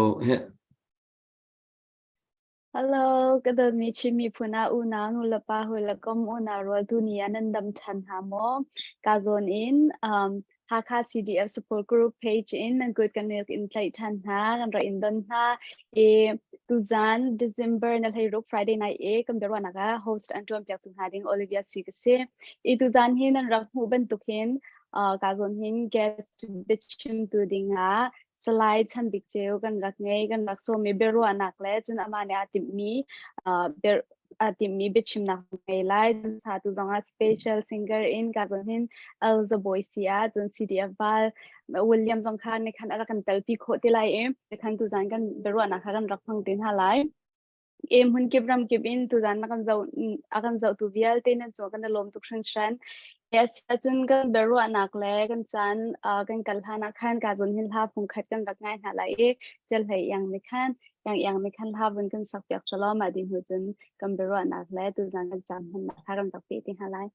ko hih. Hello, ka dawtmi Chin miphun ah unau nulepa hawi le kom unau rual tuni ah nan dam ṭhan hna maw? Ka zawn in Hakha CDF support group page in nan kut kan rak in tlaih ṭhan hna, kan rak in don hna. I tuzan December na 16 Friday night i kan biaruahnak ah host an ṭuan piaktu hna ding Olivia Sui ka si. I tuzan hi nan rak hmuh bantuk hin ka zawn hin guest biachimtu ding ah Salai Chan Bik Ceu kan rak ngei, kan rak sawm i biaruahnak le cun amah nih aa timhmi aa timhmi biachimnak ngei lai. Cun satu zongah special singer in ka zawn hin Elza Bawi si ah cun CDF Val William zong kha ni khan a rak kan telpi khawh te lai i khan tuzan kan biaruahnak kha kan rak hmang te hna lai. E hmun kip ram kip in tuzan na kan zoh a kan zohtu vialte nan cung kan i lawm tuk hringhran. Yes, cun kan biaruahnak le kan caan kan kal hlan ah khan ka zawn hin hla phung khat kan rak ngai hna lai i Ṭial Hlei Iang nih khan Iang Iang nih khan hla vun kan sak piak selaw mah dih hnu cun kan biaruahnak le tuzan kan caan hmannak hla kan rak peh te hna lai.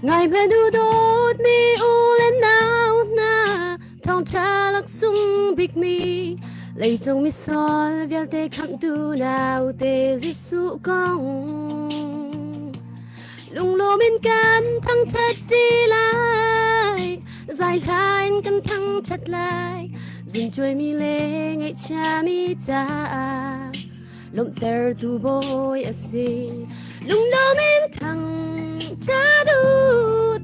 Ngai hmanh u dawtmi u le nau hna thawngṭha laksung bikmi leicung misual vialte khamhtu naute Jesuh kong lunglawm in kan thangṭhat ṭi lai zai hla in kan thangṭhat lai zuncuaimi le ngaihchiami caah lawmhtertu bawi a si lunglawm in thangṭhat u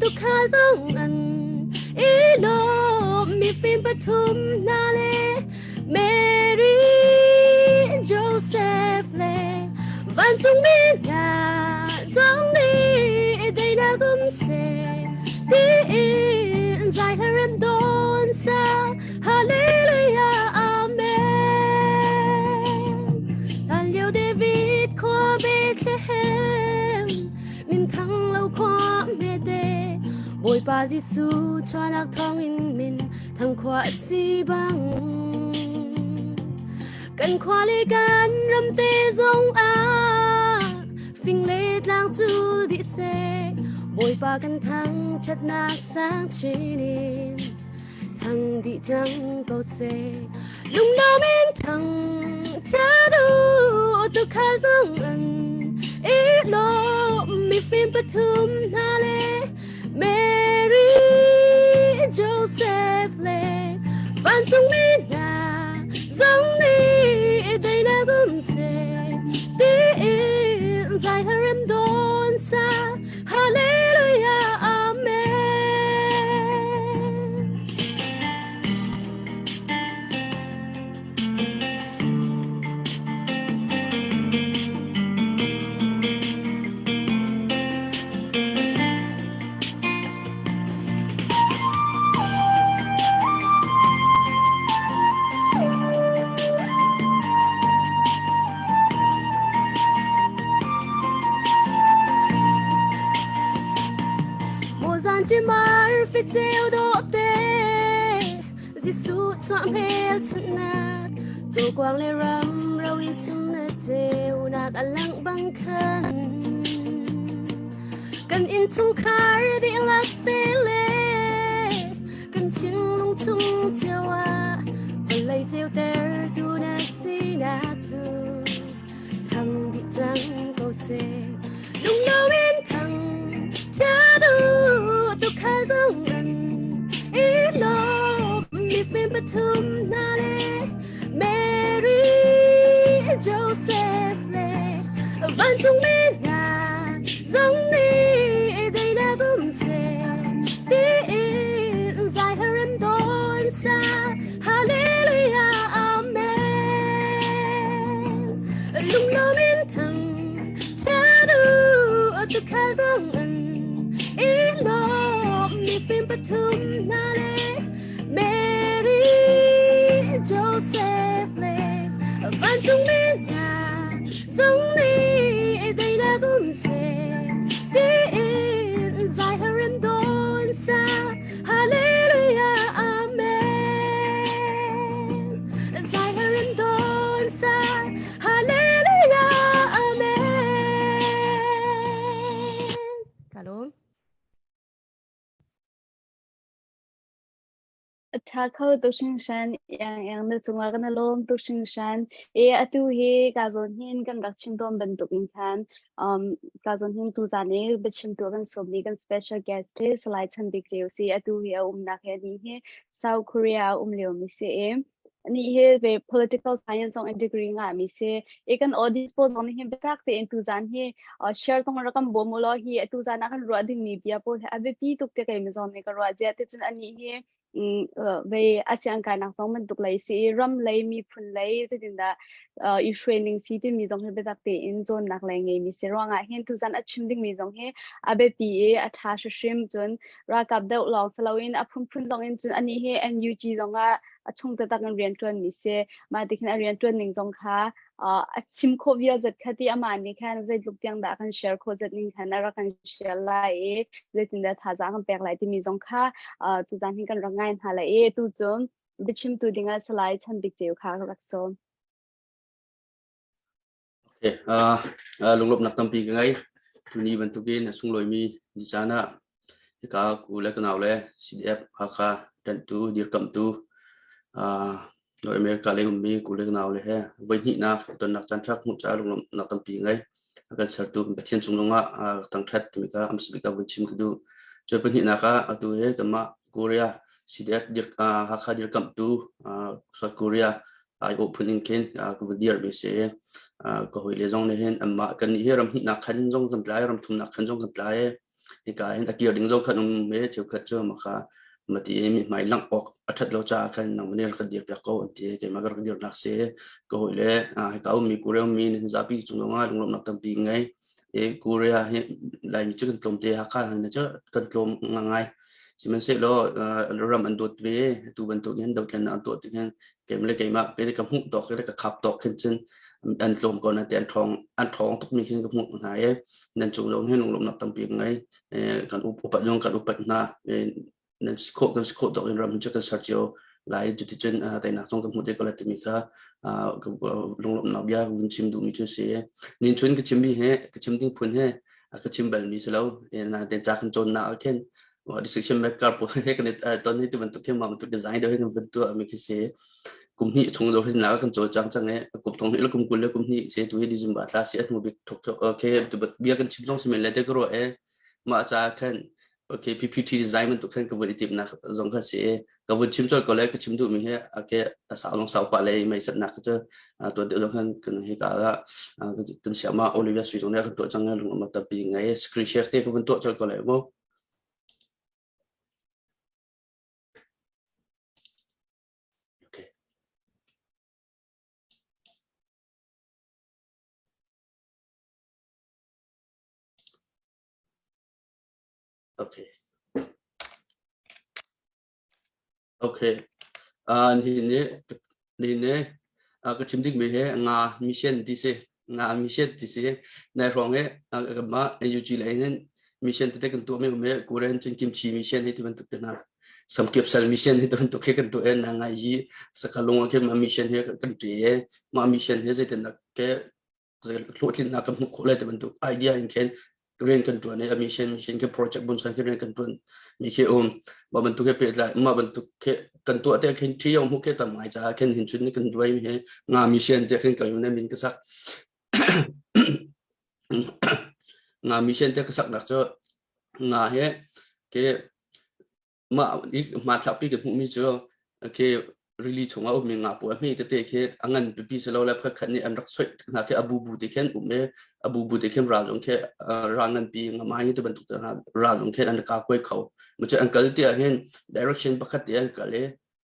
tuukhal zong an i lawm mifim pathum hna le Mary Joseph le vancungmi hna zong nih daihnak um seh tiin zai hla rem dawn sa Hallelujah Amen Hlan lio David khua Bethlehem minthang lo khua hmete Bawipa Jesuh chuahnak thawngin min thang khua a si bang kan khua le kan ram te zong ah fing le tlang cul dih seh Bawipa kan thang ṭhatnak sang chin in thang dih cang ko seh lunglawm in thang ṭhat u tuukhal zong an i lawm mifim pathum hna le Mary Joseph le vancungmi hna zong nih daihnak um seh tiin zai hla rem dawn sa Hallelujah Amen. Mozan timar fiteu do te Jesuh chuah hmelchunhnak cawkuang le ram ro in chung na ceunak a langh bang khan kan innchungkhar dihlak te le kan thinlung chung cio ah vawlei ceuter tu na sinak cu thang dih cang ko seh lungno in thang cha du tu kha zong an i lawm mifim pathum hna le Mary Joseph le vancung mi hna zong nih daihnak um seh tiin zai harem dawn sa Hallelujah Amen Lunglawm in thang cha du tu kha zong an i lawm mifim pathum hna le Mary Joseph le vancung mi hna. Zong nih deinak um seh tiin zai harim dawn sa Hallelujah Amen Zai harim dawn sa Hallelujah Amen Kalom. A ṭha kho tuk hringhran. Iang na cungah kan i lawm tuk hringhran. E atu hi ka zawn hin kan rak chim tawn bantukin khan ka zawn hin tuzan i biachimtu kan sawmmi kan special guest hi Salai Chan Bik Ceu si. Atu hi a umnak hi anih hi South Korea a um liomi si i anih hi ve political science zong in degree ngahmi si. I kan audience pawl zong nih hin biatak tein tuzan hi share zong rak kan bawm u law hi atu zan ah kan ruah dingmi bia pawl hi a biapi tuk te kei mi zong nih ka ruah ziah te cun anih hi ve ASEAN kainak zong bantuk lei si i ram lei miphun lei zeitindah i hruai ning si timi zong hi biatak tein cawnnak lei ngeimi si ruangah hin tuzan a chim dingmi zong hi a biapi i a ṭha hrimhrim. Cun ralkap deuh lawng si loin a phunphun zong in cun anih hi NUG zong ah a chung taktak in rian ṭuanmi si. Mah tikhin a rian ṭuan ning zong kha a chim khawh vial zat kha ti amah nih khan zeitluk tiang dah kan share khawh zat ning khan a rak kan share lai i zeitindah thazaang kan pek lai timi zong kha tuzan hin kan rak ngai hna lai i tu cun biachimtu dingah Salai Chan Bik Ceu kha ka rak sawm. Okay, lunglawmhnak tampi ka ngei. Tuni bantukin a sunglawimi ni caan ah hika u le ka nau le CDF Hakha ṭanhtu dirkamhtu North America lei ummi u le ka nau le he voihnihnak tonnak caan ṭha hmuh caah lunglawmhnak tampi ngei. A kan sertu Pathian cung lawngah thangṭhat timi kha a bik ah vun chim ka duh. Cu pahnihnak ah atu hi kanmah Korea CDF Hakha dirkamhtu South Korea aiawh phun in khin ka va dirmi si. Ka hawile zong nih hin anmah kannih hi ram hnihnak khan zong kan tlai, ram thumnak khan zong kan tlai. Hika hin a kir ding zong khan um me cheukhat cu maka mati i mithmai langh awk a ṭhat lo caah khan nangmah nih rak kan dirpiak ko an ti. Keimah ka rak dirnak si. Ka hawile hika ummi Korea ummi nihin zapi cung zongah lunglawmhnak tampi ngei. I Korea hi Laimi cu kan tlawmte, Hakha hi cu kan tlawm ngai. Sihmanhsehlaw ram an dawt ve. Atu bantuk hin dothlennak an tuah tik hin keimah le keimah ka hmuh tawk le ka khap tawk khin cun an tlawm ko na te an ṭhawng tukmi khin ka hmuh hna i nan cung zong hin lunglawmhnak tampi ka ngei. Kan upat zong kan upat hna. Nan si khawh kan si khawh tawk in ram cu kan ser cio lai. Cuticun teinak zong kan hmuh te ko lai timi kha lunglawmhnak bia vun chim duhmi cu si. Nin chun ka chimmi he ka chim ding phun he ka chim balmi si lo. Nain ca kan cawnnak ah khin decision maker pawl he kan i ton hi ti bantuk khi mah bantuk design deuh hi kan vun tuah mi khi si. Kum hnih chung lo hin na kan cawl cang cang e kum thong hnih le kum 20 le kum hnih se tu hi December thla si a hnu bik thok okay bia kan chim zong si men le te ka ruah e mah ca khan okay PPT design bantuk khan ka vun i timnak zong kha si ka vun chim choi ko le ka chim duh mi hi okay a sau long sau pa le mei sat nak cu tuan deuh zong khan kan hi ka kan siama Olivia Sui zong ne kan tuah cang lung ma tapi ngai screen share te ka vun tuah choi ko le mo. Okay. Okay. Okay. Nihin ni nihin ni ka chim ding mi hi nga mission ti si. Nga mission ti si. Nai hrawng hi kanmah NUG lei hin mission tete kan tuah mi um hi Korean cun kimchi mission hi ti bantuk te hna. Samkyepsal mission hi ti bantuk hi kan tuah i na ngai hi sakalung ah khin mah mission hi kan ṭi i mah mission hi zeitindah ke hlawhtlinnak kan hmuh khawh lai ti bantuk idea in khin rian kan ṭuan i a mission mission khi project bun khi rian kan ṭuan mi khi um mah bantuk he pehtlai mah bantuk khi kan tuah te khin ṭhi yong hmu ke tam ngai caah khin hin chun kan duai mi hi nga mission te khin kan min ka sak nga mission te ka sak nak cu nga he ke mah i hmanthlak pi kan hmuhmi cu khi rili chungah ummi nga pawl hme tete khi a ngan pipi si lo le khat nih an rak soih hna khi a bubu te khin um i a bubu te khin ral zong khi ral nganpi ngamai hi ti bantuk te hna ral zong khin an ka kuai kho macu an kal ti ah hin direction pakhat te an kal i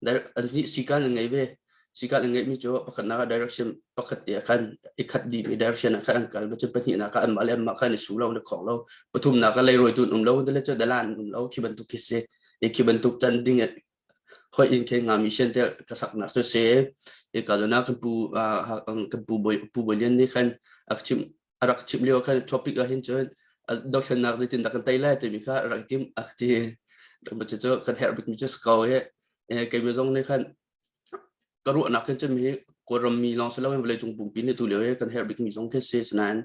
an nih sikan an ngei ve. Sikan an ngeihmi cu pakhatnak ah direction pakhat te ah khan i khat dihmi direction ah khan an kal. Cun pahnihnak ah anmah le anmah khan i su lo, na khong lo. Pathumnak ah leirawitu an um lo, le cu dalan an um lo. Khi bantuk khi si. I khi bantuk can ding. Hoi in khe nga mission te ka saknak cu si. I ka na kan pu kan pu boy pu boy lian nih khan a chim a rak chim lio khan topic ah hin cun dothlennak zeitin dah kan tei lai timi kha rak tim a ti. Cu kan herh bikmi cu si ko i keimi zong nih khan ka ruahnak hin cun hi Kawlram mi lawng si loin vawleicung pumpi nih tu lio hi kan herh bikmi zong khi si. Sinain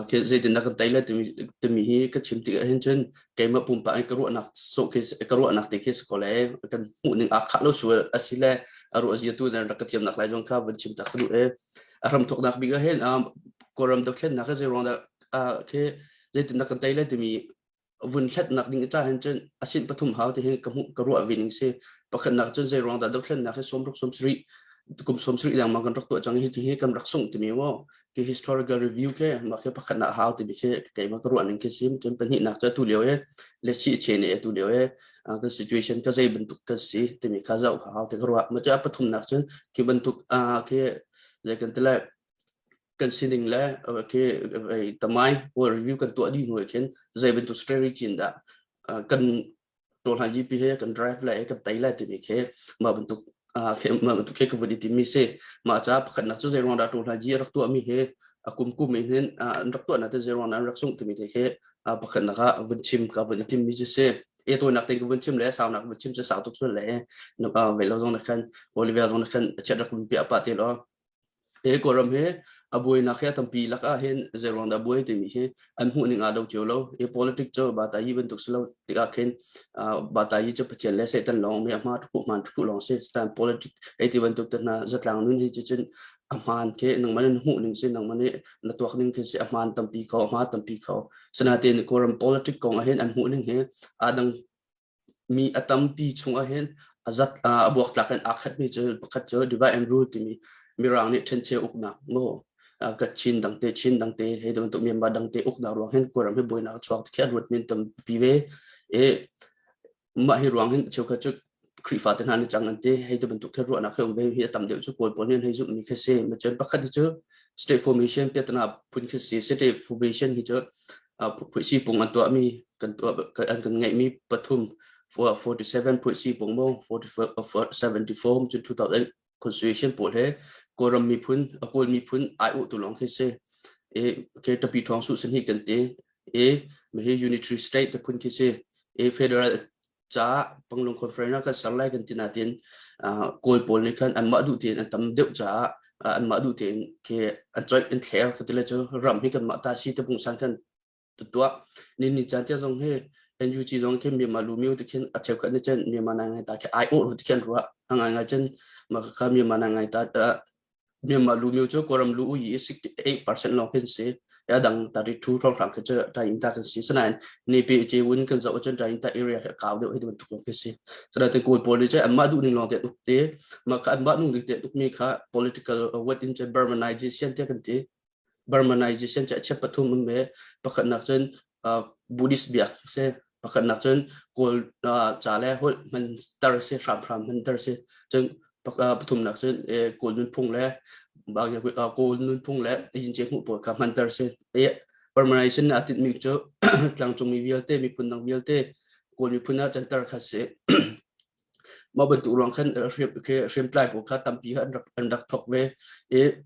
khi zeitindah kan tei lai timi, timi hi ka chim tikah hin cun keimah pumpak in ka ruahnak sawh khi ka ruahnak te khi si ko le kan hmuh ning aa khah lo sual a si le a ruah zia tu nan rak ka thiamnak lai zong kha vun chim tak ka duh i a hramthawknak bik ah hin Kawlram dothlennak hi zei ruang dah khi zeitindah kan tei lai timi vun hlatnak ding ca hin cun a sin pathum hau ti hi ka hmuh ka ruah ve ning si. Pakhatnak cun zei ruang dah dothlennak hi 60 70 kum 70 lengmang kan rak tuah cang hi ti hi kan rak sungh timi maw ki historical review ke mah khi pakhatnak hau timi khi keimah ka ruah ning khi sim. Cun pahnihnak cu atu lio e le chi che ne atu lio e kan situation ka zei bantuk kan si timi kha zoh hau ti ka ruah. Ma cu a pathumnak cun khi bantuk khi zei kan ti lai kan sining le khi tamai pawl review kan tuah dih hnu ah khin zei bantuk strategy in dah kan tawlhlan GP he kan drive lai kan tei lai timi khi mah bantuk mah bantuk khi ka vun i timi si. Mah ca pakhatnak cu zei ruang dah tawlhlan G rak tuah mi hi a kum kum in hin an rak tuah na te zei ruang dah an rak sungh timi te khi pakhatnak ah vun chim ka vun i tim mi cu si. E tawinak te ka vun chim le saunak vun chim cu sau tuk sual le ve lo zong na khan Olivia zong na khan chat rak vun piah pa te lo. Hi Kawlram hi a buainak hi a tampi lakah hin zeiruang dah buai timi hi an hmuhning aa do cio lo. Hi politics cu batayi bantuk si lo tikah khin batayi cu Pathian le Satan lawng mi a hma thuku hmaan thuku lawng si. Cutan politics ei ti bantuk te hna zatlang nun hi cu cun a hmaan khi nangmah nih na hmuh ning si, nangmah nih na tuak ning khi si a hmaan tampi kho, a hma tampi kho. Sinain Kawlram politics kong ah hin an hmuh ning hi aa dang Mi a tampi chungah hin a zat a buaktlak in aa khatmi cu pakhat cu divide and rule timi Mirang nih ṭhencheu uknak maw Kachin dangte Chin dangte hei bantuk Myanmar dangte uknak ruang hin Kawlram hi buainak a chuak ti khi an ruat men tampi ve. I mah hi ruang hin cheukhat cu Khrihfa te hna nih cang an ti. Hei ti bantuk khi ruahnak khi um ve hi a tam deuh cu Kawl pawl nih an hei zumhmi khi si. Cun pakhat hi cu state formation piatana phun khi si. State formation hi cu phuihsi pung an tuahmi kan tuah an kan ngeihmi pathum 47 phuihsi pung mo 74 cu 2000 constitution pawl he Kawlram miphun a Kawl miphun ai uh tu lawng khi si e ke tapi thong su san hi kan ti e hi unitary state te phun khi si e federal caah Panglong Conference ah kan ser lai kan ti natin Kawl pawl nih khan anmah duh tein an tam deuh caah anmah duh tein khi an coih an thler ka ti le cu ram hi kanmah ta si te pungsan khan tuah ni ni caan te zong hi NUG zong khi Myanmar lu miu te khin a cheukhat nih cun Myanmar nai ngai ta khi ai awh ti khin ruah a ngai ngai cun mah kha Myanmar nai ngai ta Myanmar lumyu cu Kawlram lu i 68% lawng khi an si. A dang 32 hrawnghrang khi cu Tainta kan si. Sinain Nepe Cewun kan zoh ahcun Tainta area khi a kau deuh hi bantuk lawng khi si. Sinain Kawl pawl nih cun anmah duh ning lawng te an uk te. Mah kha anmah duh ning te an ukmi kha political what in cun Burmanization tiah kan ti. Burmanization cu a chep pathum um ve. Pakhatnak cun Buddhist biak si. Pakhatnak cun Kawl ca le holh hmanter si, hramhram hmanter si. Cun pathumnak cun Kawl nunphung le Kawl nunphung le yin hmuh pawl kha hmanter si. Burmanization nih aa tinhmi cu tlangcungmi vialte, miphun dang vialte Kawl miphun ah canter kha si. Mah bantuk ruang khan hriamtlai pawl kha tampi an rak thawk ve. I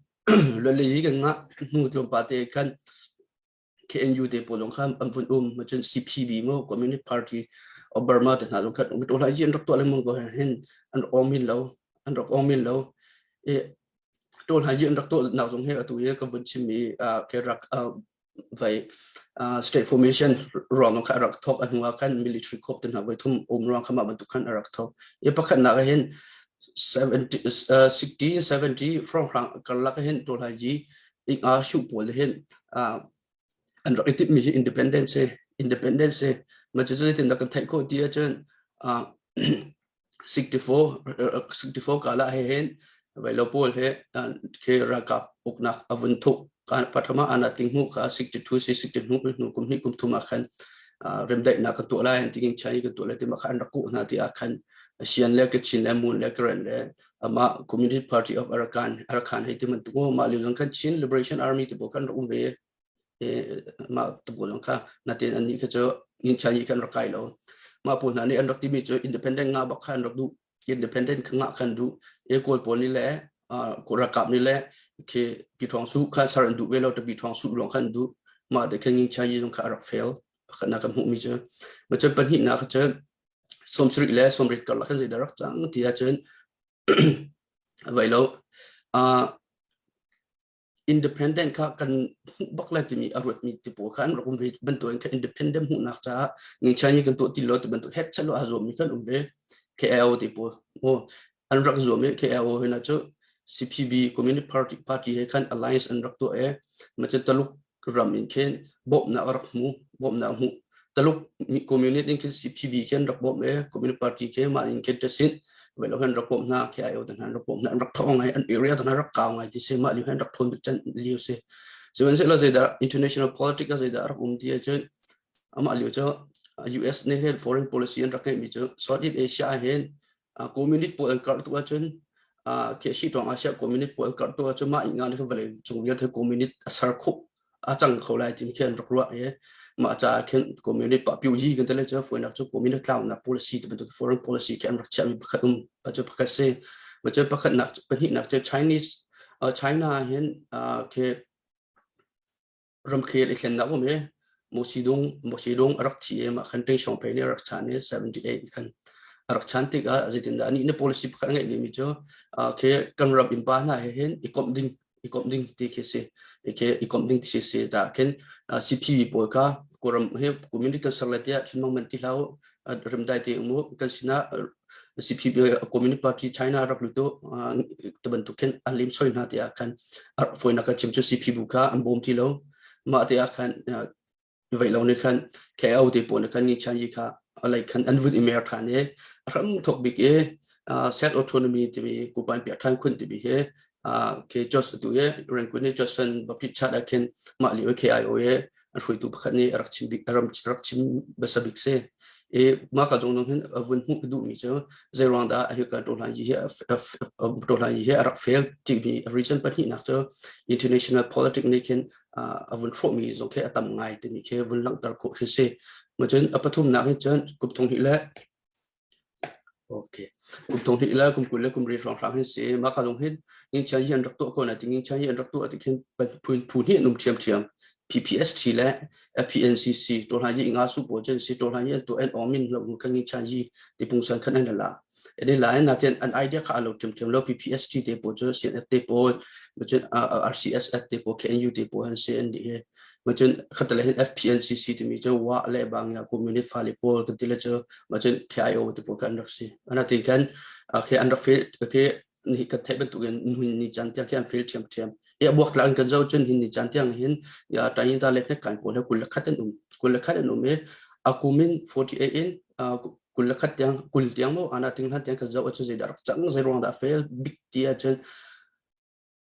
Lali kan ngah hnu tlawmpal te khan KNU te pawl zong khan an vun um. Cun CPB mu Communist Party of Burma te hna zong khan um. Lai an rak tuah lengmang ko hin an rak ong min lo. An rak ong min lo. I Tawl Hai an rak tuah nak zong hi atu hi ka vun chim i ke rak vai state formation ruang kha a rak thawk. A hnu ah khan military coup te hna voi thum um ruang kha mah bantuk khan a rak thawk. I pakhatnak ah hin 70 60 70 hrawnghrang karlak hin Tawlhai Ji inga shu pawl hin an rak i timhmi hi independence independence ma cu zeitin dah kan theih khawh ti ahcun 64 64 kala he hin vailo pawl he khi ralkap uknak a vun thuk pathama ana ting hmu kha 62 si 62 hnu hnu kum hnih kum thum ah khan remdaihnak kan tuah lai an tingin chai kan tuah lai ti ma kha an rak kuh hna ti ah khan Asian le Kachin le Mun le Karen le ama Communist Party of Arakan Arakan hei ti man tu ma liu zong khan Chin Liberation Army ti bo kan rak um ve mah tubu zong kha natin annih kha cu nginchan i kan rak kai lo. Mah pawl hna nih an rak timi cu independent nga bak kha an rak duh. Independent kha ngah kan duh. E Kawl pawl nih le ralkap nih le khi Pi Thawng Su kha ser an duh ve lo, Pi Thawng Su lawng kha an duh. Mah te khan Ngin Chai Yi zong kha a rak fail. Pakhatnak kan hmuhmi cu. Ma cun pahnihnak kha cu 70 le 80 karlak khan zeidah rak cang ti ahcun vai lo. Independent kha kan hmuh bak lai timi a ruatmi ti pawl kha an rak um ve bantukin kha independent hmuhnak caah ngeichia hi kan tuah ti lo ti bantuk het chat lo aa zuammi kan um ve. KIO ti pawl oh an rak zuam i KIO hina cu CPB Communist Party Party he khan alliance an rak tuah i ma cu Taluk ram in khin bawmhnak a rak hmu bawmhnak hmu Taluk communist in khin CPB khin rak bawmh e Communist Party khi mah in khin tasin vai lo khan rak bawmh hna KIO te hna rak bawmh hna an rak thawng ngai an area te hna rak kau ngai ti si mah liu han rak thon bik chan liu si sihmanhsehlaw zeidah international politics ah zeidah rak um ti ahcun amah liu cu US nih hin foreign policy an rak ngeihmi cu Southeast Asia ah hin communist pawl an karh tu ahcun khi si tuang Asia communist pawl an karh tu ahcun mah inga nih vawlei cung vialte communist a ser khup a cang kho lai timi khi an rak ruah i mah caah khin communist pa piu yi kan tele cu fuinak cu communist tlaunak policy ti bantuk foreign policy khi an rak chiahmi pakhat um cu pakhat si ma cu pakhat nak pahnihnak cu Chinese China hin khi ramkhel i thlennak um i Mao Zedong Mao Zedong a rak thi i mah khan Deng Xiaoping nih a rak chan i 78 khan a rak chan tikah zeitindah anih nih policy pakhat a ngeih vemi cu khi kan ram innpa hna he hin i komh ding i komh ding ti khi si khi i komh ding ti si ta khin CPB pawl kha Kawlram hi community kan ser lai tiah chunmang man ti hlah remdai te umu kan sinah CPB Communist Party China rak lutu te bantuk khin an lim soi hna tiah khan foinak ka chim cu CPB kha an bawm ti lo mah te ah khan vei lo nih khan KO te pawl nih khan ni chan yi kha alai khan an vun i mer than i a hram thok bik i self autonomy timi kupan piak than khun timi hi ke jos tu ye Rangoon ni Johnson Baptist Church ah khin mah lio KIO ye an hruaitu pakhat nih a rak chim bik ram rak chim basa bik si i mah ka zong hin a vun hmuh duh mi cu zeiruang dah hi ka tohlan yi hi tohlan yi hi a rak fail timi reason pahnihnak cu international politics nih khin a vun hrawhmi zong khi a tam ngai timi khi vun langhter khawh khi si. Cun a pathumnak hi cun kum thong hnih le okay kum thong hnih le kum 20 le kum ri hrawng hrang hin si. Mah ka lung hin ngin chan hi an rak tuah ko na ti ngin chan hi an rak tuah ti khin phun phu hnih an um ṭhiam ṭhiam. PPST le PNCC to hlan yi nga su pawl cun si to hlan yi an tuah an awmin lo kan ngin chan yi ti pungsan khan an la. Ene la na ten an idea kha alo ṭhiamṭhiam lo PPST te pawl cu CNF te pawl cun RCSF te pawl KNU te pawl an si an di hi cun khatale hin FPNCC timi cu wa le bang ya community fale pawl kan ti le cu cun KIO te pawl kan rak si ana tin khan khi an rak fail khi ni kan theih bantukin nun ni chan tiang khi an fail ṭhiamṭhiam i a buak tlang kan zo cun hin ni chan tiang hin ya tayin ta le hnek kan pawl he 21 an um 21 an um i a kumin 48 in 21 tiang 20 tiang maw ana ting hlan tiang kan zoh ahcun zeidah rak cang zei ruang dah fail big ti ahcun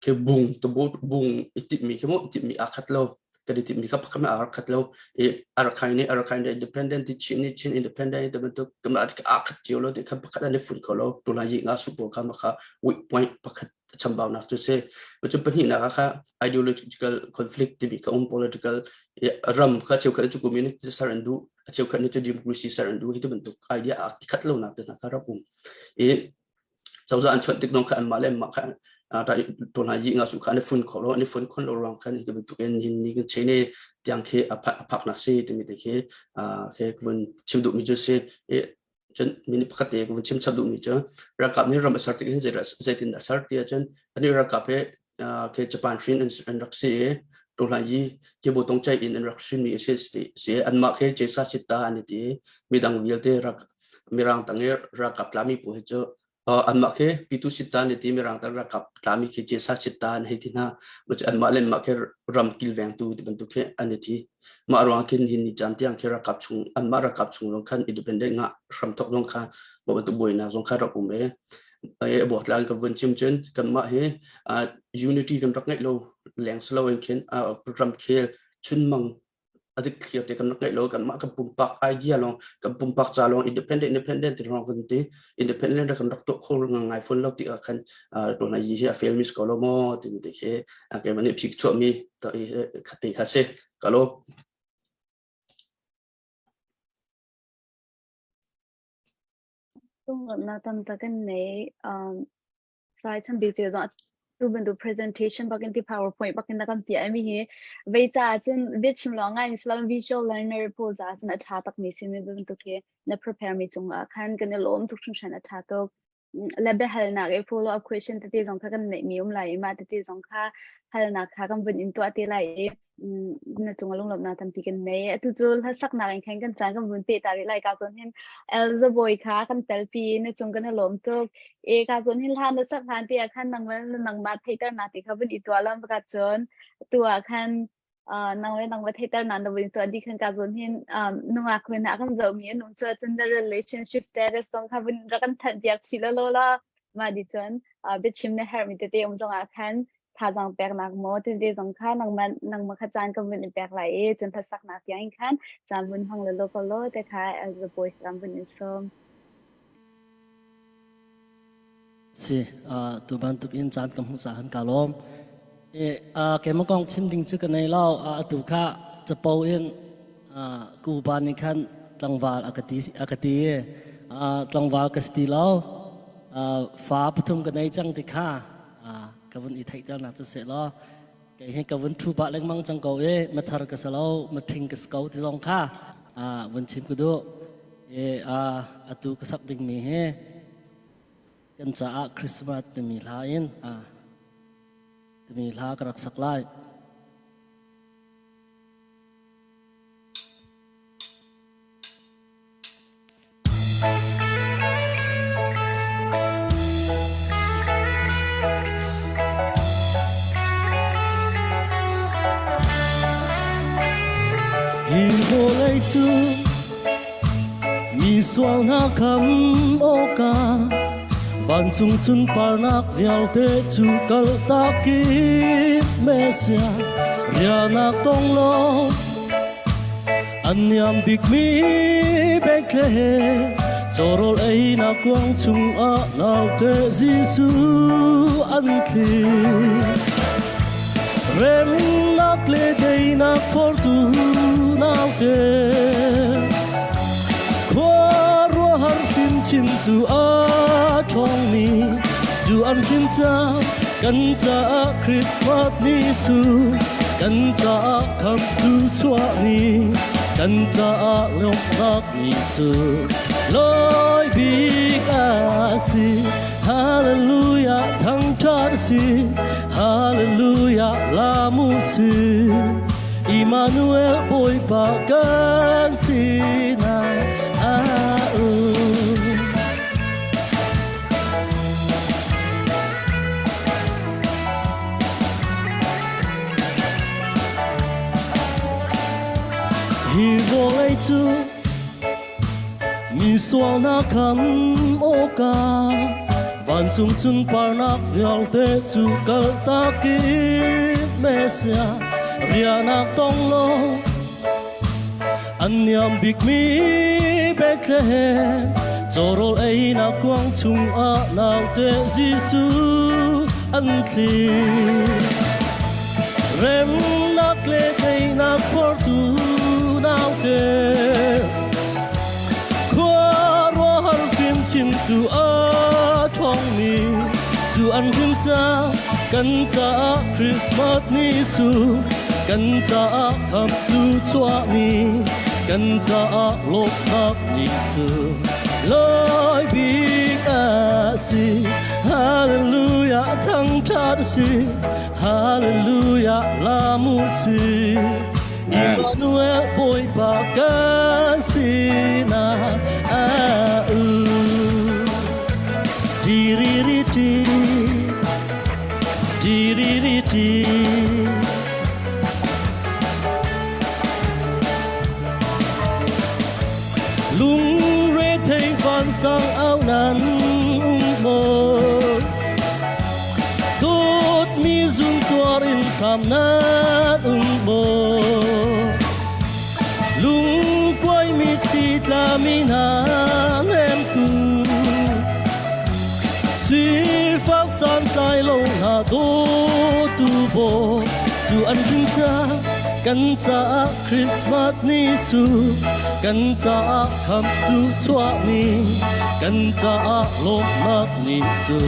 khi bung to bung i timhmi khi mu timhmi aa khat lo kan i timhmi kha pakhat aa khat lo i Arakai nih Arakai nih independent ti Chin nih Chin independent ti bantuk kan aa khat cio lo ti kha pakhat an i fun kho lo tu lai yi nga su pawl kha ma kha weak point pakhat chambaunak cu si cu pahnihnak ah kha ideological conflict timi kha um political ram kha cheukhat cu communist ser an duh a cheukhat nih cu democracy ser an duh hi ti bantuk idea a khat lonak te hna kha rak um i cozah an chuan tik nong kha anmah le anmah kha to hna yi nga su kha an i fun kho lo an i fun khon lo ruang khan hi bantuk in hin ni kan chene tiang khi a phak nak si timi te khi khi vun chim duh mi cu si i cun minute pakhat te vun chim chap duh mi cu ralkap nih ram a ser tik hin zeitin a ser ti ahcun ani ralkap he ke Japan hrin an rak si i tohlan yi ke bo tong chai in an rak hrin mi si si anmah khe chesa chitta an ti midang vialte rak mirang tang i ralkap tlami pawl hi cu anmah khi pitu sitta an ti mirang tang ralkap tlami khi chesa chitta an hei ti hna anmah le anmah khi ram kilvengtu ti bantuk khi an i ti mah ruang khin hin ni caan tiang khi ralkap chung anmah ralkap chung zong khan independent nga hramthok zong kha bantuk buainak zong kha rak um e e buaktlang kan vun chim cun kanmah hi unity kan rak ngeih lo leng silo in khin ramkhel chunmang a dik thlir te kan rak ngeih lo kanmah kan pumpak idea lawng kan pumpak ca lawng independent independent ti lawng kan ti independent kan rak tuah kho ngai fawn lo ti ah khan tuan yi hi a fail mis ko lo maw ti mi te khi keimah nih phik chuah mi khate kha si ka lo. Lunglawmhnak tam tak kan nei. Sai chan bik cio zong tu bantuk presentation bakin ti PowerPoint bakin na kan piah mi hi vei ca cun biachim lawng ngai mi si visual learner pawl ca cun a tha tak mi si mi bantuk hi na prepare mi cung ah khan kan i lawm tuk hringhran a tha tuk. Le biahalnak i follow up question tete zong kha kan neih mi um lai i mah tete zong kha halnak kha kan vun in tuah te lai i na cung ah lunglawmhnak tampi kan nei. Atu cu hlasaknak in khan kan caan kan vun peh ta rih lai ka zawn hin Elza Bawi kha kan telpi na cung kan i lawm tuk. E ka zawn hin hlan na sak hlan te ah khan nangmah nangmah theihternak ti kha vun i tuah lam ka cun tu ah khan nang le nangmah theihternak na vun tuah dih khan ka zawn hin nungak hun ah kan zoh mi an um cu cun na relationship status zong kha vun rak kan thanh piak chih lo la mah di cun biachim na herh mi tete um zong ah khan thazaang peknak maw tete zong kha nangmah nangmah kha caan ka vun in pek lai i cun hlasaknak tiang in khan caan vun hmang le lo ko law te kha Elza Bawi kan vun in sawm. Si, tu bantuk in caan ka hmuh caah ka lawm. E, keimah kong chim ding cu ka nei lo. Atu kha capo in ku pa nih khan tlangval a ka ti a ka ti. Tlangval ka si ti lo. Fa pathum ka nei cang ti kha ka vun i theihternak cu seh law kei hi ka vun thu pah lengmang cang ko i mathar ka si lo mathing ka si ko ti zong kha vun chim ka duh i atu ka sak dingmi hi kan caah Christmas timi hla in timi hla ka rak sak lai. Hi vawlei cu mi sual hna kham awkah vancung sunparnak vialte cu kaltak in Messiah rianak tong law An niam bikmi Bethlehem cawrawl einak kuang chungah naute Jesuh an thli. Remnak le deinak phortu naute khua ruahar fimchimtu a ṭhawngmi cu an hlim cang kan caah Christmas ni su kan caah khamtu chuah ni kan caah lawmhnak ni su lawi bik a si hallelujah thangṭhat si hallelujah lamu si Emmanuel Bawipa kan sinah a um. Hi vawlei cu mi sualnak khan awka vancung sunparnak vialte cu kaltak in Messiah rianak tong law An niam bikmi Bethlehem cawrawl einak kuang chungah naute Jesuh an thli. Remnak le teinak phortu naute khua ruahar fimchimtu a ṭhawngmi cu an him ca kan caah Christmas ni su kan caah khamtu chuahmi kan caah lawmhnak ni su lawi bik a si hallelujah thangṭhat si hallelujah lamu si Emmanuel Bawipa kan sinah a um Di-ri-ri-ti Di-ri-ri-ti Lungre thei vansang au nan um maw Dawtmi zun tuar in hram nan um maw Lungkuaimi thi tlami hna hnemtu Sifak santlai lo hna dawtu baw cu an him ca. Kan caah Christmas ni su, kan caah khamtu chuahmi, kan caah lawmhnak ni su.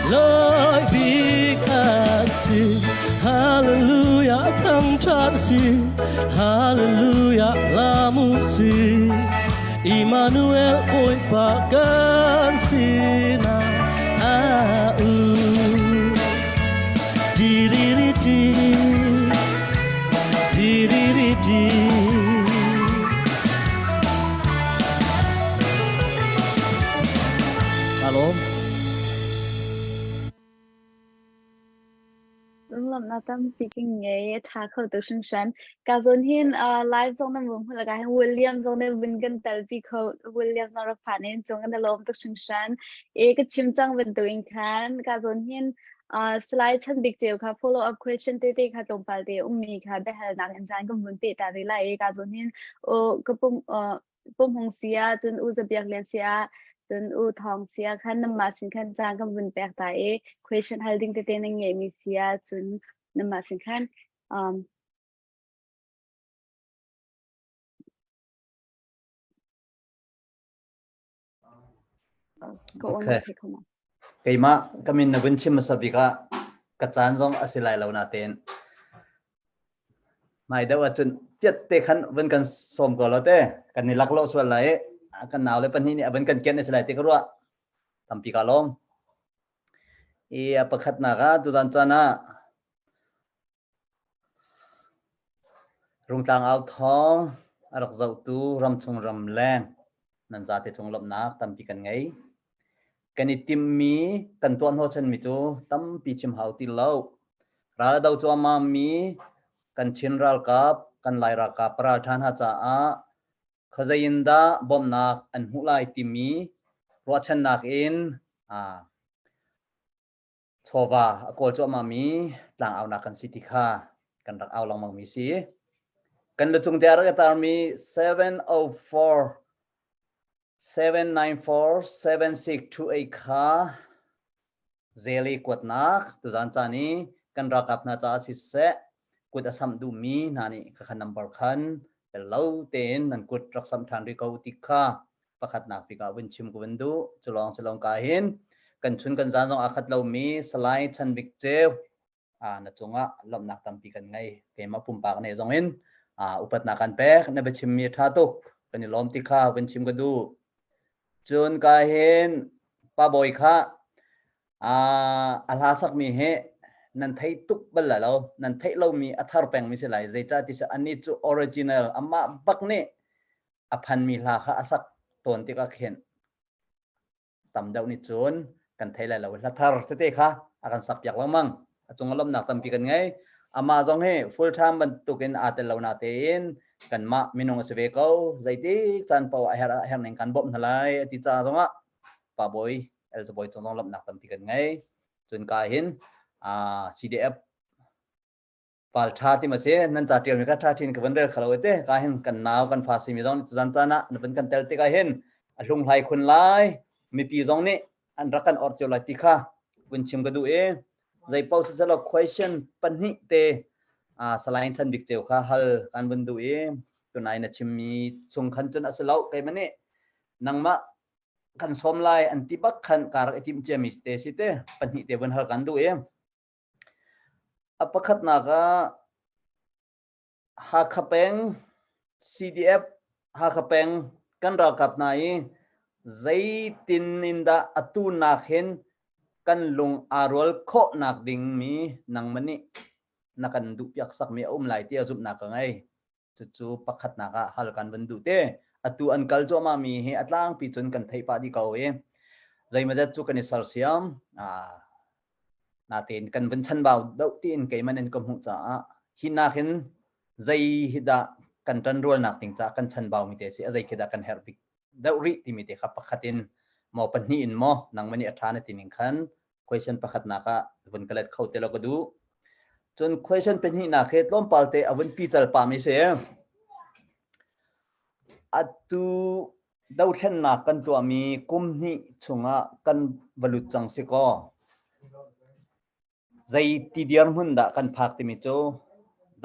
Lai bik a si. Hallelujah thangṭhat si. Hallelujah lamu si. Emmanuel Bawipa kan sinah a um. Di-di-di-di. Di-di-di-di. Shalom. Lunglawmhnak tampi ka ngei. A ṭha kho tuk hringhran. Ka zawn hin uh, live zong nan vun hmuh ka hin William zong nan vun kan telpi kho. William zong rak phan in cung kan lawm tuk hringhran. E ka chim cang bantukin khan ka zawn hin uh, Salai Chan Bik Ceu kha follow up question tete kha tlawmpal te ummi kha biahalnak in caan kan vun peh ta rih lai i ka zawn hin o ka pum uh, Pum Hung si ah cun U Za Biak Lian si ah cun U Thawng si ah khan nanmah sin khan caan kan vun pek ta i question hal ding tete nan ngeihmi si ah cun nanmah sin khan um, ka on Okay. thei kho ma. Keimah ka min na vun chim hmasa bik ah ka caan zong a si lai lo natein Mai deuh ahcun tiat te khan vun kan sawm ko lo te kan i laklawh sual lai i kan nau le pahnih nih a vun kan kianh a si lai ti ka ruah. Tampi ka lawm. I a pakhatnak ah tuzan caan ah Rungtlang au thawng a rak zohtu ramchung ramleng nan zate cung lawmhnak tampi kan ngei. Kan i timmi kan tuah hnawhchanmi cu tampi chim hau ti lo. Ral a do cuahmahmi kan Chin ralkap, kan Lai ralkap ralṭha hna caah khuazei in dah bawmhnak an hmuh lai timi ruahchannak in chawva a kawl cuahmahmi tlangaunak kan si ti kha kan rak au lengmangmi si. Kan lucung te ah rak i tarmi 704 794 7628 kha Zelle kuatnak tuzan caan i kan ralkap hna caah siseh kut a samh duhmi hna nih khakha number khan pel lo tein nan kut rak samh ṭhan rih ko ti kha pakhatnak bik ah vun chim ka vun duh. Cu lawng si lawng ka hin kan chun kan zan zong aa khat lomi Salai Chan Bik Ceu na cungah lawmhnak tampi kan ngei. Keimah pumpak ne zong in upatnak kan pek. Na biachimmi a ṭha tuk. Kan i lawm ti kha vun chim ka duh. Cun ka hin Pa Bawi kha a hla sakmi hi nan thei tuk bal lai lo. Nan theih lomi a thar pengmi si lai. Zeicah ti si anih cu original amah bak nih a phanmi hla kha a sak tawn tikah khin tam deuh nih cun kan thei lai lo. Hla thar tete kha a kan sak piak lengmang. A cung ah lawmhnak tampi kan ngei. Amah zong hi full time bantukin aa tel lo na tein kanmah minung a si ve ko. Zeitik caan paoh a herh a herh ning kan bawmh hna lai a ti ca zongah Pa Bawi Elza Bawi cung zong lawmhnak tampi kan ngei. Cun ka hin CDF pal ṭha ti ma si nan ca ṭialmi kha ṭha ṭhin ka van rel khalo te ka hin kan nau kan fa simi zong zan caan ah na van kan tel tikah hin a hlunghlai khun lai mipi zong nih an rak kan or cio lai ti kha vun chim ka duh i zei paoh si selaw question pahnih te salain chan bik ceu kha hal kan vun duh i tunai na chimmi chung khan cun a si lo keimah nih nangmah kan sawm lai an ti bak khan ka rak i timh ciami te si te pahnih te vun hal kan duh i A pakhatnak ah Hakha peng CDF Hakha peng kan ralkap hna i zeitin in dah atu nak hin kan lung aa rual khawhnak dingmi nangmah nih na kan duhpiak sakmi a um lai tiah zumhnak ka ngei. Cucu pakhatnak ah hal kan van duh te. Atu an kal cuahmah mi hi a tlangpi cun kan theih pah dih ko i zeimawzat cu kan i sersiam. Natein kan vun chanbau deuh tiin keiman in ka hmuh caah hi nak hin zei hi dah kan ṭanrualnak ding caah kan chanbau mi te si a zei khi dah kan herh bik deuh rih timi te kha pakhat in maw pahnih in maw nangmah nih a ṭha na ti ning khan question pakhatnak ah vun ka let kho te lo ka duh. Cun question pahnihnak hi tlawmpal te a vun pical pahmi si. Atu dothlennak kan tuahmi kum hnih chungah kan va lut cang si kaw zei ti dirhmun dah kan phak timi cu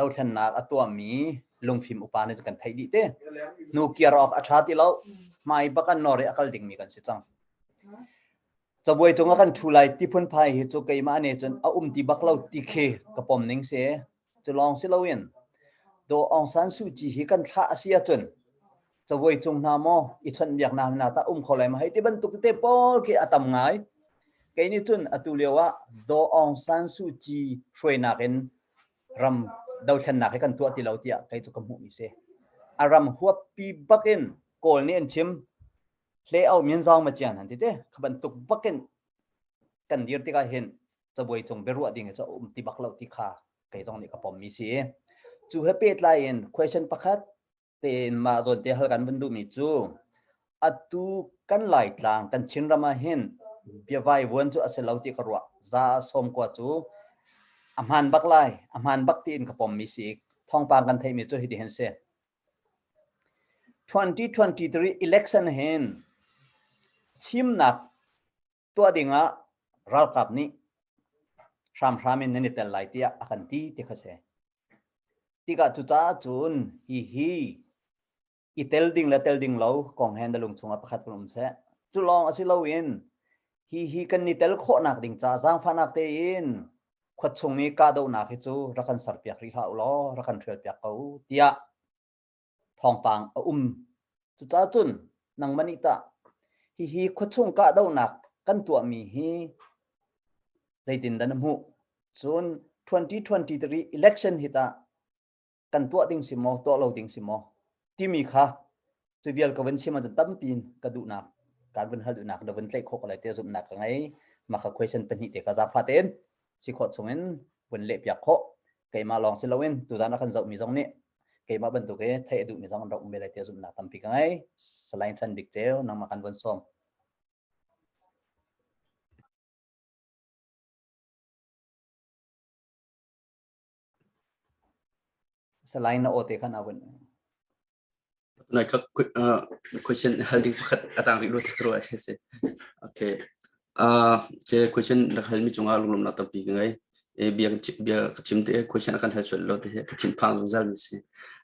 Dothlennak a tuahmi lungfim upa nih kan theih dih te. Hnu kir awk a ṭha ti lo. Hmai bak an nawr i a kal dingmi kan si cang. Cabuai cung ah kan ṭhu lai ti phunphai hi cu keimah nih cun a um ti bak lo ti khi ka pom ning si. Cu lawng si loin Daw Aung San Suu Kyi hi kan thlah a si ahcun cabuai cung hna maw i chawnhbiaknak hna tah um kho lai ma hei ti bantuk tete pawl khi a tam ngai. Kei nih cun atu lio ah Daw Aung San Suu Kyi hruainak in ram dothlennak hi kan tuah ti lo tiah kei cu ka hmuhmi si. A ram huappi bakin Kawl nih an chim hle au min zaung ma cian han ti te kha bantuk bakin kan dir tikah hin cabuai cung biaruah ding hi cu a um ti bak lo ti kha kei zong nih ka pommi si. Cu he pehtlai in question pakhat tein mah zawn te hal kan vun duhmi cu atu kan Laitlang kan Chinram ah hin biavai vuan cu a si lo ti ka ruah. Za sawm kua cu a hmaan bak lai, a hmaan bak tiin ka pommi si. Thawngpang kan theihmi cu hiti hin si. 2023 election hin thimnak tuah ding ah ralkap nih hramhram in nan i tel lai tiah a kan ti ti kha si. Tikah cucaah cun hihi i tel ding le tel ding lo kong he na lung chungah pakhat vun um seh. Cu lawng a si loin hihi kan i tel khawhnak ding ca zaangfahnak tein khuachung i kahdohnak hi cu rak kan serpiak rih hlah u law rak kan hrialpiak ko u tiah thawngpang a um. Cucaah cun nangmah nih tah hihi khuachung kahdohnak kan tuahmi hi zeitindah na hmuh? Cun 2023 election hi tah kan tuah ding si maw, tuah lo ding si maw timi kha cu vial ka vun chim ahcun tampi in ka duhnak kan vun hal duhnak na vun tlaih khawh ko lai tiah zumhnak ka ngei. Mah kha question pahnih te kha zaangfah tein si khawh chungin vun lehpiak khawh. Keimah lawng si loin tuzaan a kan zohmi zong nih keimah bantuk i theih a duhmi zong an rak um ve lai tiah zumhnak tampi ka ngei. Salai Chan Bik Ceu, nangmah kan vun sawm. Salai na aw te khan a vun. Nai kha question hal ding pakhat a tang rih lo ti ka ruah si. Okay. Ke question rak hal mi cungah lunglawmhnak tampi ka ngei. E bia bia ka chim te question a kan hal sual lo te ka thin phang zungzal mi si.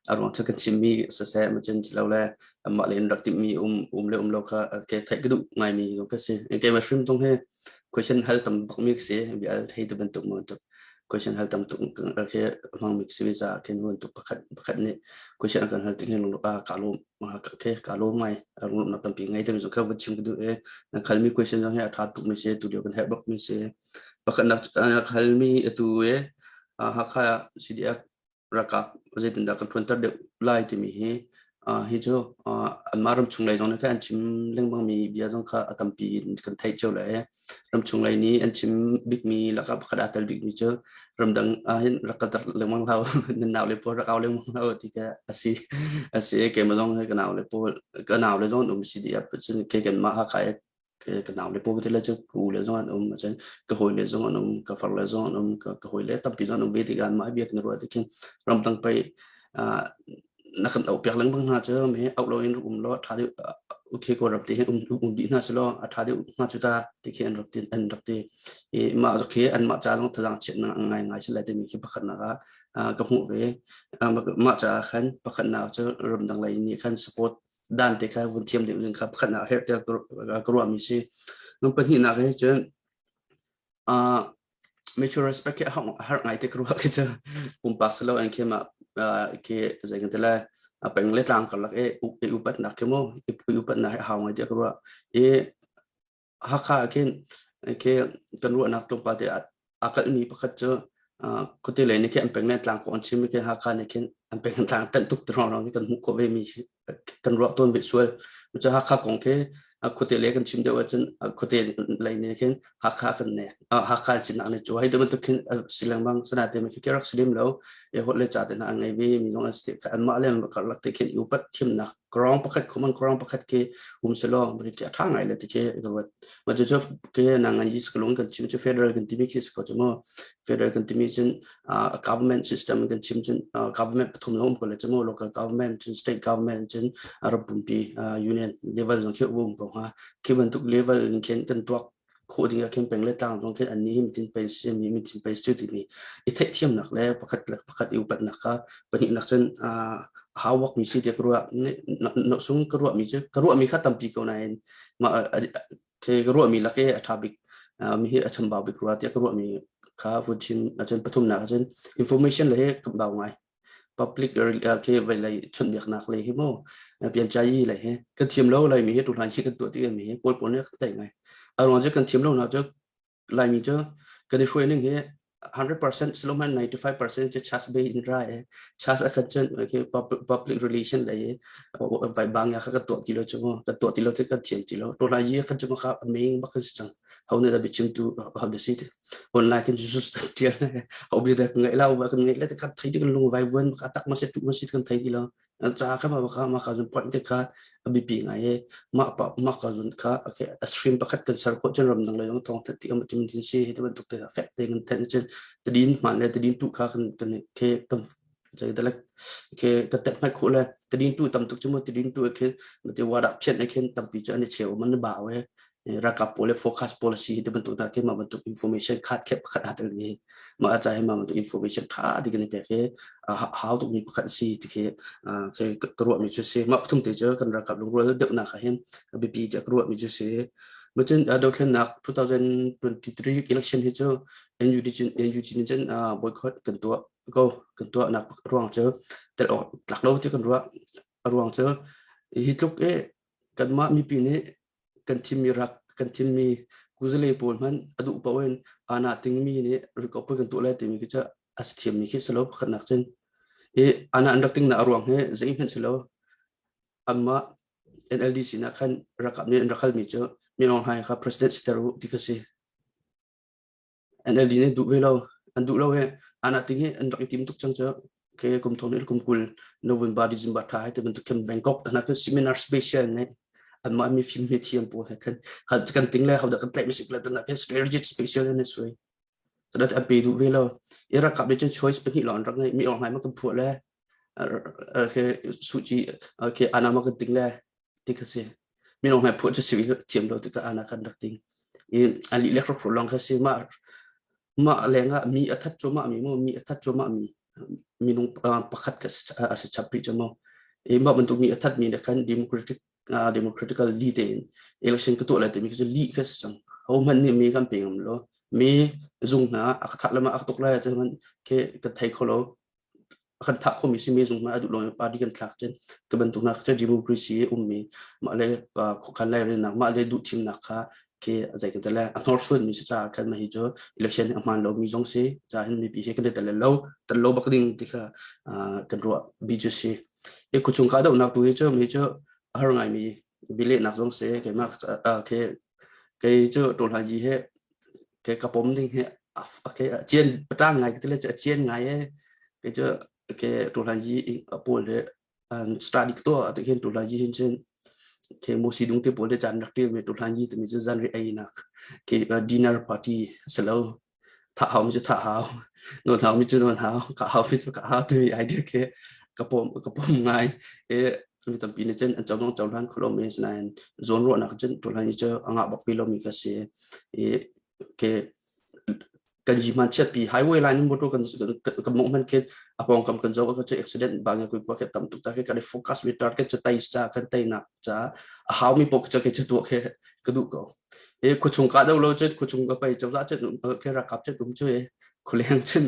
A ruang cu ka chim mi siseh ma cun lo le amah le in rak timh mi um um le um lo kha ke theih ka duh ngai mi zong ka si. Ke ma hrim tung he question hal tam bak mi si bia hei tu bantuk mo tuk question hal tam tuk khi hmang mi si ca khin hun tuk pakhat pakhat nih question kan hal tik hin lung a ka lum ke ka lum ngai lung na tampi ngai te zu kha vun chim ka duh e na khal mi question zong hi a tha tuk mi si tu lio kan herh bak mi si pakhat na khal mi atu e Hakha CDF ralkap zeitindah kan ṭhuanter deuh lai timi hi hi cu anmah ramchung lei zong nih khan an chim lengmangmi bia zong kha a tampi in kan theih cio lai. Ramchung lei nih an chim bikmi lakah pakhat aa tel bikmi cu ramdang ahhin rak kalter lengmang hlah u, nan nau le pawl rak au lengmang hlah u ti kha a si. A si i keimah zong hi ka nau le pawl ka nau le zong an um si dih ah cun kei kanmah Hakha i ka nau le pawl te le cu ka u le zong an um cun ka hawi le zong an um ka far le zong an um ka hawi le tampi zong an um ve tikah mah bia kan ruah tikhin ramdang pei na kan auh piak lengmang hna cu me auh lo in rak um law tha deuh okay ko ram te hin um um dih hna selaw a tha deuh hnga cu ta ti khi an rak ti an rak ti i mah khi anmah ca zong thazang chiat na ngai ngai sila timi khi pakhat nak ah ka hmuh ve mah caah khan pakhat nak cu ramdang lei nih khan support dan te kha vun thiam deuh ding kha pakhatnak herh tiah ka ruahmi si. Nung pahnihnak hi cun uh, mutual respect khi har ngai te ka ruah khi cu pumpak silo an khi ma khi zei kan ti lai peng le tlang karlak e i upatnak khi mu i upatnak hi hau ngai tiah ka ruah i Hakha ah khin khi kan ruahnak tlawmpal te aa kalhmi pakhat cu khuate lei nih khin an peng le tlang kong an chim i khin Hakha nih khin an peng tlang ṭanh tuk ti ruangah kan hmuh khawh ve mi kan ruah tawn ve sual. Cucaah Hakha kong khi khuate lei kan chim deuh ahcun khuate lei nih khin Hakha kan nek. Hakha sinak nih cu hei ti bantuk khin si lengmang sinain mi khi rak si lem lo. I holh le ca te hna an ngei ve mi zong an si. Anmah le karlak te khin i upat thiamnak ground pakhat common ground pakhat khi um selaw bari ki atha ngai le ti khi ka ruat ma chu chu ke na ngan yi skalung kan chim chu federal kan timi khi ko chu mo federal kan timi cun government system kan chim cun government pathum lo um ko le chu mo local government cun state government cun ram pumpi union level zong khi um ko ha khi bantuk level in khin kan tuak. Khawh ding ah khin peng le tlang zong khin annih hi mitin pei si annih mitin pei si timi i theihthiamnak le pakhat le pakhat i upatnak kha pahnihnak cun hauwak mi si tiah ka ruah. Sung ka ruahmi cu ka ruahmi kha tampi ko nain mah ka ruahmi lak i a ṭha bik mi hi a chambau bik rua tiah ka ruahmi kha vun chim ahcun pathumnak ahcun information le hi kan bau ngai. Public khi vei chawnhbiaknak lei hi mu pianchai lei hi kan thiam lo. Laimi hi tuhlan hi kan tuah ti mi hi Kawl pawl nih kan tei ngai. A ruang cu kan thiam lo nak cu Laimi cu kan i hruai ning hi 100% siloman 95% cu chas be in ra e chas a khat cun public relation lei vai bang ya kha kan tuah ti lo chu kan tuah ti lo te kan thiam ti lo to lai yi kan chu kha aming bak kan si cang. Ho ne da bichim tu ho da si online kan Jesus tial ho bi da ngai lau ba kan ngai le kan thai ti kan lung vai vuan ka tak ma se tu ma si kan thai ti lo ca kha ma kha ma kha zun point te kha bipi ngai e ma pa ma ka zun kha okay a stream pakhat kan sar ko chen ram dang le yong thong that ti am tim tin si hi bantuk te effect te kan then chen tadin man le tadin tu kha kan kan ke tam dalek ke ka tet mai khu le tadin tu tam tuk chu tadin tu ke mate wada phian e khen tampi chu ani cheu man ba we rakap pawl le focus policy te bantuk na ke ma bantuk information khat khep khat hatel ni ma acha he ma bantuk information tha ti kan pe ke how tuk mi pakhat si ti ke ke ka ruah mi chu si ma pathum te chu kan rakap lungrual deuh na kha hin bipi te ka ruah mi chu si. Macun dothlennak 2023 election hi chu NUG NUG ni cun boycott kan tuah ko. Kan tuah nak ruang cu tel awk tlak lo ti kan ruah. A ruang cu hi tluk e kanmah mipi nih kan thimmi rak kan thimmi kuzale pawl hmanh a duh paoh in ana tingmi nih rikawp kan tuah lai timi khi cu a si thiammi khi si lo pakhatnak cun. I ana an rak ting na a ruang hi zeihmanh si lo. Anmah NLD sinah khan rakap nih an rak halmi cu Min Aung Hlaing kha president si ter u ti kha si. NLD nih duh ve lo, an duh lo i ana ting hi an rak i tim tuk cang cu ke kum thong ni kum 20 November December tha hai te bantuk khin Bangkok tana khin seminar special ne anmah mi film hi thiam pawl he khan kan ting le hodah kan tlaih mi sik le tana khin strategic special ne sui dat an pe duh ve lo. I rakap nih cun choice pahnih lawng an rak ngei mi awng hlai ma kan phuah le ke suci ke ana ma kan ting le ti kha si. Minung hmai phuah cu si thiam lo tikah ana kan rak ting i an lih lek rak lawng kha si. Mah mah lengah mi a that cuahmah mi mu mi a that cuahmah mi minung pakhat kha a si chap rih cu mu. I mah bantuk mi a that mi ne khan democratic democratical li tein election ka tuah lai timi cu lih kha si cang. Ho hmanh nih mi kan pe ngam lo. Mi zung hna a ka thah lama a ka tuk lai te hmanh ke kan thei kho lo. Kan thah khomi si mi zung hna a duh lo party kan thlak cun ka bantuk nak cu democracy ummi mah le khuakhan lairelnak mah le duh thimnak kha ke zei kan tale a hnorsuan mi si caah khan mah hi cu election a hmaan lo mi zong si ca hin mipi hi kan i tel lo tel lo bak ding ti kha kan ruah bi cu si. I khuchung ka dohnak tu hi cu mi cu a har ngai mi bilehnak zong si. Keimah ke kei cu ṭawlhlan yi he ke ka pom ding he ke cian patang ngai ke tile cian ngai e ke cu ke ṭawlhlan yi pawl he study to te khin ṭawlhlan yi hin cun ke mo si dung te pawl le chan rak ṭil me ṭawlhlan yi timi cu zan ri ei nak ke dinner party selo thah hau mi cu thah hau, nawn hau mi cu nawn hau, kah hau mi cu kah hau timi idea khi ka pom ngai. E mi tampi nih cun an cohlang cohlan kho lo mi nain zawn ruahnak cun tuahlan hi cu a ngah bak ve lomi ka si. I ke kan yi man chiat pi highway line motor kan kan mong man khi a pawngkam kan zoh ka cu accident bang ya kui kwa ke tam tuk ta ke kan focus mi target cu tai cha kan tai nak cha a hau mi pok cha ke chu tu ke ka duh ko. E khuachung ka do lo cun khuachung ka pei cozah cun ke rakap cun um cu e khuleng cun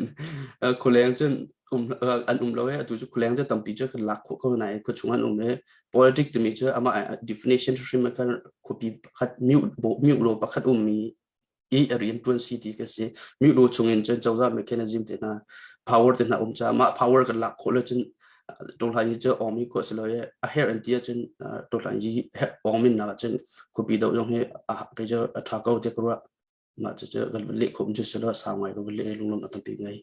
khuleng cun um an um lo e. Atu cu khuleng cu tampi cu kan lak khawh ko nain khuachung an um e. Politic timi cu amah definition hrim kan khuapi pakhat miu lo pakhat um mi i a rian tuan si ti ka si. Miu lo chung in cun cozah mechanism te hna power te hna um ca mah power kan lak khawh lo cun tawhlan hi cu awng mi khawh si lo i a herh an ti ahcun tawhlan hi awng min nak ahcun khuapi doh zong hi kei cu a ṭha ko ti ka ruah. Mah cucu kan vun leh khawh cu si lo sau ngai ka vun leh lunglawmh a tampi ngai.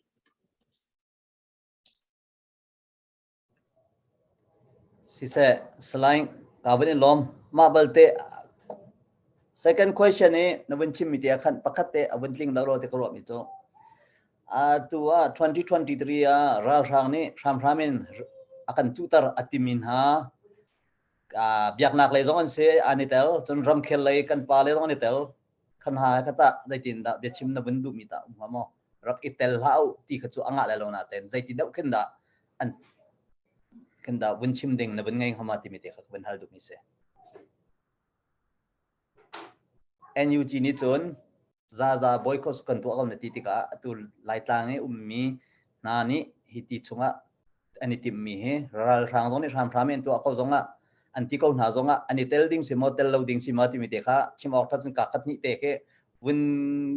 Siseh, Salai ka vun in lawm. Mah balte second question i na vun chimmi te ah khan pakhat te a vun tling lo lo ti ka ruah mi cu atu ah 2023 ah ralhrang nih hramhram in a kan cuhter a timi hna biaknak lei zong an si an i tel, cun ramkhel lei kan pa le zong an i tel. Khan ha kha tah zeitin dah biachim na vun duhmi tah um hnga maw? Rak i tel hlah u ti kha cu a ngah le lo natein zeiti deuh khin dah an khin dah vun chim ding na vun ngei hnga ma timi te kha ka vun hal duhmi si. NUG nih cun zaza boycott kan tuah ko na ti tikah atu Laitlang i ummi hna nih hi ti chungah an i timhmi hi ralhrang zong nih hramhram in tuah ko zongah an ti ko hna zongah an i tel ding si maw tel lo ding si maw timi te kha chim awk ṭhat cun ka khat hnih te khi vun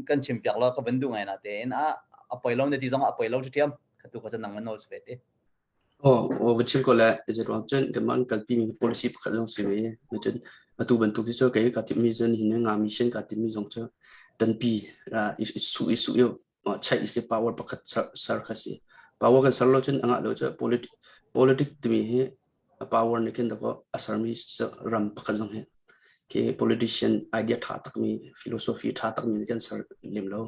kan chim piak law ka vun duh ngai na tein a a poi lo na ti zongah a poi lo ṭhiam khatu kha cun nang man nawl si ve te. Aw, va chim ko le zeiruang cun kanmah an kalpi mi policy pakhat zong si ve. Cun atu bantuk hi cu kei kaa timhmi cun hin nga mission kaa timhmi zong cu tanpi i su i su i chaih i si power pakhat ser kha si. Power kan ser lo cun a ngah lo cu politic politic timi hi a power nih khin dakaw a sermi ram pakhat zong hi khi politician idea ṭha takmi philosophy ṭha takmi nih kan ser lem lo.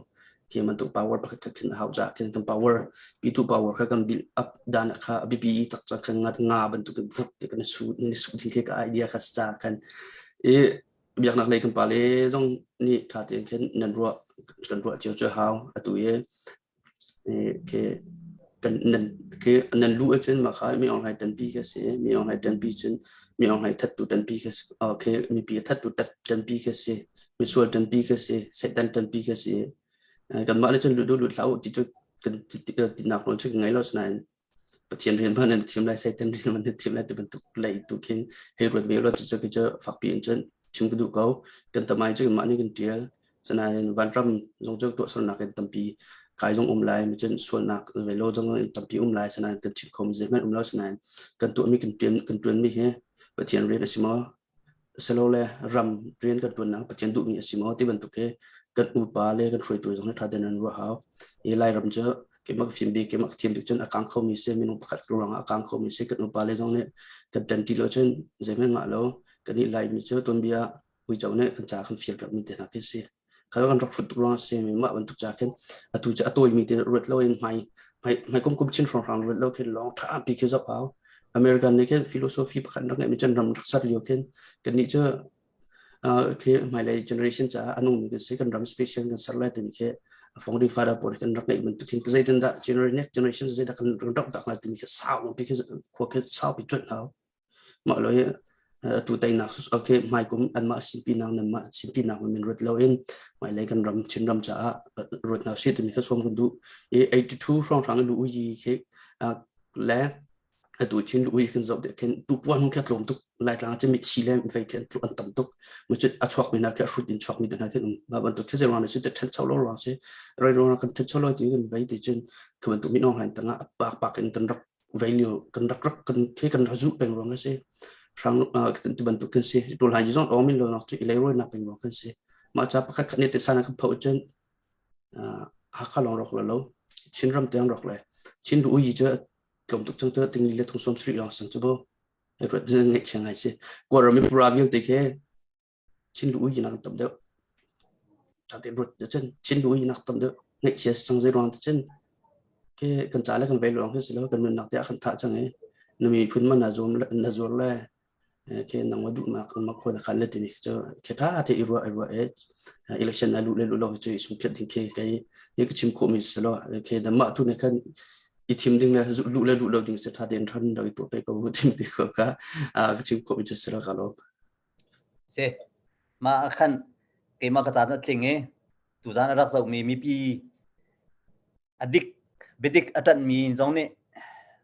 Khi bantuk power pakhat khat khin a hau caah khin kan power pitu power kha kan build up dan kha a biapi tak ca khan nga nga bantuk in vuk te kan su ni su ding khi ka idea kha ca khan i biaknak lei kan pale zong nih ṭha tein khin nan ruah kan ruah cio cu hau atu i Khi kan nan khi nan lu ahcun mah kha mi Aung Hlaing ṭanpi khi a si. Mi Aung Hlaing ṭanpi cun mi Aung Hlaing thattu ṭanpi khi a si. Khi mipi a thattu ṭanpi khi a si. Misual ṭanpi khi a si. Satan ṭanpi khi a si. Kanmah nih cun lut u lut hlah u ti cu kan tinak nawl cu kan ngei lo. Asinain Pathian rian hmanh nan thiam lai, Satan rian hmanh nan thiam lai ti bantuk lei tu khin hei ruat ve ulaw cucu khi cu fakpi in cun chim ka duh ko. Kan tamai cu kanmah nih kan ṭial. Sinain vanram zong cu tuahsernak in tampi kai zong um lai, cun sualnak ve lo zong in tampi um lai. Sinain kan chim khomi zeihmanh um lo. Sinain kan tuahmi kan ṭuan kan ṭuanmi hi Pathian rian a si maw? Silole ram rian kan ṭuannak Pathian duhmi a si maw ti bantuk hi kan upa le kan hruaitu zong hi ṭha tein an ruah hau. Hi Lairam cu keimah ka fim bik, keimah ka thiam bik cun a kang khomi si, minung pakhat ruangah a kang khomi si. Kan upa le zong nih kan ṭan ti lo cun zeihmanh ngah lo. Kannih Laimi cu tuanbia uico nih kan ca kan fial piakmi te hna khi si. Kha kan rak hrut tuk ruangah si mi mah bantuk ca khin atu cu a tawimi te ruat lo in hmai hmai hmai kum kum chin hrawnghrang ruat lo khin lawng ṭha pi khi zoh hau. American nih khin philosophy pakhat rak ngeihmi cun ram rak ser lio khin kannih cu khi hmailei generation caah a nungmi kan si kan ram special kan ser lai timi khi founding father pawl kan rak ngeih bantuk khin zeitin dah generation next generation zeidah kan rak dak lai timi khi sau pi khi khua khi sau pi cuanh hau. Mah lo hi atu teinak okay hmaikum anmah sinpinak nanmah sinpinak min ruat loin hmailei kan ram Chinram caah ruat hna usih timi kha sawm kan duh. I 82 hrawnghrang i lu ui khi le atu Chin lu ui kan zoh dih khin tupuan hung khi a tlawm tuk Laitlang ah cun mithi le vei khi an tam tuk. Mucun a chuakmi hna khi a hrut in chuakmi te hna khi um. Mah bantuk khi zei ruang si te ṭhancho lo ruang si. Rei ruang kan ṭhancho lo ti kan vei ti cun khi bantuk min online tangah pak pak in kan rak value kan rak rak kan khi kan rak zuh peng ruang a si hrang ti bantuk kan si tul hai zong awmin lo nak cu i leiroi nak peng ruang kan si mah ca pakhat khat nih te sana kan pho cun Hakha lawng rak lo lo Chinram tiang rak le Chin lu yi cu tlawm tuk chang tu ting le thung som sri lawng sang chu bo ngai chia ngai si Kawlram i pura vialte khi Chin lu ui nak tam deuh. Ṭha tein ruat cun Chin lu ui nak tam deuh. Ngaihchia si cang zei ruang cun ke kan ca le kan vei lawng hi si lo kan nunnak te ah kan thah cang i na miphun man na zuam na zuar le ke nang wa duhnak ma khawi na khan le timi cu ke tha te i ruah i ruah e election na lu le lu lo cu i sung phiat ding ke kai ni ka chim khawh mi si lo ke da mah tu ne khan i thim ding le lu le lu lo ding se tha tein than rak i tuah pe ko tim ti ko ka ka chim khawh mi cu si lo ka lo Si. Mah ah khan keimah ka caan a tling i tuzaan a rak zohmi mipi a dik biadik a ṭanhmi zong nih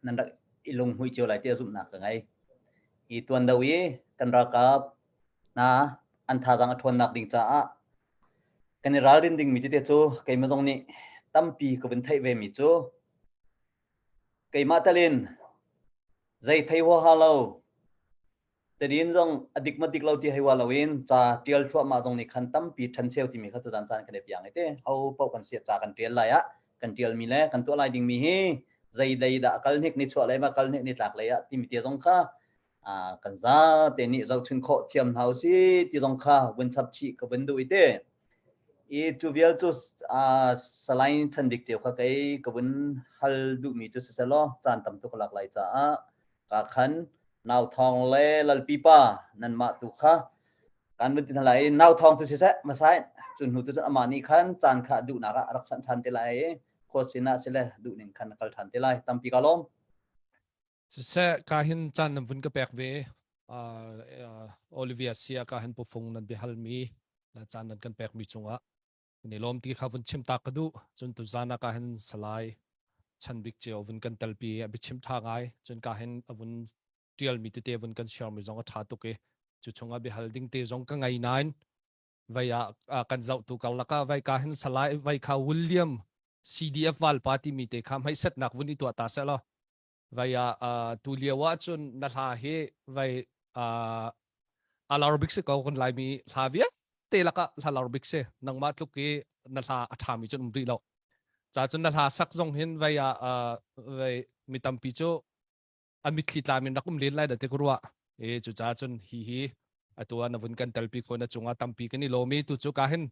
nan rak i lunghmuih cio lai tiah zumhnak ka ngei. Hi tuan do i kan ralkap hna an thazaang a ṭhawnnak ding caah kan i ralrin dingmi tete cu keimah zong nih tampi ka vun theih vemi cu keimah talin zei thei huaha lo Tadin zong a dik ma dik lo ti hei wa loin ca tial thluahmah zong nih khan tampi ṭhencheu timi kha tuzan caan kan i piang i te ho paoh kan siat ca kan ṭial lai ah kan ṭialmi le kan tuah lai dingmi hi zei dei dah kal hnik ni chuah lei ma kal hnik ni tlak lei ah timi te zong kha kan za te nih zohchun khawh thiam hna usi ti zong kha vun chap chih ka vun duh i te i cu vial cu Salai Chan Bik Ceu kha kei ka vun hal duhmi cu siselaw caan tam tuk lak lai caah ka khan Nau Thawng le Lalpi pa nanmah tu kha kan vun ti hna lai. Nau Thawng cu siseh masai. Cu hnu tu cun amah nih khan caan kha duhnak ah a rak sanh ṭhan te lai i khua sinah sile duh ning khan a kal ṭhan te lai. Tampi ka lawm. Siseh, ka hin caan nan vun ka pek ve. Uh, uh, Olivia sia ka hin pufung nan biahalmi la caan nan kan pekmi cungah ni lawm ti kha vun chim ta ka duh. Cun tu zan ah ka hin salai chan bik cio vun kan telpi a biachim tha ngai. Cun ka hin a vun tialmi tete vun kan share mi zong a tha tuk i cu chungah biahal ding te zong ka ngei nain vai ah kan zohtu karlak ah vai ka hin salai vai kha William CDF valpa timi te kha hmaisetnak vun i tuah ta seh law vai ah tu lio ah cun na hla hi vai a lar bik si ko kan laimi hla vialte lakah hla lar bik si nangmah tluk i na hla a ṭhami cun um rih lo ca cun na hla sak zong hin vai ah vai mi tampi cu a mitthli tlam in rak um len lai da te ka ruah e cucaah cun hi hi atu ah na vun kan telpi ko na cungah tampi kan i lawm i tu cu ka hin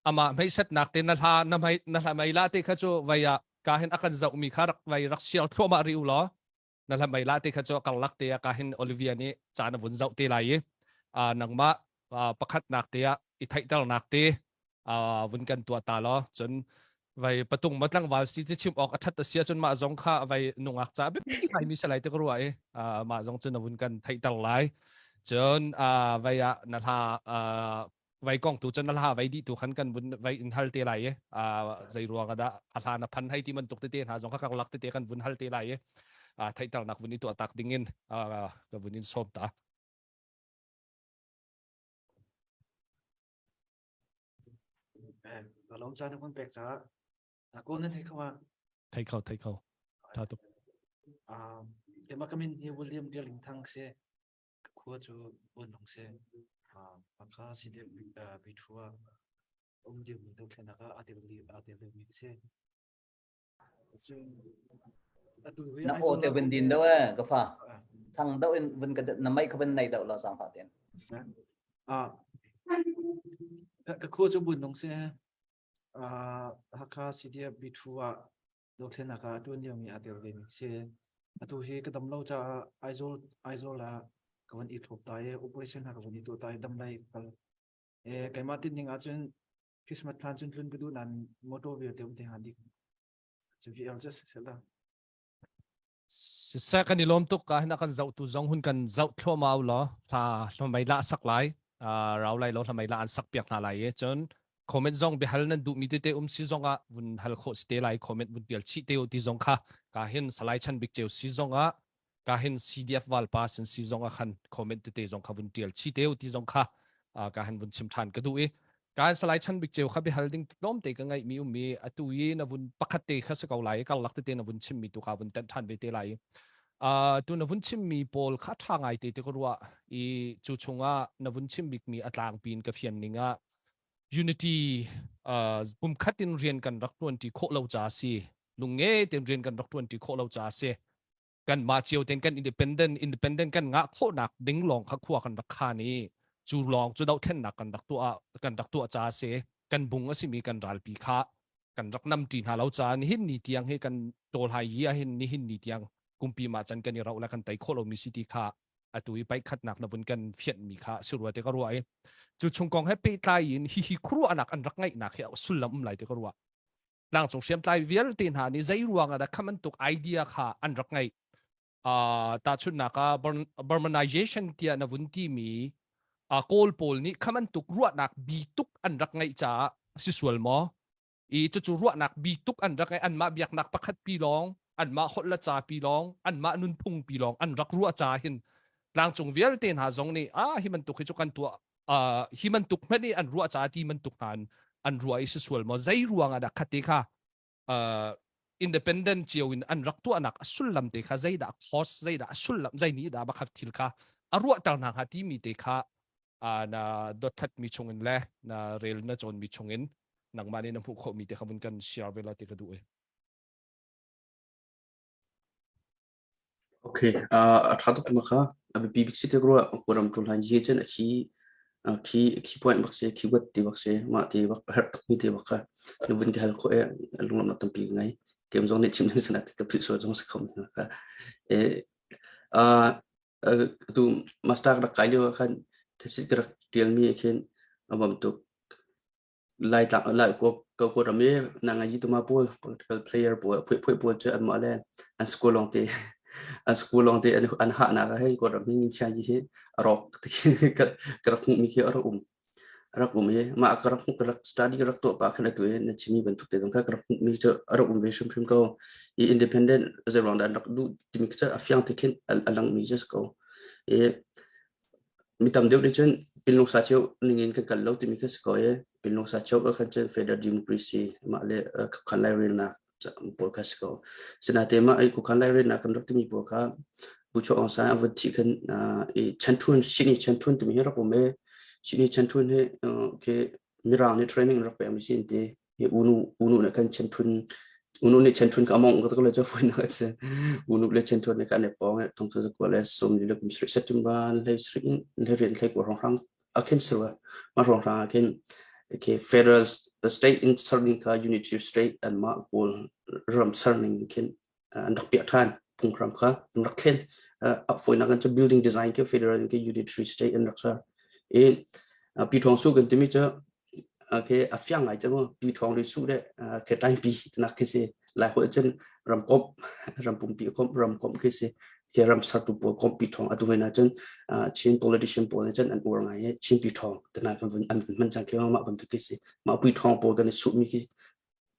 amah hmeisetnak te na hla na mei na hla mei la te kha cu vai ah ka hin a kan zoh mi kha rak vai rak sial thluahmah ri u law na hla mei la te kha cu karlak te ah ka hin Olivia nih ca na vun zoh te lai i nangmah pakhatnak te ah i theihternak te vun kan tuah ta law cun vai patung ma tlangval si ti chim awk a that a sia cun mah zong kha vai nungak ca biapi ngai mi salai te ka ruah i mah zong cun na vun kan theihter lai cun vai ah na hla vai kong tu cun na hla vai dih tu khan kan vun vai in hal te lai i zei ruang dah a hla na phan hei ti man tuk tete hna zong kha kar lak tete kan vun hal te lai i theihternak vun i tuah tak ding in ka vun in sawm ta. Ka lawm caan na kan pek caah kawl nan thei kho ma? Thei kho, thei kho. Tha tuk. Keimah ka min hi William Dearling Thang si. Ka khua cu Buanlung si. Hakha CDF Bithu ah um liomi dothlennak ah aa tel aa tel liomi ka si. Na aw te vun din deuh eh ka fa. Thang deuh in vun ka na mei kha vun nei deuh lo sang fa ten. Ah ka khua cu bun nung se ah Hakha CDF B2 ah dothlennak ah tuan liomi aa tel ve mi si. Atu hi ka dam lo caah Aizawl Aizawl ah ka van i thlop ta i operation ha ka van i tuah ta i dam lai kal. Eh keimah tin ning ahcun Christmas thlan cun tlun ka duh nain motor vialte um te hnga dik. Cu VL cu si sela. Siseh kan i lawm tuk ka hin a kan zohtu zong hun kan zoh thluahmah u law hla hlamei la sak lai rau lai lo hlamei la an sak piak hna lai i cun comment zong biahal nan duhmi tete um si zong ah vun hal khawh si te lai comment vun tial chih te u ti zong kha ka hin salai chan bik ceu si zong ah ka hin CDF valpa sin si zong ah khan comment tete zong kha vun tial chi te u ti zong kha ka han vun chim than ka duh i ka salai chan bik ceu kha bihal ding tlawm te ka ngaih mi um mi atu i na vun pakhat te kha si ko lai karlak tete na vun chim mi tu ka vun tenh than ve te lai tu na vun chim mi pawl kha tha ngai te te ka ruah i cu chungah na vun chim bik mi a tlangpi in ka fian ning ah unity pumkhat in rian kan rak tuan ti khawh lo ca si lungnge ten rian kan rak tuan ti khawh lo ca si kanmah cio ten kan independent independent kan ngah khawhnak ding lawng kha khua kan rak khan i cu lawng cu dohthlennak kan rak tuah kan rak tuah ca si kan bung a simi kan ralpi kha kan rak nam ṭi hna lo caah nihin ni tiang hi kan tawl hai yi ahhin nihin ni tiang kumpi mah can kan i roh le kan tei khawh lomi si ti kha atu i paikhatnak na vun kan fianhmi kha si rua te ka ruah i cu chung kong he pehtlai in hihi khuaruahnak an rak ngeihnak hi sullam um lai te ka ruah tlangcung hriamtlai vialte hna nih zei ruang ah dah kha bantuk idea kha an rak ngeih uh, tahchunhnak ah Burmanization tiah na vun timi uh, Kawl pawl nih kha bantuk ruahnak bi tuk an rak ngeih caah si sual maw i cucu ruahnak bi tuk an rak ngeih anmah biaknak pakhat pi lawng anmah holh le ca pi lawng anmah nunphung pi lawng an rak ruah ca hin tlangcung vialte hna zong nih ah hi bantuk hi cu kan tuah uh, hi bantuk hmanh i an ruah ca ti bantuk hna an, an ruah i si sual maw zei ruang ah dah khate kha uh, independent cio in an rak tuahnak a sullam te kha zeidah cause zeidah a sullam zei nih dah bakhat thil kha a ruahter hna hnga timi te kha uh, na dothat mi chungin le na rel na cawn mi chungin nangmah nih na hmuh khawh mi te kha vun kan share ve la ti ka duh e Okay, a ṭha tuk ma kha. A biapi bik si te rua Kawlram ṭul han ye cun a khi khi khi point bak si khi wat ti bak si mah ti bak a herh tuk mi ti bak kha nu vun ka hal khawh e lunglawmhnak tampi ka ngei. Kem zong nih chim ding sanat ka philh sual zong si kho mi kha. E tu master rak kai lio ah khan thesis ka rak tial mi khin a bawm tuk. Lai tlang lai ko ko ko ram i na ngai tuma pawl political player pawl phui phui pawl cu an mah le an school long te an school long te an an ha nak ah hin ko ram hi min chia hi a rawk ka ka rak hmuh mi khi a rak um a rak um i mah ka rak hmuh ka rak study ka rak tuah pah khan atu i na chimi bantuk te zong kha ka rak hmuh mi cu a rak um ve hrimhrim ko i independent zeiruang dah an rak duh timi cu a fiang te khin a lang mi just ko i Mi tam deuh nih cun pinlung sa cio ningin kan kal lo timi kha si ko i pinlung sa cio ah khan cun federal democracy mah le khuakhan lairelnak pawl kha si ko. Sinain mah i khuakhan lairelnak kan rak timi pawl kha Bu Chaw Aung San a vun thih khan i Chanthun Sydney Chanthun timi hi rak um i Sydney Chanthun hi khi Mirang nih training an rak pekmi si an ti. Hi unu unu nih khan chenthun unu nih chenthun ka among ka le chu foi na ka unu le chenthun ne ka ne pong e thong thu ko le sum ni le kum sri September hlei sri hlei rian hlei ko rong rang akhin sirwa ma rong rang akhin okay federal state in serving ka unitary state and ma kawl ram serving khin an rak piah than phunghram kha an rak thlen a foinak an cu building design ke federal ke unitary state an rak ser i pi thong su kan timi cu okay a fiang ngai chang pi thong ri su de ke tai pi nak khi si lai ho cun ram komp ram pumpi komp ram komp khi si ke ram sartu pawl komp pi thong atu hna cun Chin politician pawl nih cun an uar ngai Chin pi thong tana kan vun an vun hman cang ke ma bantuk khi si ma pi thong pawl kan i su mi khi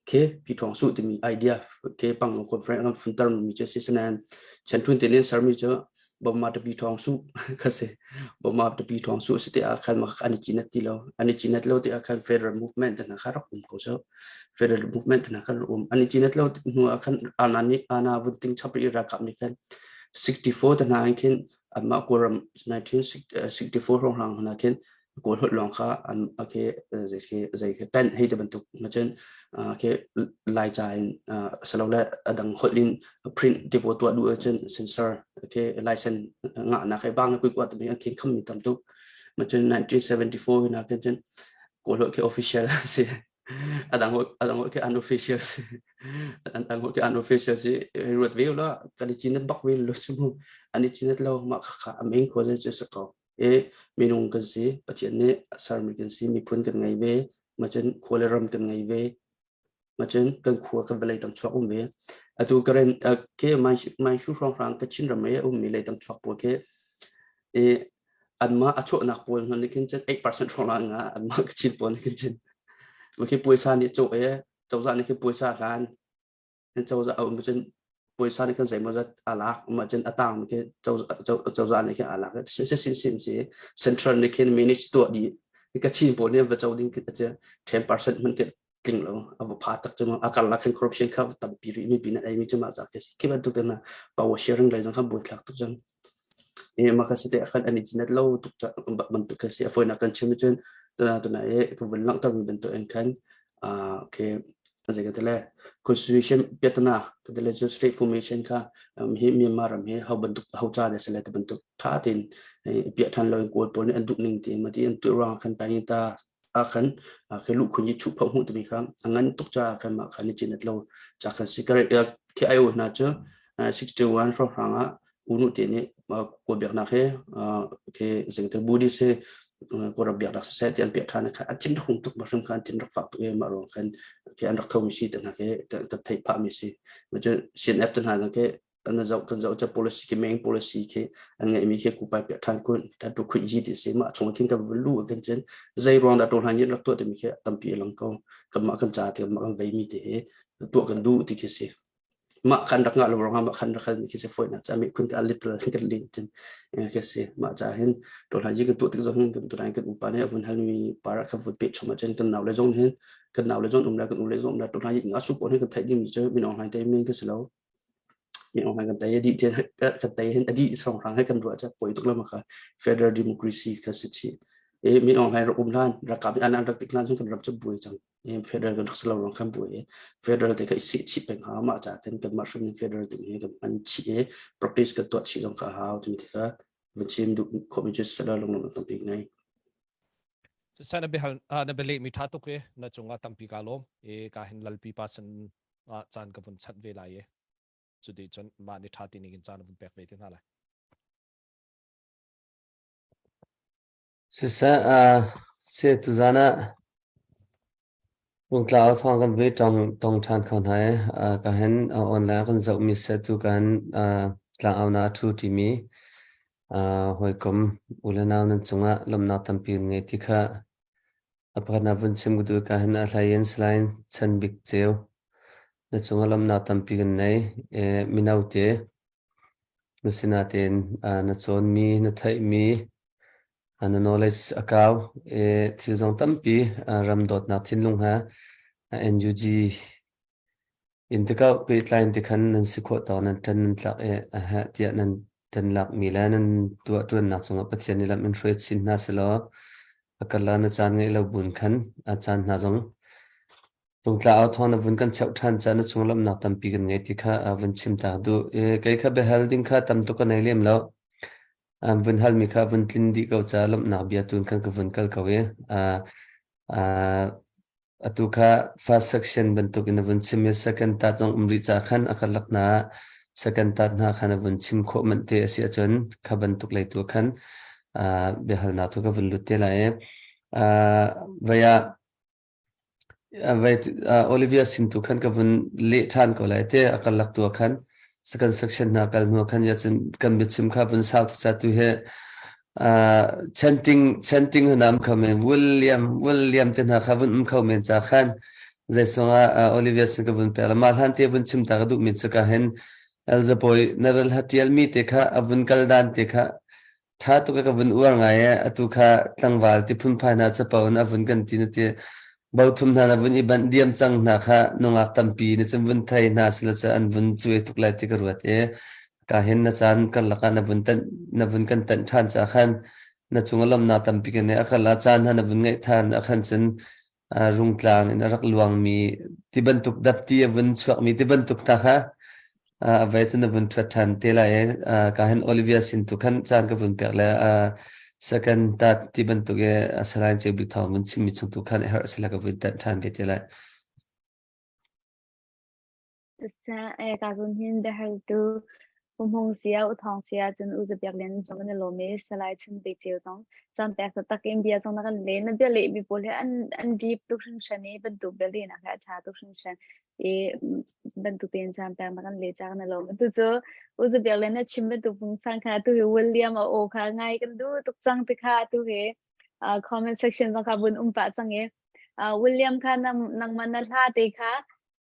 Khi Pyithawng Suh timi idea ke Panglong Conference kan funter mi cu si sinain Chanthun te nin sermi cu Boma te Pyithawng Suh kha si. Boma te Pyithawng Suh si te ah khan an i cinat ti lo. An i cinat lo ti ah khan federal movement te hna kha rak um ko so. Federal movement te hna khan rak um. An i cinat lo hnu ah khan ana nih ana vun ting chap i ralkap nih khan 64 te hna in khin anmah Kawlram 1964 hrawnghrang hna khin Kawl holh lawng kha an okay zei khi zei khi pen hei ti bantuk ma cun khi Laica in asilole a dang holh in print ti pawl tuah duh ahcun sensor okay license ngahnak he bang kui kuat mi an khin kham mi tam tuk ma cun 1974 hina khin cun Kawl holh khi official si a dang holh a dang holh khi unofficial si an dang holh khi unofficial si ruat ve la kan i chin bak ve lo chu an i chin lo ma kha kha a main cause cu si ko i minung kan si Pathian nih a sermi kan si miphun kan ngei ve macun khua le ram kan ngei ve macun kan khua kan vawlei tang chuak um ve atu karen ke mai shu hrawng hrang Kachin ram i ummi leitang chuak pawl khi i anmah a chuahnak pawl hna nih khin cun 8% hrawng lang nga anmah Kachin pawl nih khin cun khi puaisa nih cawh i cozah nih khi puaisa hlan Nan cozah a um cun puaisa nih khan zeimawzat aa lak um ahcun a tang khi cozah nih khin aa lak sin sin sin si central nih khin manage tuah dih Kachin pawl nih va co ding khi cu 10% hmanh khi tling lo a va pha tak cu a karlak khin corruption kha tampi rih mi pin ei mi cu mah zat khi si khi bantuk te na power sharing lei zong kha buai thlak tuk cang e mah kha si te khan an i cinat lo tuk bantuk khi si a foinak kan chim cun tuna tuna e ka vun langhter mi bantuk in khan okay zei ka tile constitution piatana ka tile cu state formation kha hi Myanmar ram hi ho bantuk ho cha le sele te bantuk tha tin piah than lo in kawl pawl nih an duh ning ti ma ti an tu ruang khan ta ta a khan ke lu khun yi chu pho hu timi kha ngan tuk cha khan ma khan ni chin lo cha khan cigarette ke ayo na chu 61 hrawng hrang ah unu te nih kawl biaknak he ke zengte Buddhist he kawlram biaknak siseh ti an piah ṭhan kha an thin hung tuk hrim kha an thin rak fak tuk i mah ruang khan ke an rak tho mi si te hna ke ka theih phah mi si ma cu CNF te hna ke an zoh kan zoh cha policy ke main policy ke an ngeih mi ke kupai piah ṭhan kun ta tu khui ji ti si mah chung khin kan lu kan chen zei ruang dah to hlan yin rak tuah ti mi ke tampi lang ko kan mah kan ca ti mah kan vei mi te he tuah kan duh ti khi si Mah khan rak ngah lo ruangah mah khan rak halmi khi si fawinak ca mi khun ka little kan lin cun khi si mah ca hin tawlhai ji kan tuah tik zong hin kan tunai kan upa nih a vun halmi para kha vun pe chom ahcun kan nau le zong hin kan nau le zong um le kan u le zong um le tawlhai nga su pawl hin kan theih dingmi cu min Aung Hlaing te min kan si lo min Aung Hlaing kan tei adi tian kan tei hin adi song hrang he kan ruah cha poi tuk lo ma kha federal democracy kha si chi e min Aung Hlaing rak um hlan rakap an an rak tik hlan kan ram chu buai cang federal kan rak si lo ruang khan buai i federal te kha i seh chih peng hau mah ca khin kanmah hrim in federal ding hi kan hman chih i practice kan tuah chih zong kha a hau timi te kha van chim duh khawhmi cu sala lunglawmh tampi ngei. Sa na biahal na bialeh mi tha tuk i na cungah tampi ka lawm i ka hin lalpi pa sin ah caan ka vun chanh ve lai i cuti cun mah ni tha ti ning in caan vun pek ve te hna lai. Siseh, uh, se tuzan ah. Rungtla thawng kan vui tong tong ṭhan kho hna i ka hen online kan zohmi set tu kan tlangau na a ṭhu ṭimi hawikom u le nau nan cungah lawmhnak tampi kan ngei ti kha a pakhat na vun chim ka duh ka hen a hlei in Salai Chan Bik Ceu na cungah lawmhnak tampi kan nei mino te na sinain na cawnmi na theihmi Na knowledge a kau i thil zong tampi ram dawtnak thinlung he NUG in tikah pehtlai in tikhan nan si khawh tawk nan ṭan nan tlak i a heh tiah nan ṭan lakmi le nan tuah ṭuannak cungah Pathian nih lam in hruai chin hna sehlaw a karlak na caan ngeih lo buin khan a caan hna zong Tungtla au thawng na vun kan cheuh ṭhan caah na chung lamnak tampi kan ngei ti kha vun chim ta duh. Kei kha biahal ding kha tam tuk ka nei lem lo. Vun halmi kha vun tlin dih ko caah lawmhnak bia tun khan ka vun kal ko i atu kha first section bantuk in na vun chim i second tat zong um rih caah khan a karlak hna second tat hna khan a vun chim khawh manh te a si ahcun kha bantuk lei tu khan biahalnak tu ka vun lut te lai i vai ah Olivia sin tu khan ka vun leh ṭhan ko lai te a karlak tu ah khan second section hna kal hnu khan ya cun kan biachim kha vun sau tuk ca tu hi chanting chanting hna um kho men William William te hna kha vun um kho men ca khan zeisong ah Olivia sin ka vun pek la mah hlan te vun chim ta ka duh mi cu ka hin Elzaboy na vel ha tial mi te kha a vun kal dan te kha Ṭha tuk ka vun uar ngai ee. Atu kha tlangval ti phunphai hna capo in a vun kan ti na ti. Bothum hna na vun i banh diam cang hna kha nungak tampi na cun vun thei hna sila cu an vun cuai tuk lai ti ka ruat i ka hin na caan karlak ah na vun tanh na vun kan tanh ṭhan ca khan na cung a lawmnak tampi kan nei a kal ah caan hna na vun ngeih ṭhan ah khan cun rungtlang in a rak luangmi ti bantuk dapti a vun chuakmi ti bantuk hna kha a ve cun a vun ṭhuat ṭhan te lai i ka hin Olivia sin tu khan caan ka vun pek le second tat ti bantuk i Salai Ceu Bik Thawng vun chimmi chung tu khan i harh sila ka vun tanh ṭhan ve te lai. Ka zun hin biahaltu Pumhung sia, uthawng sia cun U Zabiak Lian zong kan i lawm i Salai Chun Bik Ceu zong caan pek taktak in bia zong na kan leh. Na bia lehmi pawl hi an an deep tuk hringhran i bantuk bia lehnak hi a ṭha tuk hringhran i bantuk tein caan pek na kan leh caah kan i lawm. Atu cu U Zabiak Lian na chim bantuk pungsan kha atu hi William a aw kha ngai kan duh tuk cang ti kha atu hi comment section zong kha vun um pah cang i William kha nangmah na hla te kha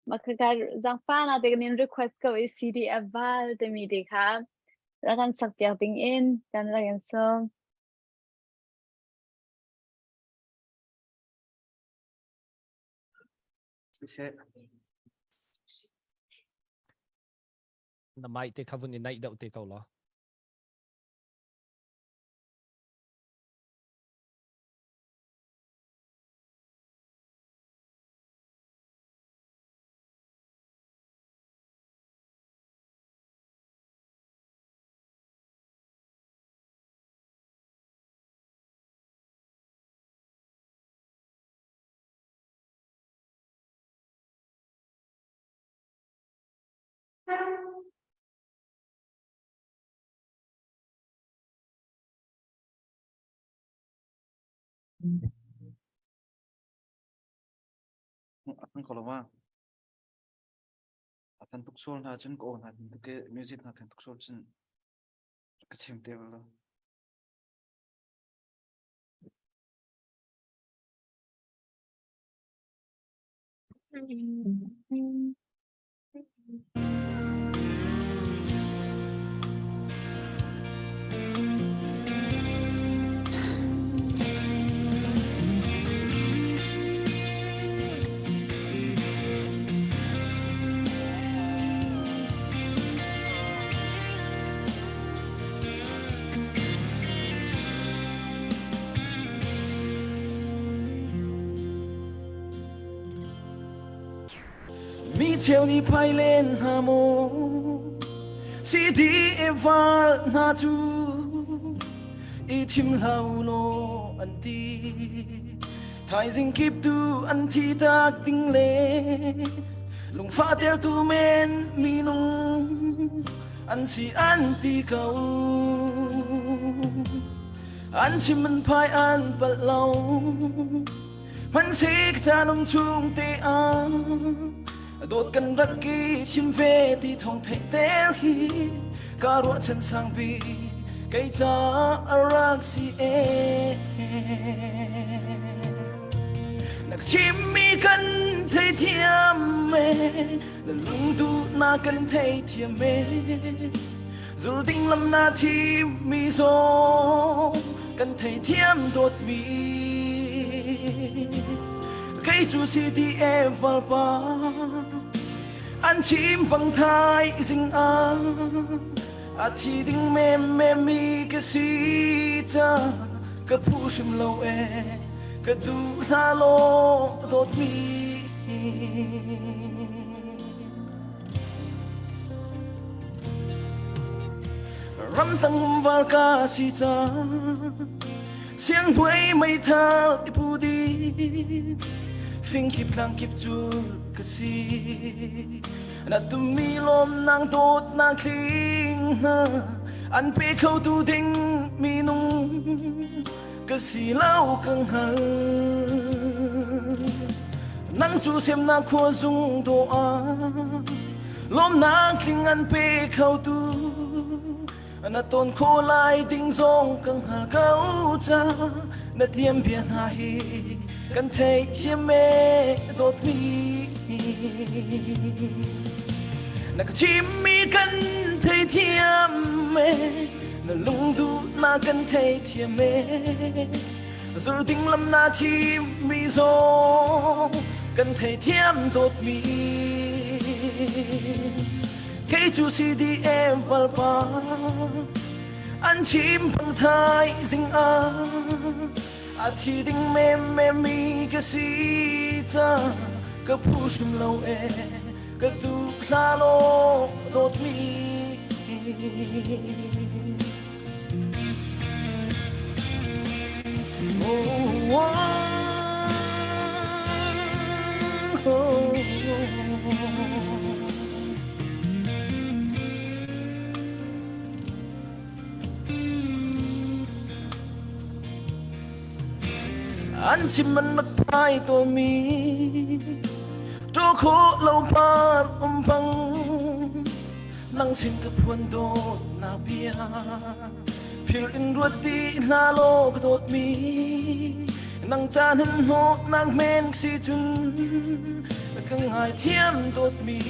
Makhaka zaangfahnak te kan in request ko i CDF val timi te kha rak kan sak piak ding in kan rak in sawm. Siseh. Na mic te kha vun i naih deuh te ko law. An ko lo ma. A tan tuk sual hna cun ka aw hna thin tuk i music hna thin tuk sual cun ka chim te lo. Mi cheu nih phai len hna maw si di val hna cu i thim hlah law an ti thaizing kip tu an thi tak ding le lungfah tertu men minung an si an ti ko an chim an phai an palh lo. Hmanhseh ka caan um chung te ah dawt kan rak i thim ve ti thawng theih ter hi ka ruahchan sang bik kei ca a rak si e. Na ka chimmi kan theithiam e, na lungduh na kan theithiam e. Zul ding lam na thimmi zong kan theithiam dawtmi. Kei cu CDF valpa an chim bang thai zing ah a thi ding mem mem mi ka si ca ka phu hrim lo e ka duh hla law dawtmi. Ramtang val ka si ca sianghnuai meithal i pu di fingkip tlangkip cul ka si na tummi lawm nang dawt nak tling hna an pe kho tu ding minung ka si lo ka hngal nang cu semnak khua zung do ah lawmnak tling an pe kho tu na ton kho lai ding zong ka hngal ko ca na tiam bia hna hi kan thei thiam e dawtmi na ka chimmi kan thei thiam e na lungduh na kan theithiam e zul ding lam na thim mi zong kan theithiam dawtmi kei cu CDM valpa an chim bang thai zing ah a thi ding mem mem mi ka si ca ka phu hrim lo e ka tu hla law dawtmi Oh, oh, oh, An chim an rak phai tawnmi ṭaw khawh lo par um pang nang sin ka phuan dawt na bia phil in ruat ti hna law ka dawtmi nang caan hin hnawh nak men si cun ka ngai thiam dawtmi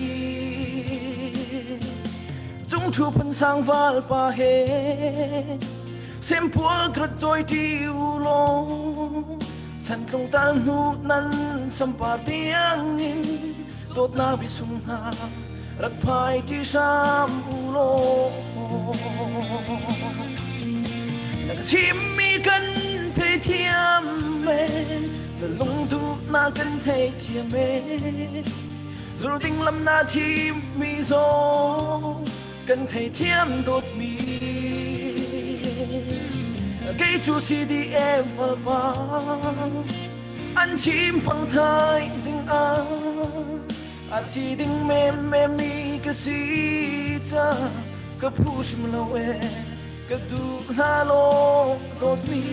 cung thu phan sang val pa he Sempual krat cawi ṭi u law chantlung tal hnu nan sampar tiangin dawtnak bisung hna rak phai ṭi hram u law na ka chimmi kan theithiam e na lungduhnak kan theithiam e zul ding lam na thimmi zong kan theithiam dawtmi kei cu CDF valpa an chim pang thai zing ah a thi ding mem mem mi ka si ca ka phu hrim lo e ka duh hna law dawtmi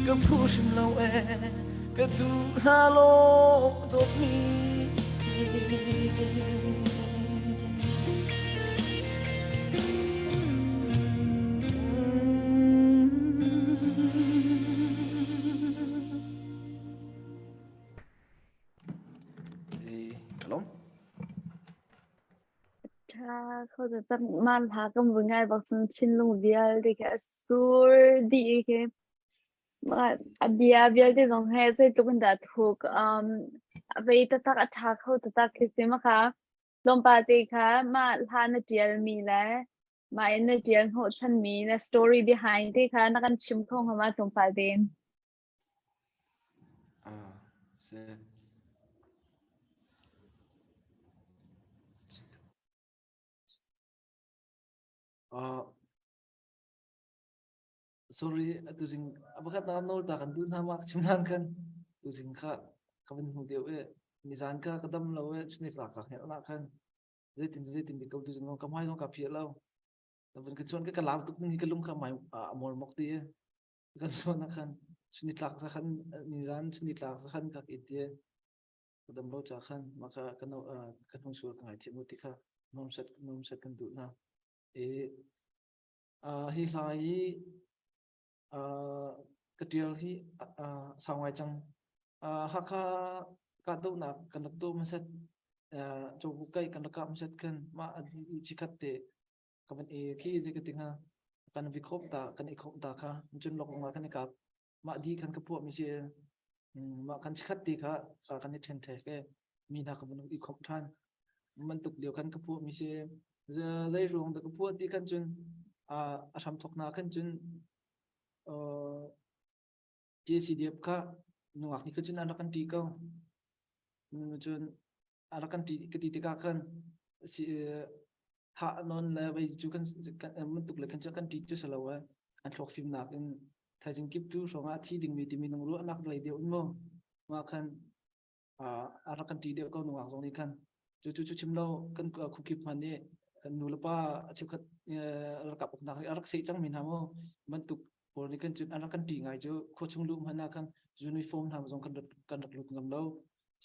ka phu hrim lo e ka duh hna law dawtmi Tha kho ta tak man hla kan vui ngai bak cun thinlung vialte khi a sur dih khi A bia vialte zong he zeitluk in dah thuk. Um, a vei taktak, a ṭha kho taktak khi si ma kha. Tlawmpal te kha mah hla na ṭialmi le mah in na ṭial hnawhchanmi na story behind te kha na kan chim kho hnga ma tlawmpal tein? Ah, si. Uh, Sorry, atu zing pakhat na nawl ta kan duh hna mak chim hlan khan tu zing kha ka van hmu deuh i nizan ka ka dam lo i chunei fa ka hngelh na khan zeitin zeitin di ko tu zing ka hmai zong ka phiah lo na vun ka chuan ka ka lau tuk ning hi ka lung kha mai a mol mok ti i kan chuan na khan. Chunitlak zakhan nizan chunitlak zakhan ka it i ka dam lo ca khan mah kha ka no ka hnung sual ka ngaithiam u ti kha nuam set nuam set kan duh hna. I hi hla hi ka ṭial hi sau ngai cang. Hakha kahdohnak kan rak tuah hmasat cawbuk kaih kan rak kah hmasat khan mah chikhat te ka van i khi zei ka ti hnga kan vi khawm ta kan i khawm ta kha cun lok ah kan i kap mah di khan ka puah mi si mah kan chikhat te kha kan i ṭhen ṭhek e mi hna ka van i khawm ṭhan bantuk lio khan ka puah mi si zei ruang dah ka puah ti khan cun a hram thawk na khan cun JCDF kha nungak nih kha cun an rak kan ṭi ko cun a rak kan ṭi ka ti tikah khan si thah non le vei cu kan bantuk le kan cu kan ṭi cu si lo e an thluak fimnak in thaizing kip tu hrawng ah thi dingmi timi nung ruahnak vlei deuh in mu mah khan a rak kan ṭi deuh ko nungak zong nih khan cu cu cu chim lo kan khukip hman nih kan nu le pa a cheukhat ralkap uknak nih a rak seh cangmi hna mu bantuk pawl nih kan cun an rak kan ṭi ngai cu khua chung luh hmanh ah khan uniform hna zong kan rak kan rak lut ngam lo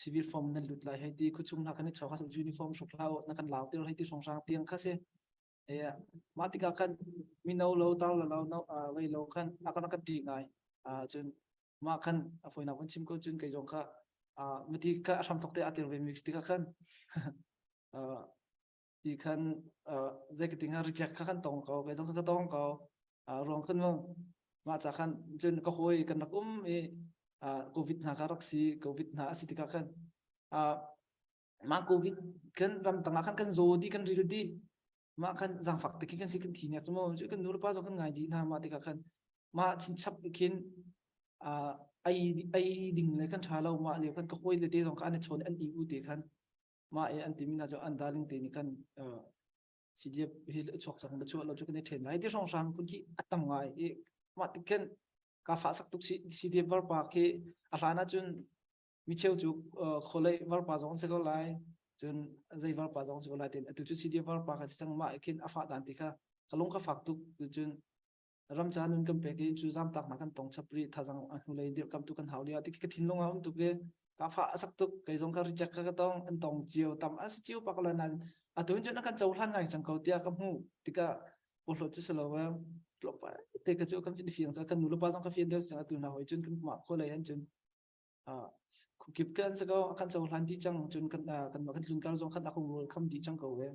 civil form nan lut lai hei ti khuachung hna kan i chawk uniform hruk hlah na kan lau tir hei ti hrawnghrang tiang kha si mah tikah khan mino lo tar lo lo vei lo khan a kan kan ṭi ngai cun mah khan a foinak van chim ko cun kei zong kha mati kha a hram thok te a tir ve mix tikah khan ti khan zei ka tinga reject kha kan tong ko kei zong kha ka tong ko ruang khan mu mah ca khan cun ka hawi kan rak um i covid hna kha rak si covid hna a si tikah khan mah covid kan ram tangah khan kan zaw di kan ril di mah khan zaangfak te khi kan si kan thi nek cu mu kan nu le pa zong kan ngai di hna mah tikah khan mah chinchap khin ai ai ding le kan tha lo mah lio kan ka hawi le te zong kha an i chawn an i u te khan mah i an timi hna cu an darling te nih khan CDF hi chuak cang le chuah lo cu kan i ṭhen lai ti hrawnghrang phun khi a tam ngai i mah tik khin ka fah sak tuk CDF varpa khi a hlan ahcun micheu cu khualei varpa zong an si ko lai cun zei varpa zong si ko lai tin atu cu CDF varpa kha si cang mah khin a fah dan ti kha ka lung ka fak tuk cun ram ca nun kan pek i cu zamtak nak kan tong chap rih thazang a hnulei dirhkamh tu kan hau lio ti ka thinlung ah um tuk i ka fa a sak tuk kei zong ka reject ka ka tong an tong cio tam a si cio pak lo nan atu in cun an kan cohlan ngai cang ko tiah ka hmuh tikah puhlot cu si lo e tlawmpal te ka cu kan fin fiang ca kan nu le pa zong ka fian deuh cang atu hna hoi cun kan mah khualei han cun kip kan sa ko kan cohlan dih cang cun kan kan kan tlun kal zong khan akung rul kham dih cang ko ve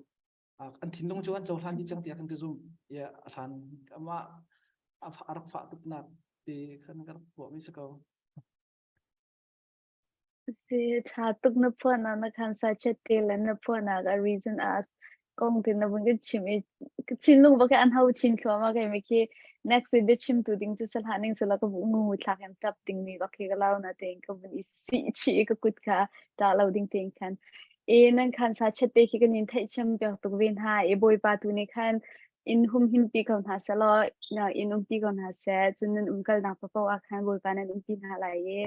An thinlung cu an cohlan dih cang tiah kan ka zumh. Yeah, a hlan amah a rak fah tuknak ti khan ka rak ruahmi si ko. Si ṭha tuk na phuahnak na khan sa chet te le na phuahnak a reason as kong ti na vun ka chim i thinlung bak an hau chin thluahmah kai mi khi next biachim tu ding cu sal ning sala ka bu ngu thlak in tap ding mi bak khi ka lau na tein ka vun i sih chih i ka kut kha ṭah lo ding tein khan e nan khan sa chet te khi kan in theihchim piak tuk ve hna e bawipa tu nih khan in humhim pi ko hna seh law in umpi ko hna seh cun nan umkalnak paoh ah khan bawipa nan umpi hna lai i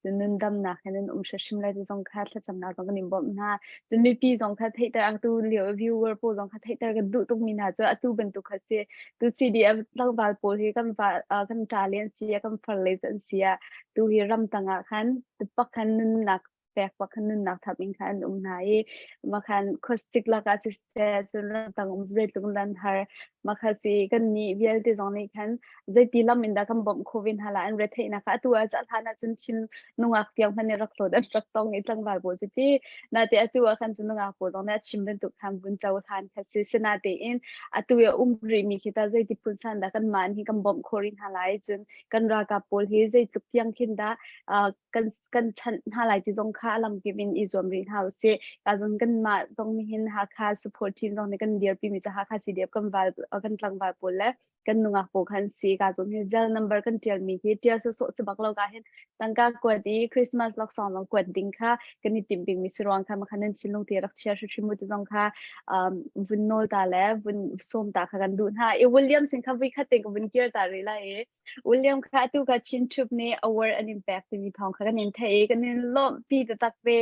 cun nun damnak he nan um hrimhrim lai ti zong kha thlacamnak zong kan in bawmh hna cun mipi zong kha theihter atu lio viewer pawl zong kha theihter kan duh tukmi hna cu atu bantuk kha si tu CDF tlangval pawl hi kan va kan ṭa le an si ah kan far le an si ah tu hi ramtang ah khan pak khan nunnak pek pak khan nunnak thap in khan an um hna i makhan khuasik lakah siseh cun ramtang um zeitluk lan har makha si kan nih vialte zong nih khan zeiti lam in dah kan bawmh khawh ve hna la an retheihnak kha atu ah hlan ah cun chin nungak tiang hmanh nih rak hlawt an rak tong i tlangval pawl cu ti nate atu ah khan cun nungak pawl zong nih a chim bantuk khan vun cohlan kha si sinatein atu i a um rih mi khi ta zeiti phun san dah kan mah hi kan bawmh khawh rih hna lai cun kan ralkap pawl hi zeitluk tiang khin dah kan kan chanh hna lai ti zong kha a lamkip in i zuam rih hna usih. Ka zong kanmah zong nihin Hakha support team zong nih kan dirpi mi cu Hakha CDF kan val kan tlangval pawl le kan nungak pawl khan si ka zong hi Zelle number kan tial mi hi tial sawsawh si bak lo ka hin tangka kuat i Christmas laksawng zong kuat ding kha kan i timh bik mi si ruang kha makhan nan thinlung te rak chia hrimhrim mu ti zong kha um, vun nawl ta le vun sawm ta kha kan duh hna i William sin kha vui khat te ka vun kir ta rih lai i William kha atu ka Chin Troop nih award an in pek timi thawng kha kan in theih i kan in lawmhpi taktak ve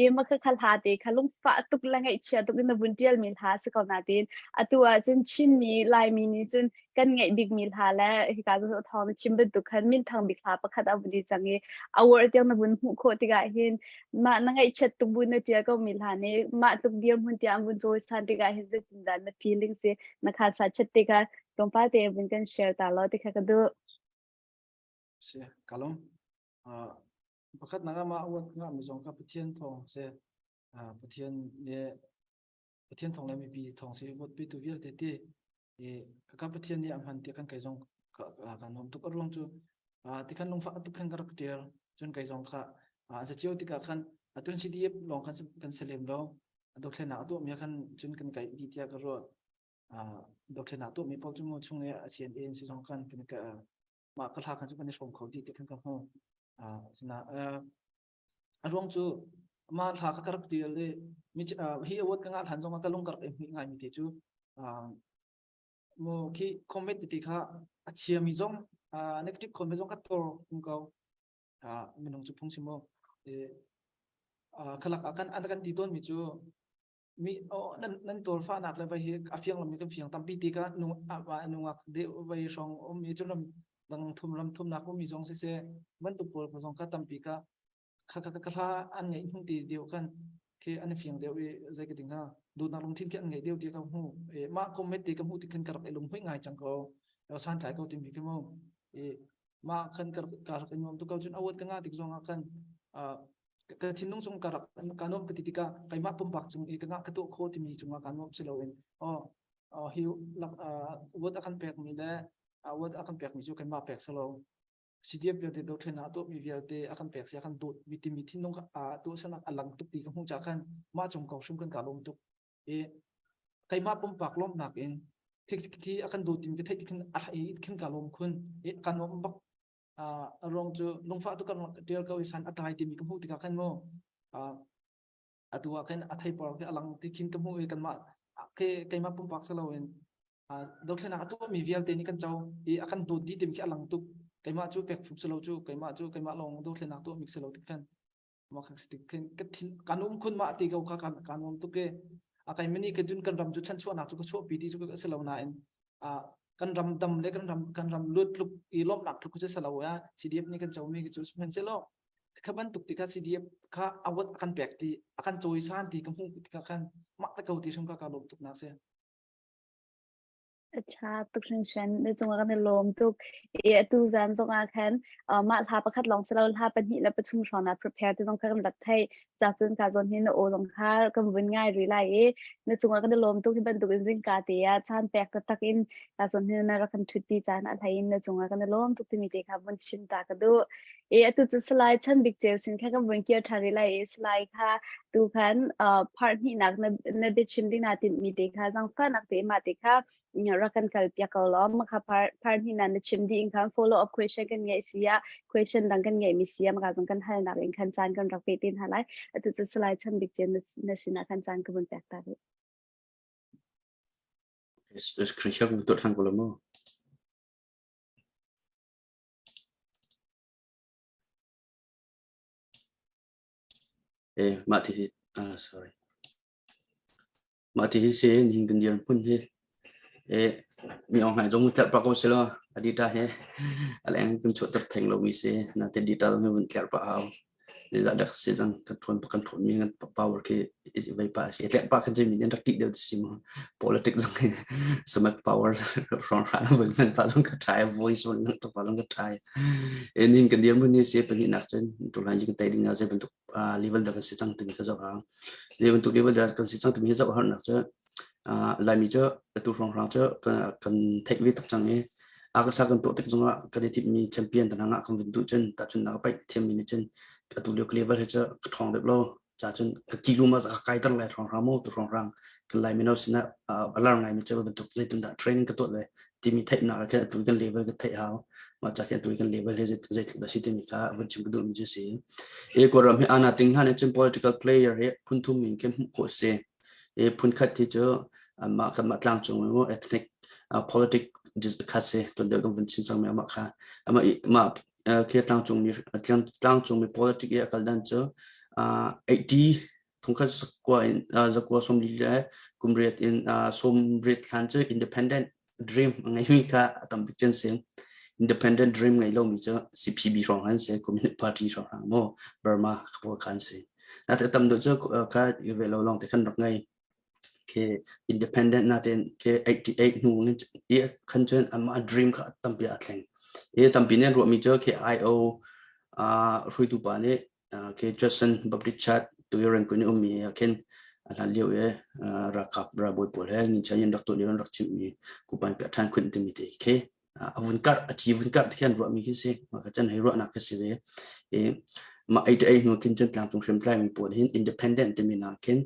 i mah kha kha hla te kha lungfah tuk le ngaihchia tuk in na vun ṭialmi hla si ko nain atu ah cun Chinmi Laimi nih cun kan ngaih bikmi hla le hika cu thawng na chim bantuk khan minthang bik hla pakhat a vun i cang i award tiang na vun hmuh khawh tikah hin mah na ngaihchiat tuk bu na ṭial ko mi hla nih mah tluk dirhmun tiang an vun cawisan tikah hin zeitindah na feeling si na kha sa chat te kha tlawmpal te vun kan share ta law ti kha ka duh. Si kalom pakhat nak ama awat nga mi zong kha Pathian thawng se Pathian le Pathian thawng le mipi thawng si vote pe tu vialte ti i kaka Pathian nih a hman ti kan kai zong kan nuam tuk a ruang cu tikhan lungfah tuk khan ka rak tial cun kai zong kha an sa cio tikah khan atun CDF lawng khan kan selem lo dothlenak a tuah mi khan cun kan kai di tiah ka ruah dothlenak tuah mi paoh cu mu chung i a CNA in si zong khan kan ka mah ka hla khan cu kan i hrawm kho di ti khan ka hmu sina A ruang cu mah hla kha ka rak tial i mi hi award ka ngah hlan zong ah ka lung ka rak i hmuih ngaimi te cu mu khi comment tete kha a chiami zong negative comment zong ka tor um ko minung cu phung si mu khalak ah kan an kan ti tawn mi cu mi oh nan nan tawl fahnak le vai hi a fiang lomi kan fiang tampi ti ka nu nungak de vai hrawng um i cu ram dang thum ram thumnak ummi zong siseh bantuk pawl ka zong ka tampi ka kha ka ka hla an ngeih hnu ti deuh kan khi an fiang deuh i zei ka ding ha dawtnak lungthin khi an ngeih deuh ti ka hmu e mah comment ti ka hmu ti khan ka rak i lunghmuih ngai cang ko san tlai ko timi khi mu e mah khan ka ka rak i nuam tu ko cun awat ka nga tik zong ah khan ka thinlung chung ka rak ka nuam ka ti tikah keimah pumpak cung i ka ngah ka tuah khawh timi cungah ka nuam si loin oh hi lak vote a kan pekmi le vote a kan pekmi cu keimah pek si lo CDF vialte dothlen ah tuahmi vialte a kan pek si a kan dawt mi timi thinlung a tuahsanak a lang tuk ti ka hmuh cah khan mah cung ko hrim kan ka lawm tuk i keimah pumpak lawmhnak in khi a kan dawt timi ka theih ti khin a khin ka lawm khun i ka nuam bak a ruang cu lungfah tu kan tial ko i san a tlai timi ka hmuh tikah khan mu atu ah khan a theipar khi a lang ti khin ka hmuh i kanmah ke keimah pumpak si loin dothlenak a tuahmi vialte nih kan co i a kan dawt dih timi khi a lang tuk keimah cu pek phu si lo cu keimah cu keimah lawng dothlenak tuahmi si lo tik khan mah kha si khin ka thin kan um khun mah ti ko kha kan kan um tuk e a kai mani ke cun kan ram cu chanchuahnak cu ka chuahpi ti cu ka si lo nain a kan ram dam le kan ram kan ram lut tluk i lawmhnak tluk cu si lo ya CDF nih kan comi cu sihmanhsehlaw kha bantuk ti kha CDF kha awat kan pek ti a kan cawisan ti ka hmuh ti kha khan mah ta ko ti hrim ka ka lawm tuk nak si. A ṭha tuk hringhran. Na cungah kan i lawm tuk. I atu zan zongah khan uh, mah hla pakhat lawng si lo hla pahnih le pathum hrawng na prepare ti zong kha kan rak theih. Ca cun ka zawn hi na aw zong kha kan vun ngai rih lai i na cungah kan i lawm tuk hi bantuk in zingka te ah caan pek taktak in ka zawn hi na rak kan ṭhutpi caan a hlei in na cungah kan i lawm tuk timi te kha vun chim ta ka duh. I atu cu Salai Chan Bik Ceu sin kha kan vun kir ṭhan rih lai i Salai kha tu khan uh, part hnihnak na, na biachim ding naa tinhmi te kha zaangfahnak te mah te kha rak kan kal piak ko law mah kha part, part hnihnak na chim dih in khan follow up question kan ngeih si ah question dang kan ngeihmi si ah maka zong kan halnak in khan caan kan rak pe te hna lai atu cu Salai Chan Bik Ceu na, na sinah khan caan ka vun pek ta rih. Screen share ku tuah ṭhan ko la mu. Mah ti hi ah sorry. Mah ti hi si nihin kan dirhmun hi mi Aung Hlaing zong tlerh pah ko seh law a data hi a leng kan chuahter theng lomi si. Nain data zong hi vun tlerh pah hau. Zeizah dah si cang kan ṭhawn kan ṭhawnmi kan power khi vei pah a si. Tlerh pah khan cun mi nih an rak ṭih deuh ti si mu. Politics zong hi smart power hrawnghrang vun hman pah zong ka ṭha i voice vun langhter pah zong ka ṭha i. Nihin kan dirhmun hi si pahnihnak cun tuhlai kan tei ding ah zei bantuk level dah kan si cang timi ka zoh hau. Zei bantuk level dah kan si cang timi hi zoh harnak cu Laimi cu atu hrawnghrang cu kan theih ve tuk cang i a ka sa kan tuah tik zongah kan i timhmi champion tan ah kan vun duh cun tahchunhnak a paih thiammi nih cun atu lio level hi cu ka ṭhawng deuh lo ca cun ka kilo ma ka kaiter lai hrawnghrang mu tu hrawnghrang kan Lai mino sinah a lar ngaimi cu bantuk zeitin dah training ka tuah le timi theihnak ah khin atu kan level ka theih hau mah ca khin atu kan level hi zeitluk dah si timi kha vun chim ka duhmi cu si i Kawlram hi ana ting hlan cun political player hi phun thum in khin hmuh khawh si i phun khat hi cu amah kanmah tlangcung mu ethnic politic kha si tuan deuh kan vun chim cangmi amah kha amah mah khi tlangcungmi tlangcungmi politic i a kal dan cu 80 1940 in zakua 40 le kum riat in 80 hlan cu independent. dream a ngeimi kha a tam bik cun si. Independent dream ngei lomi cu CPB hrawng an si, Communist Party hrawng maw Burma pawl kha an si. Nate tam deuh cu kha ve lo lawng te khan rak ngei. Ke independent natin ke 88 hnu in i khan cun amah dream kha tampi a thleng. I tampi nih an ruahmi cu ke IO hruaitu pa nih ke Judson Baptist Church Tuiren kun i ummi ah khin a hlan lio i ralkap ralbawi pawl he nginchan in rak tuah lio an rak chimhmi kupan piah ṭhan khunh timi te khi a vun karh a ci vun karh ti khi an ruahmi khi si. Mah ka chan hei ruahnak khi si ve. I mah 88 hnu khin cun tlangcung hriamtlai mi pawl hin independent timi nak khin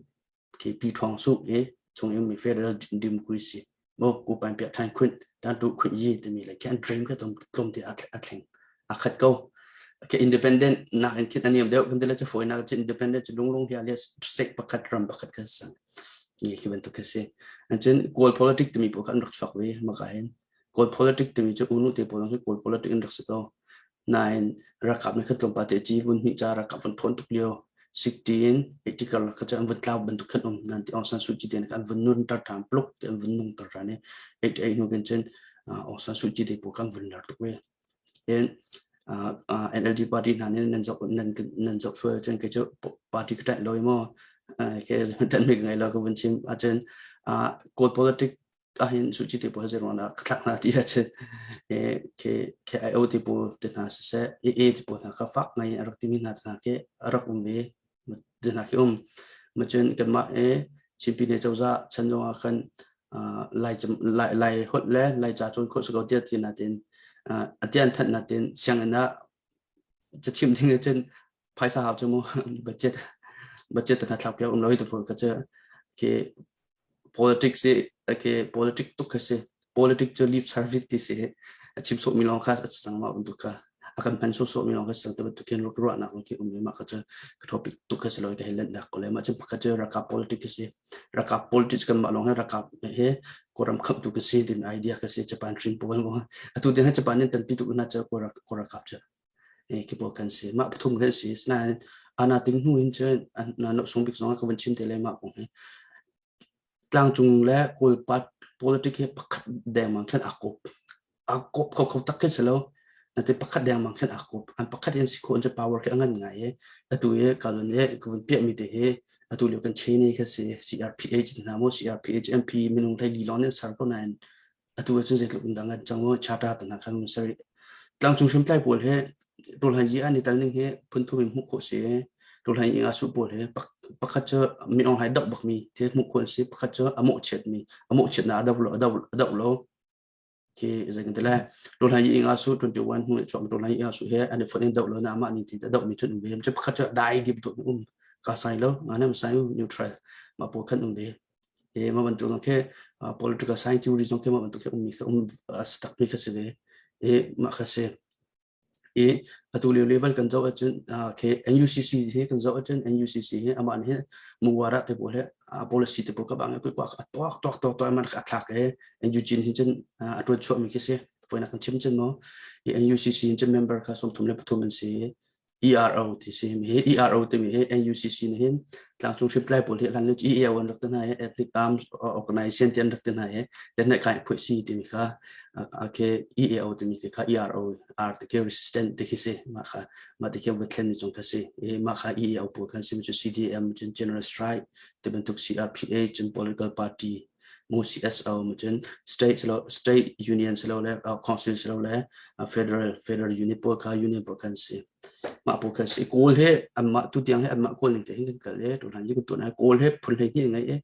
khi pi ṭhawng su i chung in mi federal democracy mo ku pan pia than khun tan tu khun yi timi le khi an dream kha tlom tlom te a thleng a khat ko. Ke independent nak in khin aniam deuh kan tele chu foi nak chu independent chu lunglung hia le state pakhat ram pakhat kha sang ni khi bantuk kha si. An cun Kawl politic timi po kha an rak chuak ve. Maka hin Kawl politic timi chu unu te pawl khi Kawl politic in rak si ko nain ralkap nih khan tlawmpal te ci vun hnih ca ralkap vun thawn tuk lio 16 80 karlak kha cu an vun tlau bantuk khan um nan ti Aung San Suu Kyi te an vun nun tar than pluk te an vun nung tar than i 88 hnu kan cun Aung San Suu Kyi te pawl kan vun lar tuk ve. In NLD party hna nih nan zoh nan nan zoh sual cun kei cu party ka ṭanh lo i maw ke ṭanh mi ka ngei lo ka vun chim ahcun Kawl politic ahhin Suci te pawl zei ruangah ka thlak hna ti ahcun KIO te pawl te hna siseh AA te pawl hna kha fak ngai a rak timi hna hna khi a rak um ve te hna khi um. Macun kanmah i Chin Pyine cozah chan zongah khan Lai Lai holh le Lai ca cawn khawh si ko tiah ti natin a tian thanh natin sianginn ah cachimh ding ahcun phaisa hau cu mu budget budget hna thlak piak um lo hi tu pawl kha cu khi politics hi okay politics tuk kha si. Politics cu lip service ti si. A chim sawh mi lawng kha a cang ma bantuk kha a kan hman sawh sawh mi lawng kha sang te bantuk khin ruahnak khi um ma kha cu ka topic tuk kha si lo ka helen dak ko le ma cu pakhat cu rakap politics kha si. Rakap politics kan mah lawng he rakap he Kawlram khamtu ka si timi idea ka si. Japan hrin pawl atu tiang Japan in tanpi tuk na cu Kawlrakap cu khi pawl kan si. Mah pathum kan si. Sinain ana ting hnu in cun na sung bik zong ka van chim te le mah kong hi tlangcung le Kawl politic hi pakhat dengmang khan aa kawp. Aa kawp kho kho tak khi si lo. Nate pakhat dengmang khan aa kawp. An pakhat in si kho an cu power khi a ngan ngai i atu i kalun i ka vun piahmi te hi atu lio kan chain i kha si CRPH hna maw CRPH MP minung hlei li lawng nih an ser ko nain atu ahcun zeitluk in dah ngan cang mu charter te hna khan mun ser tlangcung hriamtlai pawl he ṭulhan yi an i tel ning hi phun thum in hmuh khawh si. Ṭulhan yi nga su pawl he pakhat cu min Aung Hlaing doh bakmi thil hmuh khawh an si, pakhat cu a mawhchiat mi a mawhchiatnak a doh lo a doh lo khi zei kan ti le ṭulhan yi nga su 21 hnu chuak ṭulhan yi nga su he an i fonh in doh lo na amah ning ti doh mi cun um ve. Cu pakhat cu dai dip duh um ka sai lo nga nam sai neutral ma pawl khan um ve. E ma bantuk zong khi political science theory zong khi ma bantuk khi ummi kha um a si takmi kha si ve. E mah kha si. I atu lio level kan zoh ahcun khi NUCC hi kan zoh ahcun NUCC hi amah nih muwara te pawl he policy te pawl ka bang kui kwa a tuak tuak tuak tuak man a thlak e NUG hin cun a tuan chuahmi khi si. Foinak kan chim cun mo i NUCC hin cun member kha 33 an si. ERO ti si hi ERO timi hi NUCC nih hin tlangcung hriamtlai pawl hi hlan lio EAO an rak ti hna i Ethnic Arms Organization ti an rak ti hna i lenhlai kai phuih si timi kha ke EAO timi ti kha ERO R ti khi resistant ti khi si. Mah kha mah ti khi va thlen mi chung kha si. I mah kha EAO pawl khan si cu CDM cun General Strike ti bantuk CRPA cun political party mu CSO mu cun state silo state union silo le council silo le federal federal unit pawl kha union pawl khan si. Mah pawl khan si. Kawl he anmah tu tiang he anmah kawl ning te hin kan kal e tu hlan kan tuan kawl he phun hlei hnih ngai e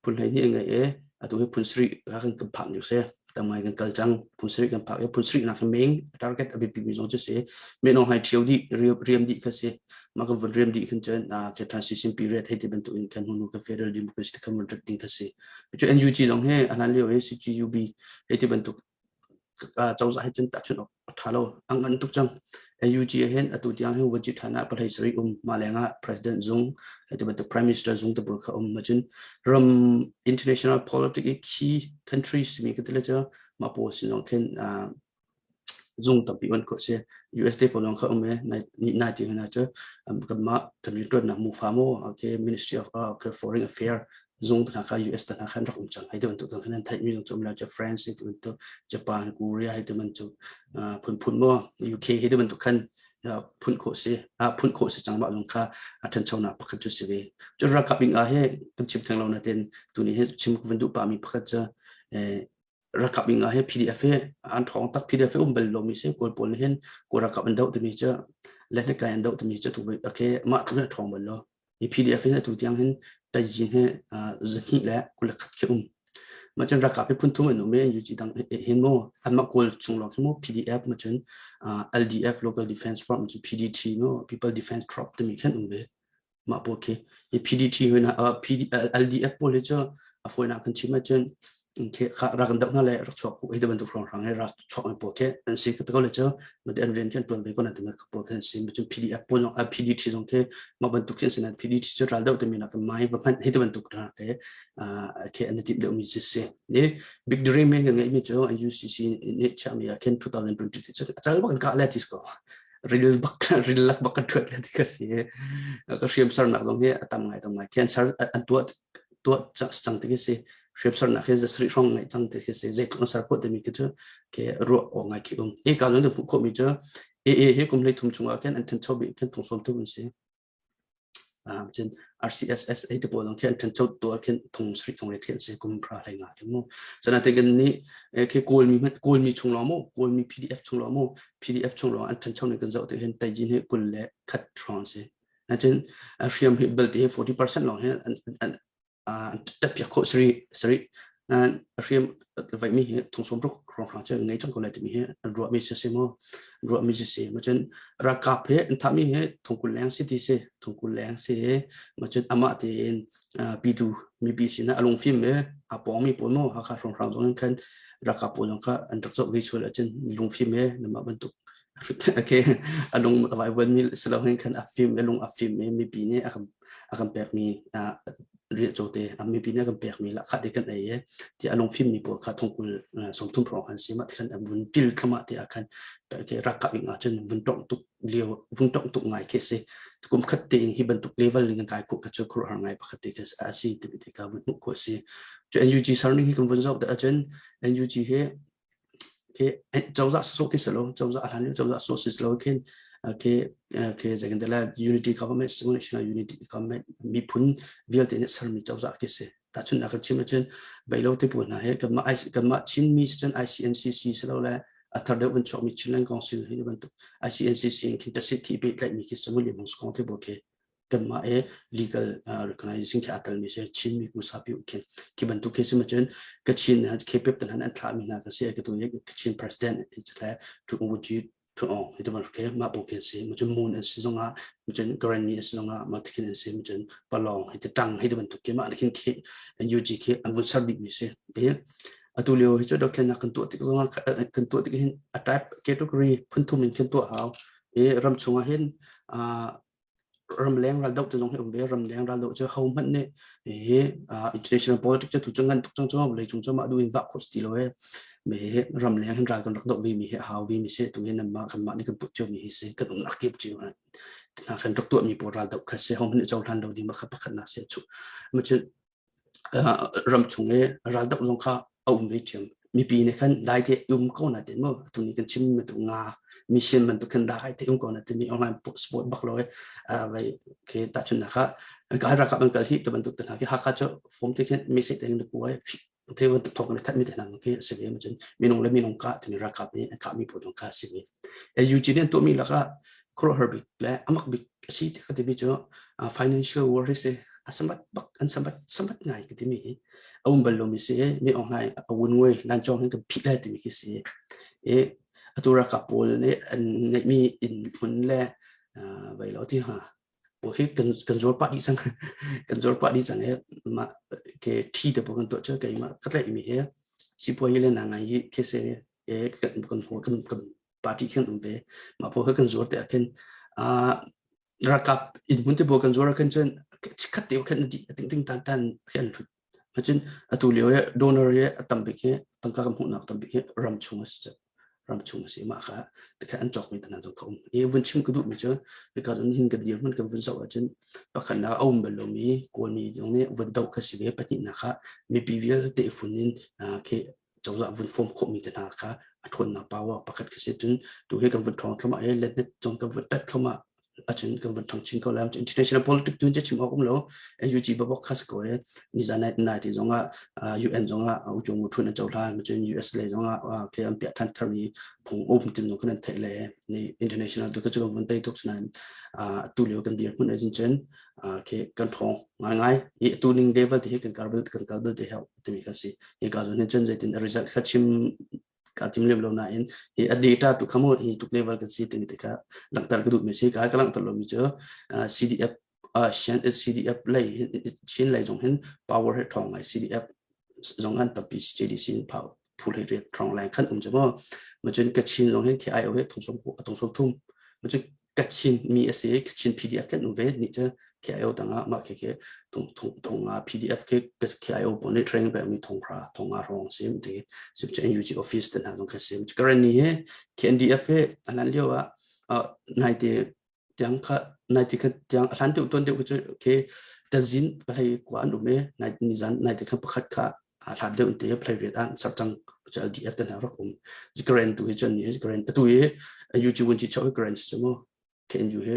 phun hlei hnih ngai e atu hi phun sarih ka kan kan phak ni se tam ngai kan kal cang. Phun sarih kan phak e phun sarih nak meng target a biapi mi zong cu si men ong hai thiau di riam di kha si. Mah kan vun riam di khan cun ke transition period hei ti bantuk in kan hunu kan federal democracy kan vun rat ding kha si. Cu NUG zong he a hlan lio he CGUB hei ti bantuk cozah he cun tahchunh awk a ṭha lo a ngan tuk cang. NUG hin atu tiang hin vuanci ṭhan ah palhei sarih um mah lengah president zung hei ti bantuk prime minister zung te pawl kha um macun ram international politics i key countries mi ka ti le cu mah pawl sin zong khin zung tampi on khawh si. US te pawl zong kha um e nai ti hna cu kanmah kan rianṭuannak mufa maw okay Ministry of okay, Foreign Affairs. Zung hna kha US te hna khan rak um cang. Hei ti bantuk khan an theihmi zong cu um lo cu France hi ti bantuk Japan, Korea hi ti bantuk phunphun maw UK hi ti bantuk khan phun khawh si phun khawh si cang mah zong kha a ṭhanchonak pakhat cu si ve. Cun ralkap ing ah he kan chim theng lo nain tuni hi chim ka van duh pahmi pakhat cu ralkap ing ah he PDF he an ṭhawng tak PDF he um bal lomi si Kawl pawl nih hin Kawl ralkap an doh timi cu le kai an doh timi cu tu okay mah tluk hin a ṭhawng bal lo. Hi PDF hin atu tiang hin Taizin he zahnih le 21 khi um. Mah cun ralkap hi phun thum an um i UG dang hin mu anmah Kawl chung lawng khi mu PDF ma cun LDF Local Defense Force cun PDT mu People Defense Corps timi khan um ve. Mah pawl khi hi PDT hoi na PD, LDF pawl hi cu a fawinak kan chim ahcun khi kha rak kan doh hna le rak chuak hi bantuk hrawnghrang he rak chuak mi pawl khi an si ka ko le cu mate an rian khi an tuan ve ko na timi pawl khi an si cun PDF pawl zong PDT zong khi mah bantuk khi an si na PDT cu ral doh timi nak mai va hmanh hi bantuk hna te khi an timh deuh mi si si ni big dream in kan ngeih mi cu UCC nih chiah mi ah khin 2020 cu a cal bak kan kah le ti ko ril bak ril lak bak kan thuat le ti ka si ka hriam sarnak zong hi a tam ngai tam ngai khian sar an tuah tuah cang ti khi si hriam sarnak hi zasarih hrawng ngai cang ti khi si zeitluk an sar khawh timi khi cu ke ruah awk ngai khi um hi ka zong hmuh khawh mi cu AA hi kum 13 chungah khin an thancho bik khin thong sawm thum an si cun RCSS ei te pawl zong khi an ṭhancho tu ah khin thong sarih thong riat khi an si kum pra hlei nga khi mu sanatin kan nih khi kawlmi hmanh kawlmi chung lawng mu kawlmi PDF chung lawng mu PDF chung lawng an ṭhancho ning kan zoh te hin taijin hi 21 hrawng an si cun hriam hi belte hi 40% lawng hi an an an ṭatpiak khawh sarih sarih hriam vaihmi hi thong 60 hrawnghrang cu ngei cang ko lai timi hi an ruahmi si si maw ruahmi si si ma cun ralkap he an thahmi hi thong 20 leng si ti si thong 20 leng si ma cun amah tein pitu mipi sinah a lungfim i a pawngmi pawl maw Hakha hrawnghrang zong in khan ralkap pawl zong kha an rak zoh ve sual ahcun lungfim he namah bantuk okay a lung a vaivuanmi si lo hin khan a fim a lung a fim i mipi nih a kan a kan pekmi riahcaw te a mipi nih a kan pekmi lahkhah te kan ei i ti a lungfim mi pawl kha thongkul 30 hrawng han si mah khan vun til thlama te ah khan rakap ing ah cun vun tong tuk lio vun tong tuk ngai khi si kum khat te in hi bantuk level in kan kai khawh kha cu khuaruahhar ngai pakhat te kha a si ti te ka vun hmuh khawh si cu NUG sarning hi kan vun zoh te ahcun NUG hi cozah sawsawh khi si lo cozah a hlan lio cozah sawh si lo khin khi khi zeitin dah unity government national unity government miphun vialte nih sermi cozah khi si tahchunhnak kan chim ahcun veilo te pawl hna he kanmah kanmah Chinmi si cun ICNCC si lo le a thar deuh van chuakmi Chinland Council hi bantuk ICNCC in khin tasit khi pehtlaihmi khi Samuel Hmung Skong te pawl khi kanmah i legal recognization khi aa telmi si Chinmi kusapi khin khi bantuk khi si cun Kachin KPIP tan han an thlahmi hna ka si ka tu Kachin president le tu Uji tu ong hi tu ke mah bu khin si mu cun moon an si zongah mu cun Karenni an si zongah ma thikin an si mu cun palong hi ti tang hi tu bantuk khi mah khin khi NUG khi an vun ser bik mi si atu lio hi cu dothlennak kan tuah tik zongah kan tuah tik hin a type category phun thum in khin tuah hau i ram chungah hin ramleng raldoh te zong hi um ve ramleng raldoh cu ho hmanh nih hi international politics cu tu cu ngan tuk cang cu vawlei cung cu mah duh in vah khawh ti lo e me hi ramleng hin ral kan rak doh ve mi hi a hau ve mi si tu hi nanmah kanmah nih kan put cio mi hi si kan umnak kip cio hna kan rak tuah mi pawl raldoh kha si ho hmanh nih cohlan lo ding kha pakhat nak si chu ma cun ramchung i raldoh zong kha a um ve ṭhiam. Mipi nih khan dai te um ko na ti mu tu ni kan chim mi tu nga mission bantuk khan dai te um ko na ti mi online sport bak lo vai ke ta chun na kha ka rakap an kal hi tu bantuk te hna ki Hakha chu form te khin message te ni kuai te bantuk thok ne that mi te hna ki se ve ma chun minung le minung ka tu ni rakap ni ka mi po dong ka si ve UG ne to mi laka khuaruahhar bik le amak bik a si ti ka timi cu financial war hi si a sambat bak an sambat sambat ngai ka timi hi a um bal lomi si mi ong hlai a wun ngui lan chong hin kan phih lai timi khi si i atu ralkap pawl nih an ngeihmi inn hmun le vai lo ti ha pawl khi kan kan zuar pah dih cang kan zuar pah dih cang i mah ke thi te pawl kan tuah cu keimah ka tlaih mi hi sipuai le na ngai hi khi si kan kan kan kan party khin um ve mah pawl kha kan zuar te ah khin ralkap inn hmun te pawl kan zuar ah khin cun chikkhat te khin di ting ting tan tan khi an thut cun atu lio i donor hi a tam bik hi tangka kan hmuhnak tam bik hi ram chung a si. Ram chung a si mah kha tikha an cawkmi hna zong kha um. I vun chim ka duhmi cu hika cun hin kan dirhmun kan vun zoh ahcun pakhatnak a um bal lomi Kawlmi zong nih vun doh kha si ve pahnihnak ah mipi vialte i fun in khi cozah vun form khawhmi te hna kha a ṭhawnnak power pakhat khi si cun tu hi kan vun ṭhawng thluahmah i letnet zong kan vun tat thluahmah acun kan vun ṭhang chin ko lai international politics tun chim awk um lo NUG babok kha si ko e nizan nai nai ti zong ah UN zong ah ujung thun an cohlan cun US lei zong ah ke an piah than tharmi phung um tin zong kan theih le ni international tu ka chu kan vun tei tuk nain tu lio kan dir hmun ajin cun ke kan thong ngai ngai i tu ning level te hi kan kal kan kal bel te hau timi kan si hi ka zon hin cun zeitin result kha chim ka tim lem lo nain hi a data tu kha mu hi tuk level kan si timi te kha langhter ka duh mi si ka ka langhter lo mi cu CDF Shan CDF lei Chin lei zong hin power he thong ngai CDF zong an tampi JDC in phau phul he riat thong lai khan um chu mo ma cun Kachin zong hin KIO he thong som thong som thum ma cun Kachin mi a si Kachin PDF kan um ve ni cu KIO tangah mah khi khi thong thong thong nga PDF khi KIO pawl nih training pek mi thong hra thong nga rong sim ti sim cu NUG office te hna zong kha sim current ni hi KNDF hi alan lio ah nai te tiang kha nai te kha tiang hlan deuh tuan deuh cu khi tazin palai kwa an um e nai ni zan nai te kha pakhat kha hlat deuh te play riat ah sar cang cu LDF te hna rak um Karen tu hi cun ni Karen atu hi YouTube un chi chau Karen chu mu KNU he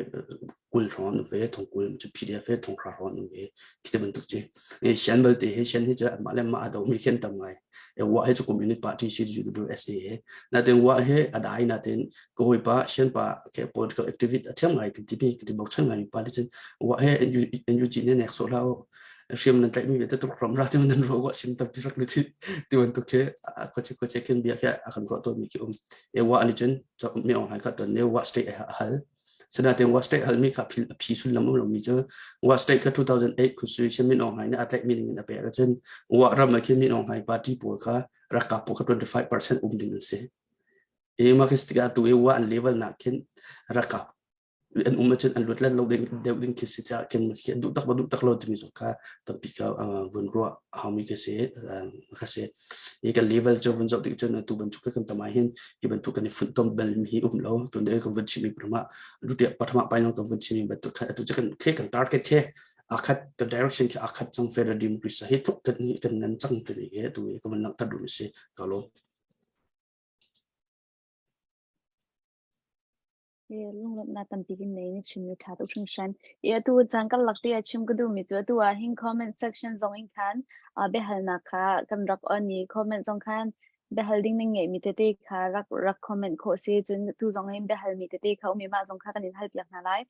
kul hrawng an ve thong kul chu PDF he thong hra hrawng an ve khi te bantuk chi e sian balte he sian hi chu ma le ma ado mi khen tam ngai e wa he chu communist party si UWSA he na ten wa he adai na ten ko hoi pa sian pa ke political activist a thiam ngai ti ti ti bok chan ngai pa ti chen wa he NUG ne nek so lao hriam nan tlaihmi vialte tuk ram ra ti nan ro wa sin tampi rak lut ti bantuk khi khuache khuache khin bia khi a kan ruah tawnmi khi um e wa ani cun mi ong hai kha ton ne wa state a hal sinatin wa state halmi kha phil phi sullam um lomi cu wa state kha 2008 constitution min ong hai ne a tlaihmi ning in a pek cun wa ram a khin min ong hai party pawl kha rakap pawl kha 25% um ding an si e ma khi tikah tu e wa an level nak khin rakap an um ahcun an luat lo ding deuh ding khi si caah khin khi duh tak duh tak lo timi zong kha tampi ka vun ruah haumi ka si ka si i kan level cu vun zoh tik cun atu bantuk kan tam ah hin hi bantuk kan i funtom bel mi hi um lo tun dei kan vun chimi prama lutiah pathama pai nong kan vun chimi bantuk kha atu cu kan khe kan target khe akhat kan direction khi akhat cang federal democracy hi tluk kan kan nan cang timi he tu i kan langhter duh mi si ka lo Lunglawmhnak tampi kan nei na chimmi ṭha tuk hringhran. I atu caan karlak te ah chim ka duhmi cu atu ah hin comment section zong in khan biahalnak kha kan rak on i comment zong khan biahal ding nan ngeihmi tete kha rak rak comment khawh si cun tu zong in biahalmi tete kha um i mah zong kha kan in halpiak hna lai.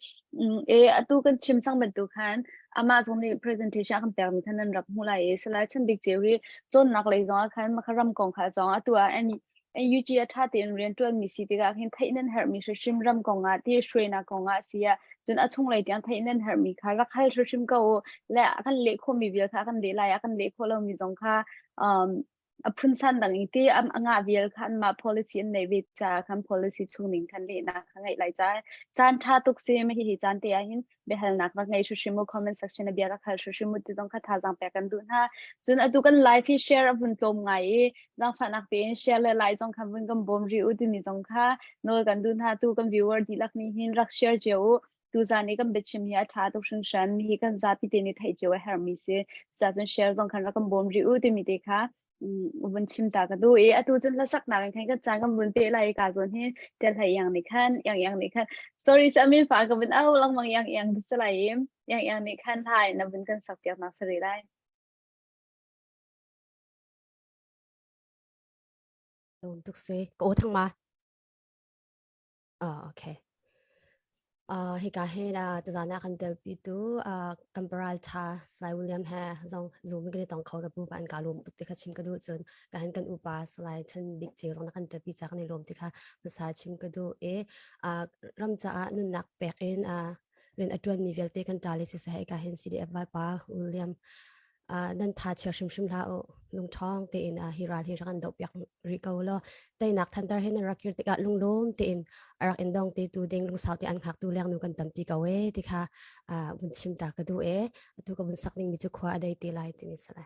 E atu kan chim cang bantuk khan amah zong nih presentation a kan pekmi khan nan rak hmuh lai i Salai Chan Bik Ceu hi cawnnak lei zong ah khan makha ram kong kha zong atu ah NUG a ṭha tein rianṭuanmi si tikah hin theih nan herhmi hrimhrim ram kongah ti hruainak kongah si ah cun a chunglei tiang theih nan herhmi kha rak hal hrimhrim ko u le a kan leh khawhmi vial kha a kan leh lai a kan leh khawh lomi zong kha um, a phunsan dang i ti a ngah vial kha anmah policy an neih ve caah khan policy chung ning khan lehnak kha ngeih lai caah caan ṭha tuk si hi hi caan te ah hin biahalnak rak ngei hrimhrim u comment section a bia rak hal hrimhrim u ti zong kha thazaang pek kan duh hna cun atu kan live hi share a vun tlawm ngai i zaangfahnak tein share le like zong kha vun kan bawm rih u timi zong kha nawl kan duh hna tu kan viewer dihlak nih hin rak share cio u tuzan i kan biachim hi a ṭha tuk hringhran mi hi kan zapi te nih theih cio a herhmi si cucaah cun share zong khan rak kan bawm rih u timi te kha vun chim ta ka duh i atu cun hlasaknak in khan kan caan kan vun pe lai i ka zawn hi tel hai iang nih khan iang iang nih khan sorry sa min fa ka vun au lengmang iang iang ti si lai i iang iang nih khan hai na vun kan sak piak nak sari lai Lung tuk sui ka o thang ma Ah, okay. Uh, hika he la tazana kan telpi tu uh, kan paral tha Salai William he zong zoom kan tong kho ka pu pa an ka lum tuk ti kha chim ka du chun ka han kan upa Salai Chan Bik Cheu zong na kan telpi cha kan i lom ti kha masa chim ka du e uh, ram cha ah nunnak pek in uh, rian a tuan mi vialte kan ta le si sa ka hin CDF pa William nan tha chia hrimhrim hlah u lungṭhawng tein hi ral hi rak an doh piak rih ko law teinak thantar he nan rak kir tikah lunglawm tein a rak in dong te tu ding lungsau te an hngak tu leng nu kan tampi ko e ti kha vun chim ta ka duh e atu ka vun sak ning mi cu khua a dei te lai timi sala.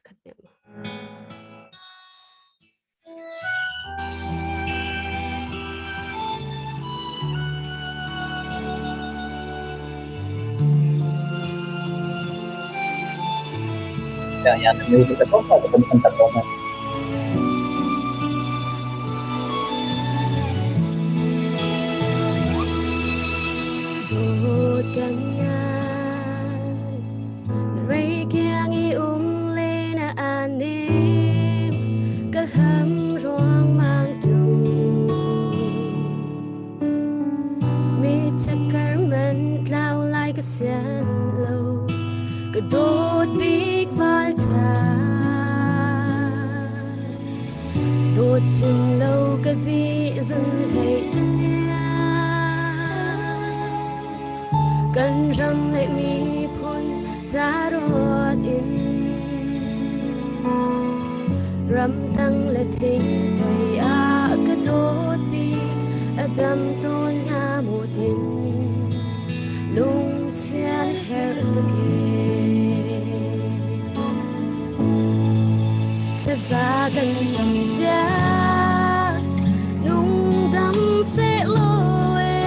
Chikkhat te. Ya, ya, music ka pa ka kan tak ko. Dawt kan ngai Reikiang i um le na anim ka hlam ruangmang tung Mi chakar man tlau lai ka sian lo ka dawt bik val tha Dawt chin lo ka bi zun hlei Kan ram le miphun ca ruat in ramtang le thingthei ah ka dawt bik a dam tawn nga mu tin lungsian herh tuk e Thlaza kan cam tiah nungdam sehlaw e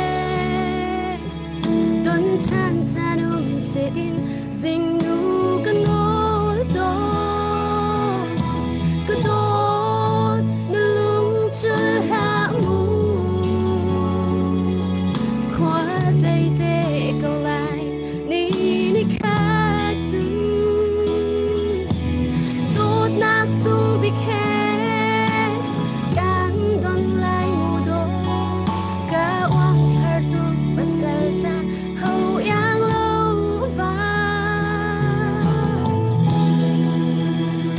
ton ṭhan caan um seh in zingnu ka nawl tawn ka dawt na lung cul hlah mu khua dei te ko lai ni ni khat cun dawtnak sung bik he kan don lai mu dawt ka uang thar tuk pasal cha ho yang lo va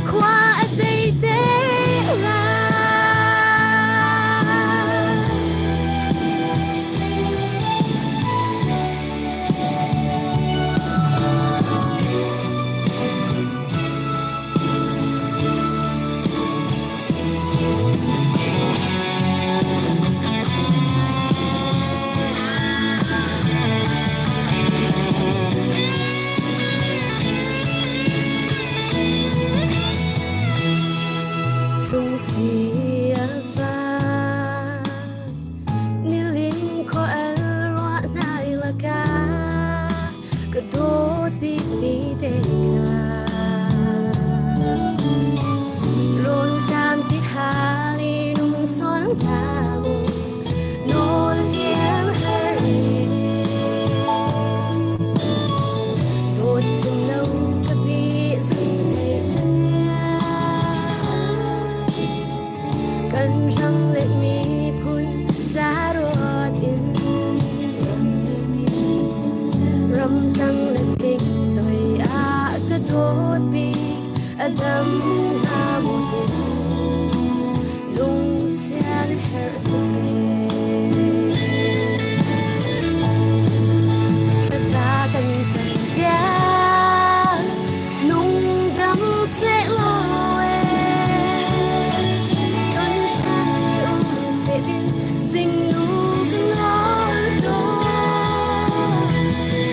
khua a dei te lai. Chung si a va Nilin khual ruah nai laka ka dawt bikmi te kha rawl ṭam ti hal in um sual hna mu nawl thiam har dawt cim lo ka bi zun Kan ram le miphun ca ruat in ramtang le thing toi ah ka dawt bik a dam hnga mu lungsian herh tuk Thlaza kan cam tiang nungdam sehlaw e ton ṭhan ni um setin zingnu ka nawl tawn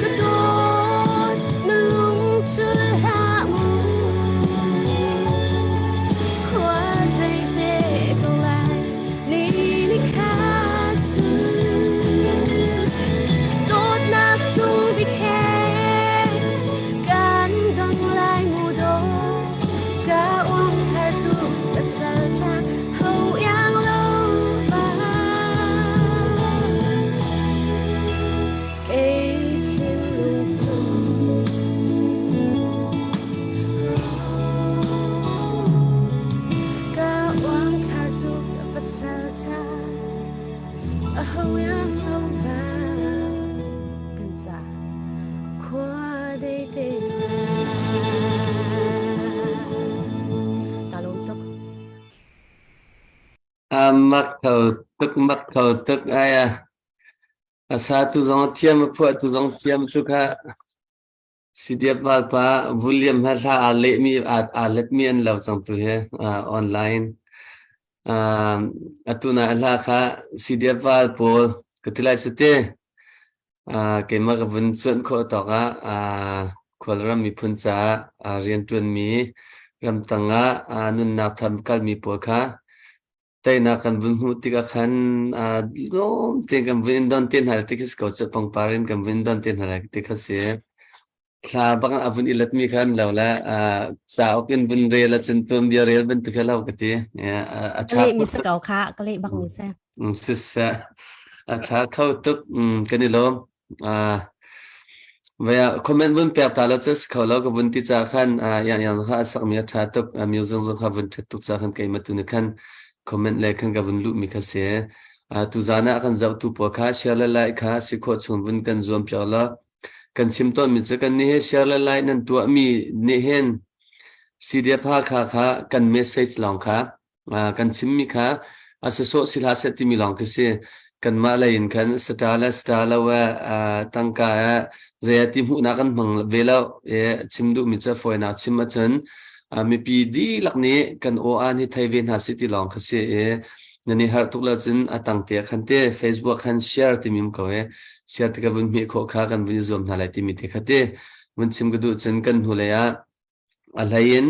ka dawt na lung chul hlah mu khua dei te ko lai ni ni khat cu dawtnak sung bik he Kan dong lai mu do ka uang thar tu pasal tha ho yang lo va kei thinlung chung ka uang thar tu pasal tha ho yang lo va kan ca Khua dei te Ka lawm tuk. A mak kho tuk mak kho tuk ai a. A sa tu zong a thiam a phuah tu zong thiam tu kha CDF valpa William ha hla aa lehmi aa letmi an lo cang tu hi online. Atu na hla kha CDF val pawl ka ti lai su te. Keimah ka vun cuanh khawh tawk ah Khualram miphun caah rianṭuanmi. Ramtang ah nunnak tham kalmi pawl kha teinak kan vun hmuh tikah khan lawm tein kan vun in don te hna ti khi si ko cu pangpar in kan vun don te hna lai ti kha si. Thla bang a vun i letmi kha an lo le cauk in vun rel ahcun tuanbia rel bantuk hi lo ka ti. A Ka leh mi si ko kha, ka leh bak mi si. Siseh, a ṭha kho tuk. Kan i lawm. Vaya comment vun pek ta lo cu si kho lo ka vun ti ca khan yang yang kha a sakmi a ṭha tuk. Music zong kha vun ṭhat tuk ca khan keimah tu nih khan comment le khan ka vun luhmi kha si. Tuzaan ah kan zohtu pawl kha share le like kha si khawh chung vun kan zuam piak law kan chim tawnmi cu kan nih hi share le like nan tuahmi nih hin CDF Hakha kha kan message lawng kha kan chimmi kha a si sawh si hlah seh timi lawng khi si. Kanmah lei in khan star le star lo eh tangka eh zei ti hmuhnak kan hmang ve lo. E chim duhmi cu fawinak chim ahcun mipi dihlak nih kan aw an hi thei ve hna si ti lawng kha si i nan i harh tuk lo cun a tang te khan te Facebook khan share timi um ko e share te ka vun hmeh khawh kha kan vun i zuam hna lai timi te kha te vun chim ka duh cun kan hnu lei ah A hlei in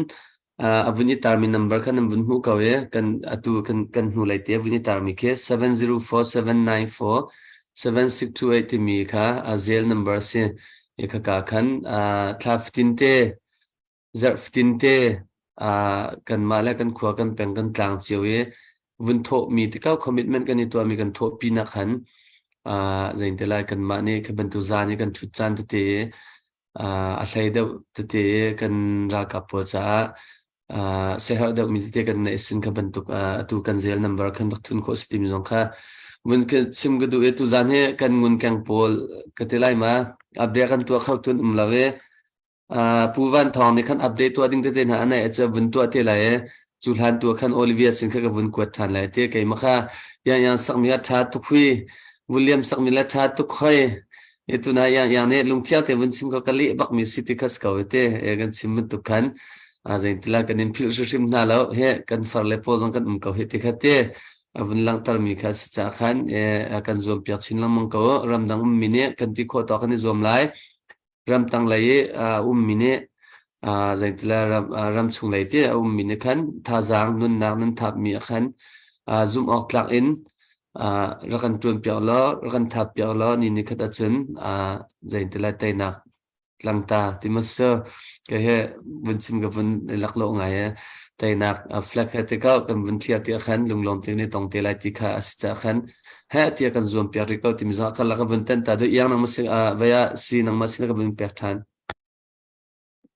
a vun i tarmi number kha nan vun hmuh ko i kan atu kan kan hnulei te a vun i tarmi khi 704794 7628 timi kha a zel number a si. I khaka khan thla fatin te zarh fatin te kanmah le kan khua kan peng kan tlang cio i vun thawhmi tikau commitment kan i tuahmi kan thawhpi nak khan zeinte lai kanmah nih kha bantuk zan i kan ṭhut caan tete a hlei deuh tete kan ralkap pawl caah siaherh deuhmi tete kan neih sin kha bantuk atu kan zel number khan rak thun khawh si timi zong kha vun ka chim ka duh i tuzan hi kan ngun keng pawl ka ti lai ma update kan tuah kho tun um lo i Pu Van Thawng nih khan update tuah ding tete hna a neih cu vun tuah te lai i cu hlan tu khan Olivia sin kha ka vun kuat ṭhan lai ti keimah kha yang yang sakmi a ṭha tuk hui William sakmi le ṭha tuk hoi e tuna yang yang nih lungthiang te vun chim ko ka leh bakmi si ti khas ko te e kan chim bantuk khan a zeintila kan in philh hrimhrim hna lo he kan far le pawl zong kan um ko he ti kha te a vun langhtermi kha si ca khan e kan zuam piak chin lengmang ko ramdang ummi nih kan ti khawh tawk kan i zuam lai ramtang lei i a ummi nih zeitila ram ramchung lei ti a ummi nih khan thazaang nunnak nan thapmi ah khan zumh awk tlak in rak kan ṭuan piak law rak kan thap piak law ni ni khat ahcun zeitila teinak tlangta ti ma sir ke he vun chim ka vun lak lo ngai e teinak flag he te ka kan vun thliar ti khan lunglawm te ne tong te lai ti kha a si cha khan he tia kan zuam piak rih ko timi zong ka lak vun ten ta do iang nang ma si vaya si nang ma sin ka vun pek than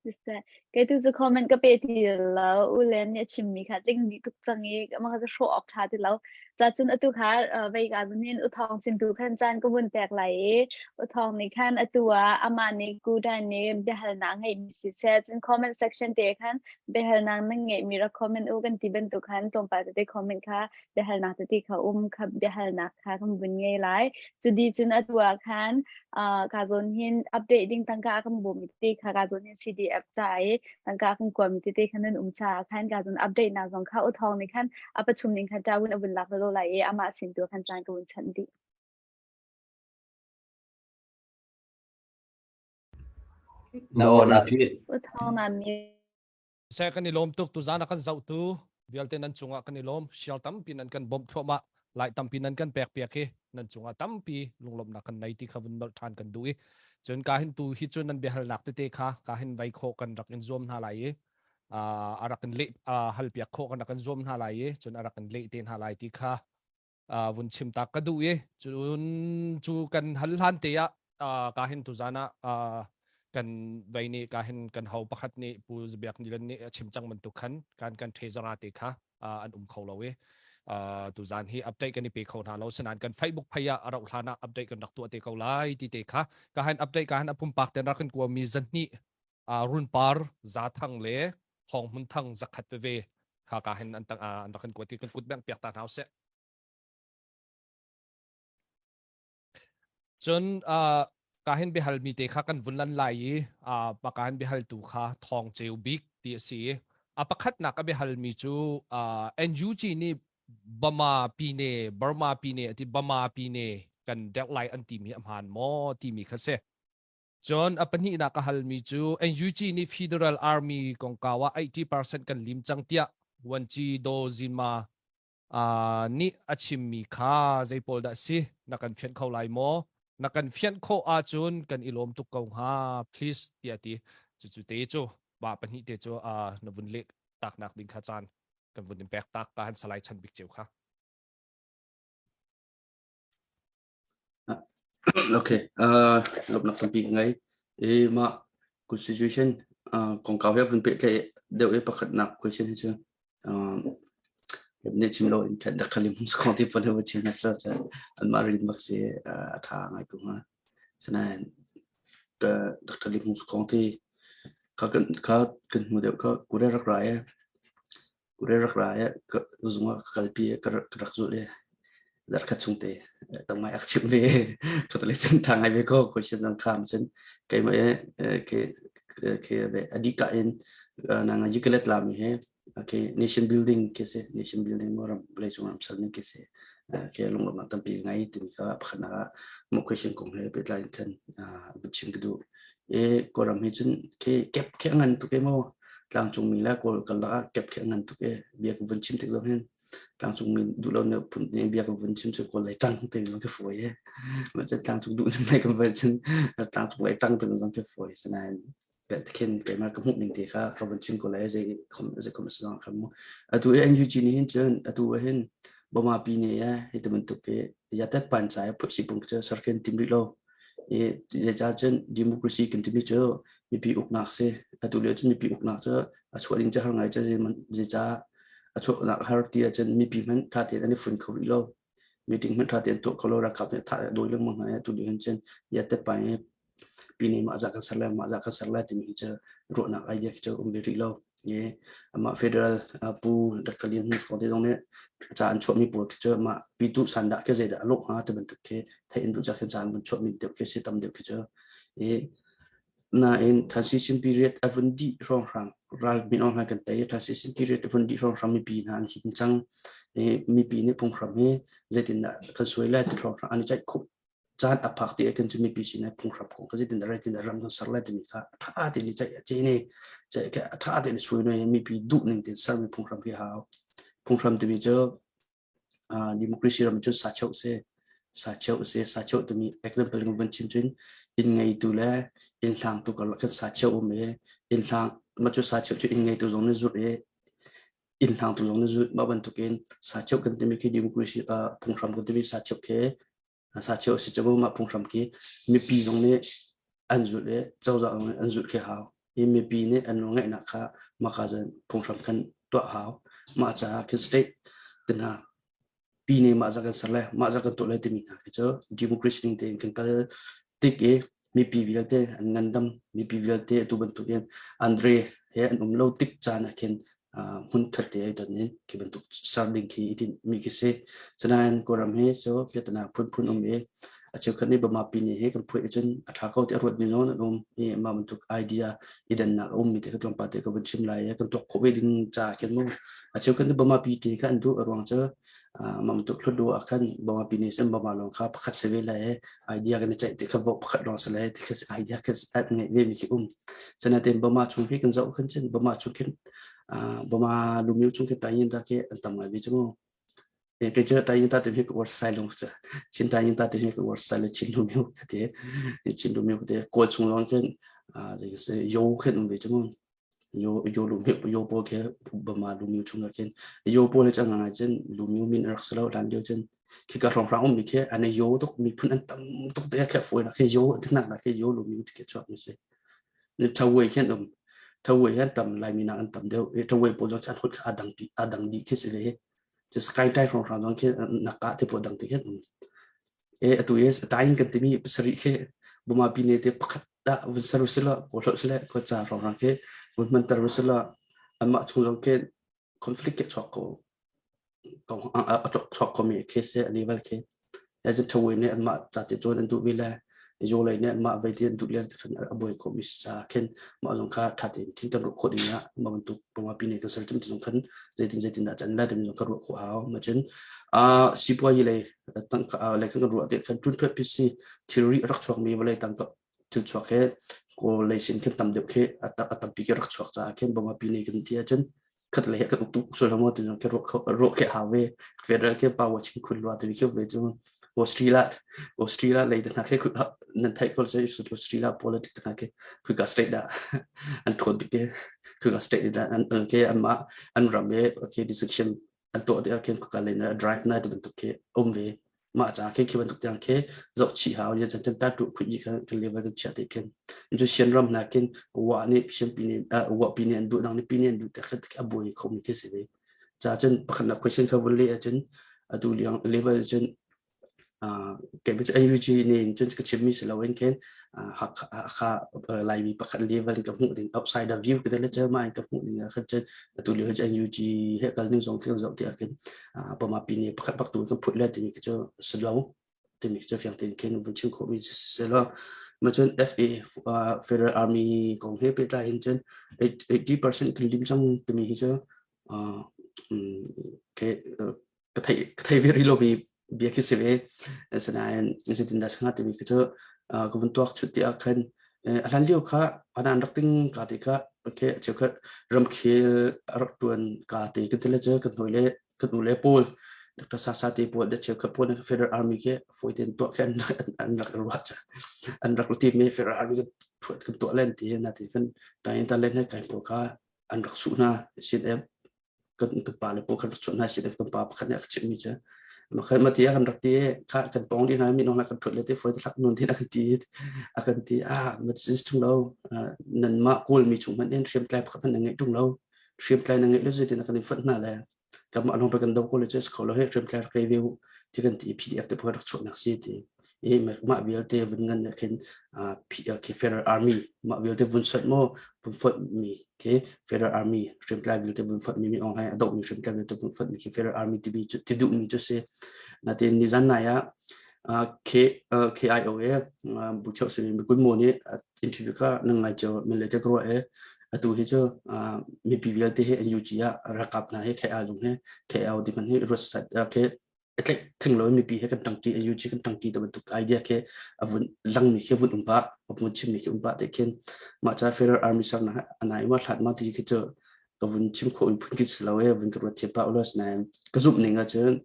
Siseh, kei tu cu comment ka pe ti lo. U Len nih a chimmi kha tling dih tuk cang i mah kha cu hrawh awk ṭha ti lo. Ca cun atu kha vei ka zun hin U Thawng sin tu khan caan ka vun pek lai i U Thawng nih khan atu ah amah nih Kudan nih biahalnak ngeihmi siseh, cun comment section te khan biahalnak nan ngeihmi rak comment u kan ti bantuk khan tlawmpal tete comment kha biahalnak tete kha um kha biahalnak kha kan vun ngei lai. Cu di cun atu ah khan ka zawn hin update ding tangka a kan bawmmi tete kha ka zawn hin CDF ca i tangka a kan kuami tete kha nan um caah khan ka zawn update nak zong kha uthawng nih khan a pathum ning khan ṭa vun a vun lak lolo lai i amah sin tu khan caan ka vun chanh dih. Na aw na phi. Uthawng na mi Seh kan i lawm tuk tuzaan a kan zohtu vialte nan cungah kan i lawm share tampi nan kan bawmh thluahmah lai tampi nan kan pek piak hi nan cungah tampi lunglawmhnak kan nei ti kha vun nolh ṭhan kan duh i cun ka hin tu hi cu nan biahalnak tete kha ka hin vai khawh kan rak in zuam hna lai i a rak in leh hal piak khawh kan rak in zuam hna lai i cun a rak in leh te hna lai ti kha vun chim tak ka duh i cun cu kan hal hlan te ah ka hin tuzan ah kan vei nih ka hin kan ho pakhat nih Pu Biak Nilan nih a chim cang bantuk khan kan kan treasurer te kha an um kho lo i tuzan hi update kan i pe kho hna lo sinain kan Facebook phei ah a rauh hlan ah update kan rak tuah te ko lai ti te kha ka han update ka han a pumpak ten rak kan kuami zahnih runpar zathang le thong hmun thang zakhat veve kha ka hin an tang an rak kan kuat i kan kut beng piak ta hna usih cun ka hin biahal mi te kha kan vun lan lai i ka hin biahal tu kha thong ceu bik ti a si a pakhatnak a biahal mi cu NUG nih Bama Pine Burma Pine ati Bama Pine kan deuh lai an ti mi a hmaan maw ti mi kha si. Cun a pahnihnak ka halmi cu NUG nih Federal Army kongkau ah 80% kan lim cang tiah Wanci Do Zinma uh, nih a chimmi kha zei pawl dah si na kan fianh kho lai maw? Na kan fianh khawh ahcun kan i lawm tuk ko hnga please tiah ti. Cucu te cu ba pahnih te cu uh, na vun leh taknak ding kha caan kan vun in pek tak ka han salai chan bik ceu kha. Okay, uh, lawmhnak tampi ka ngei. I mah constitution uh, kongkau he vun pehtlaih deuh i pakhatnak question hi cu um, nih chim lo in khat dak khalim kong ti pon he chim nas lo cha anmah rin bak si a tha ngai ko hnga. Sinain ka Dr. Lim Hung Kong ti kha kan kha kan hmu deuh kha kure rak ra e Kure rak ra i ka zung ah ka kalpi i ka rak zulh i zarhkhat chung te tam ngai ak chimh ve. Ka tale cun ṭha ngai ve ko question zong kham cun keimah i ke ke a dih in nang yikalet lami he okay nation building ke si nation building mo ram vawlei cung ram sal ning ke si ke lunglawmhnak tampi ngai timi kha pakhatnak ah mo question kong he pehtlai in khan chim ka duh. E Kawlram hi cun ke kep khe ngan tuk e mo tlangcungmi le Kawl karlak ah kep khi a ngan tuk i bia ka vun chim tik zong hin tlangcungmi duh lo ne phun nih bia ka vun chim cu Kawl lei ṭang ti zong khi fawi e. Mah cun tlangcung duh ning lei kan vun cun tlangcung lei ṭang ti zong khi fawi. Sinain khin keimah ka hmuh ning te kha ka vun chim ko lai zei khom zei khom a si zong kha mu. Atu i NUG nih hin cun atu ah hin Bawma pi nih e hi ti bantuk i yatet pan cai phut si pung cu sarken tim rih lo. I zeicahcun democracy kan timi cu mipi uknak si. Atu lio cu mipi uknak cu a chuah ding cu har ngai cu zeicah a chuahnak har ti ahcun mipi hmanh ṭha tein an i fun kho rih lo. Meeting hmanh ṭha tein tuah kho lo ralkap nih thah dawi lengmang hna i atu lio hin cun yatepai i pi nih mah zah kan ser lai mah zah kan ser lai timi hi cu ruahnak idea khi cu um ve rih lo. I amah federal pu Dr. Lian Hmung Fong te zong nih ca an chuahmi pawl khi cu mah pitu sandah khi zeidah a lawh hnga ti bantuk khi theih in duh cak khin ca an vun chuahmi deuh khi si tam deuh khi cu i nain transition period a vun dih hrawnghrang ral min aung hlaing kan tei transition period a vun dih hrawnghrang mipi hna an him cang i mipi nih phunghram hi zeitindah kan suai lai ti hrawnghrang an i ceih khawh caan a phak ti ahkhin cu mipi sin ah phunghram kong kha zeitin dah zeitin dah ram kan ser lai timi kha a ṭha tein i ceih a ce ne ceih kha a ṭha tein i suai ne mipi duh ning tein sermi phunghram hi a hau phunghram timi cu democracy ram cun sacheu si sacheu si sacheu timi example in van chim cun inn ngeitu le inn hlangtu karlak khin sacheu um i inn hlang mah cu sacheu cu inn ngeitu zong nih zulh i inn hlangtu zong nih zulh mah bantukin sacheu kan timi khi democracy phunghram kan timi sacheu khi sacheu a si cu mah phunghram khi mipi zong nih an zulh i cozah zong nih an zulh khi hau i mipi nih an nawlngeihnak kha mah ka cun phunghram khan tuah hau mah caah khin state te hna pi nih mah za kan ser le mah za kan tuah le timi hna khi cu democracy ning tein kan kal tik i mipi vialte an ngandam mipi vialte atu bantukin Andre he an um lo tik caan ah khin hmun khat te ai ton in khi bantuk ser ding khi i tinh mi khi si. Sinain Kawlram hi cu piatana phunphun um i a cheukhat nih Bama pi nih hi kan phuih ahcun a ṭha ko ti a ruat mi zong an um i mah bantuk idea i dannak a um mi te kha tlawmpal te ka vun chim lai i kan tuak khawh ve ding ca khin mu. A cheukhat nih Bama pi ti kha an duh a ruang cu mah bantuk hlutdu ah khan Bama pi nih cun Bama lawng kha pakhat si ve lai i idea kan i ceih ti kha vote pakhat lawng si lai ti kha idea kha an ngeih ve mi khi um. Sinain Bama chung khi kan zoh khin cun Bama chung khin Bama lumio chung khi tayin ta khi an tam ngai ve cu mu. Kei cu tayin ta ti hi ka uar sai lo Chin tayin ta ti hi ka uar sai lo Chin lumio ka ti. Chin lumio ka ti. Kawl chung lawng khin yo khin um ve cu mu. Yo yo lumio yo pawl khi Bama lumio chung ah khin yo pawl hi cu ngai cun lumio min rak si lo hlan lio cun khika hrawnghrang ummi khi an i yo tuk miphun an tam tuk te khi fawi nak khi yo an tinak nak khi yo lumio ti khi chuak mi si. Thawei khi an um. Thawei an tam Laimi nak an tam deuh. I thawei pawl zong khi an holh kha aa dang pi aa dang dih khi si ve. Cu Sky Tai hrawnghrang zong khi nak ah te pawl dang te khi an um. E atu i taing kan timi pasarih khi Buma pi ne te pakhat dah vun ser usila kawl hloh sile kawl ca hrawnghrang khi vun hmanter usila anmah chung zong khi conflict ke chuak ko a chuak khomi khi si a level khi azin thawei nih anmah cate cawn an duh mi le yo lei nih anmah vei ti an duh le khan a buai khomi ca khin mah zong kha tha tein khin kan ruah khawh ding ah mah bantuk pawma pi nih kan ser tim zong khan zeitin zeitin dah can la timi zong kha ruah khawh hau ma cun a sipuayi lei tangka lei kan ruah te khan tun thuat pc thilri rak chuak mi vawlei tangka. Thil chuak he Kawl lei sin khin tam deuh khi a tampi khi rak chuak caah khin Boma Pine kan ti ahcun khat lei kan uk tuk sual lo maw ti zong khi ruah khi hau ve. Federal khi power chin khun lua timi khi ve cu Australia Australia lei te hna khi nan theih ko cu Australia politics te hna khi khika state dah an ṭhawn bik te khika state dah an ke anmah an ram i okay decision an tuah tikah khin khika lei na drive na ti bantuk khi um ve. Mah ca khi khi bantuk tiang khi zoh chih hau ya chan chan ta tu khut yi kha kan level kan chia te khin cu sian ram na khin wa nih sian pi nih wa pi nih an duh dang nih pi nih an duh te kha a buai kho mi khi si ve. Ca cun pakhat nak question kha vun le ahcun atu liang level cun kei cu NUG nih cun ka chimmi si loin khin Hakha Laimi pakhat level in ka hmuh ding outsider view ka le cu ma in ka hmuh ding ah khan cun atu lio cu NUG he kal ning zong khi zoh tiah khin Burma pi nih pakhat bak tu kan phut le timi cu si lo timi cu fiang tein khin vun chim khawhmi si lo. Ma cun FA Federal Army kong he pehtlai in cun 80% kan lim cang timi hi cu ka thei ka thei ve rih lomi bia khi si ve. Asinain zeitindah si hnga timi khi cu ka vun tuak chut ti ah khan a hlan lio kha an rak ting ka ti kha okay cheukhat ramkhel a rak tuan ka ti kan ti le cu kan hawi le kan u le pawl Dr. Sasa te pawl de cheukhat pawl Federal Army khi foi ten tuah khi an rak ruah an rak ti mi Federal Army kan tuah len ti na ti kan kai ta len he kai pawl kha an rak suh hna CNF kan kan pa le pawl kan rak chuah hna CNF kan pa pakhat nih a ka chimhmi cu makhan mati a kan rak ti kha kan pong di hna mi nong la kan thut le te foi thlak nun thin a kan ti a kan ti a ma chin tung lo nan ma kawl mi chung man in hriam tlai pakhat nan ngai tung lo hriam tlai na ngai lo zeitin kan in fat hna le kan mah lawng kan do ko le cu kho lo he hriam tlai rak ve u ti kan ti PDF te rak chuah nak si ti i mah vialte vun ngan ne khin khi Federal Army mah vialte vun sot mo vun fot mi khi Federal Army hriamtlai vialte vun fot mi mi ong hai ado mi hriamtlai vialte vun fot mi khi Federal Army ti bi ti duh mi cu si natin ni zan nai ah K KIO e bu chok si mi kun mo ni interview kha nang ngai cho min le te kro e atu hi cu mipi vialte hi NUG ah rakap hna hi KIA lung he KIO di man hi ruat sat ke tlaih theng lo mipi he kan tangti NUG kan tangti te bantuk idea ke avun langmi khi vun umpa avun chimmi khi umpa te khin mah cha Federal Army sak na anai ma hlat ma ti khi cu ka vun chim kho in phun ki si lo e vun ka ruat thiam pa ulas na ka zup ning ah cun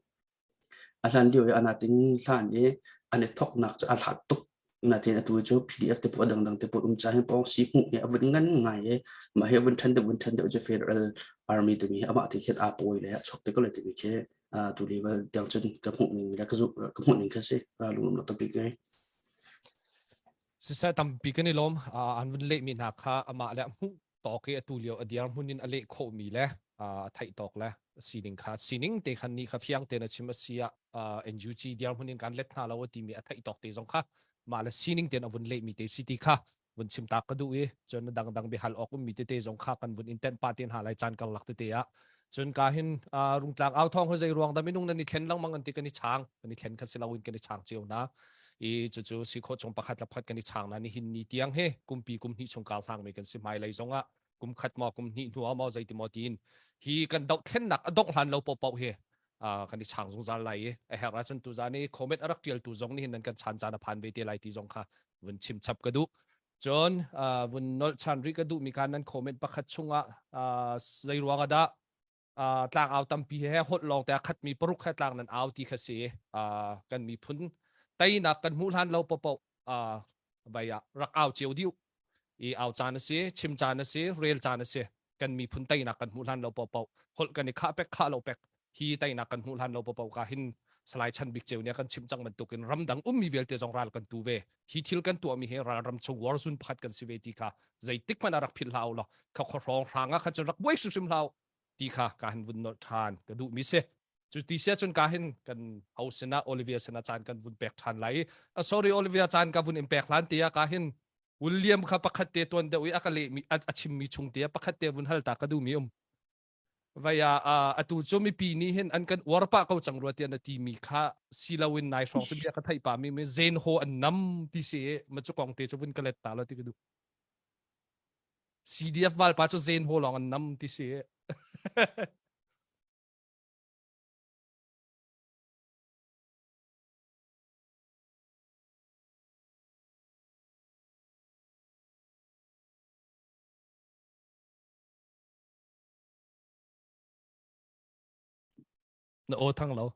A hlan lio i a natin hlan i an i thawknak cu a hlat tuk. Natin atu cu PDF te pawl a dangdang te pawl um ca hin pawng si hmuh hi a vun ngan ngai i mah hi a vun ṭhan deuh vun ṭhan deuh cu Federal Army timi hi amah te khin aa pawi le a chuak te ko lai timi khi tu level tiang cun ka hmuh ning le ka zuh ka hmuh ning kha si lunglawmhnak tampi ngei. Siseh tampi kan i lawm. An vun lehmi hna kha amah le a hmuh tawk i atu lio a dirhmun in a leh khawhmi le a theih tawk le sining kha sining te khan ni kha fiang tein a chim a si ah NUG dirhmun in kan let hna lo a timi a theih tawk te zong kha mah le sining tein a vun lehmi te si ti kha vun chim tak ka duh i cun dangdang biahal awk ummi tete zong kha kan vun in tenh pa te hna lai caan karlak tete ah cun ka hin rungtlang au thong ho zei ruang da minung nan i thlen lengmang an ti kan i chang kan i thlen kha si loin kan i chang cio na i cucu si khawh chung pakhat le pakhat kan i chang na nihin ni tiang he kumpi kum hnih chung kar hlang mi kan si hmai lei zong ah kum khat maw kum hnih hnu ah maw zeiti maw tiin hi kan dohthlennak a dongh hlan lo paohpaoh hi kan i chang zungzal lai i a herh ahcun tuzan i comment a rak ṭialtu zong nih hin nan kan chan caan a phan ve te lai ti zong kha vun chim chap ka duh cun vun nolh chan rih ka duhmi kha nan comment pakhat chungah zei ruang ah dah tlang au tampi he holh lawng te a khatmi paruk he tlang nan au ti kha si kan miphun teinak kan hmuh hlan lo popo bai ah rak au cio diu i au caan a si chim caan a si rel caan a si kan miphun teinak kan hmuh hlan lo popo holh kan i khah pek khah lo pek hi teinak kan hmuh hlan lo popo ka hin Salai Chan Bik Ceu nih kan chim cang bantukin ramdang ummi vialte zong ral kan tu ve hi thil kan tuahmi hi ral ram chung war zone pakhat kan si ve ti kha zeitik hmanh ah rak philh hlah u law kha khuahrawng hrang ah khan cun rak buai hrimhrim hlah u ti kha ka han vun nolh ṭhan ka duhmi si cu ti sia cun ka hin kan ho sinah Olivia sinah caan kan vun pek ṭhan lai i sorry Olivia caan ka vun in pek hlan te ah ka hin William kha pakhat te tuan deuh i a ka lehmi a chimmi chung te ah pakhat te vun hal ta ka duhmi um vai ah atu cu mipi nih hin an kan uar pah ko cang rua tiah na timi kha si loin nai hrawng cu bia ka theih pa mi mi zen ho an nam ti si ma cu kong te cu vun ka let ta lo ti ka duh CDF valpa cu zen ho lawng an nam ti si. Na aw thang lo.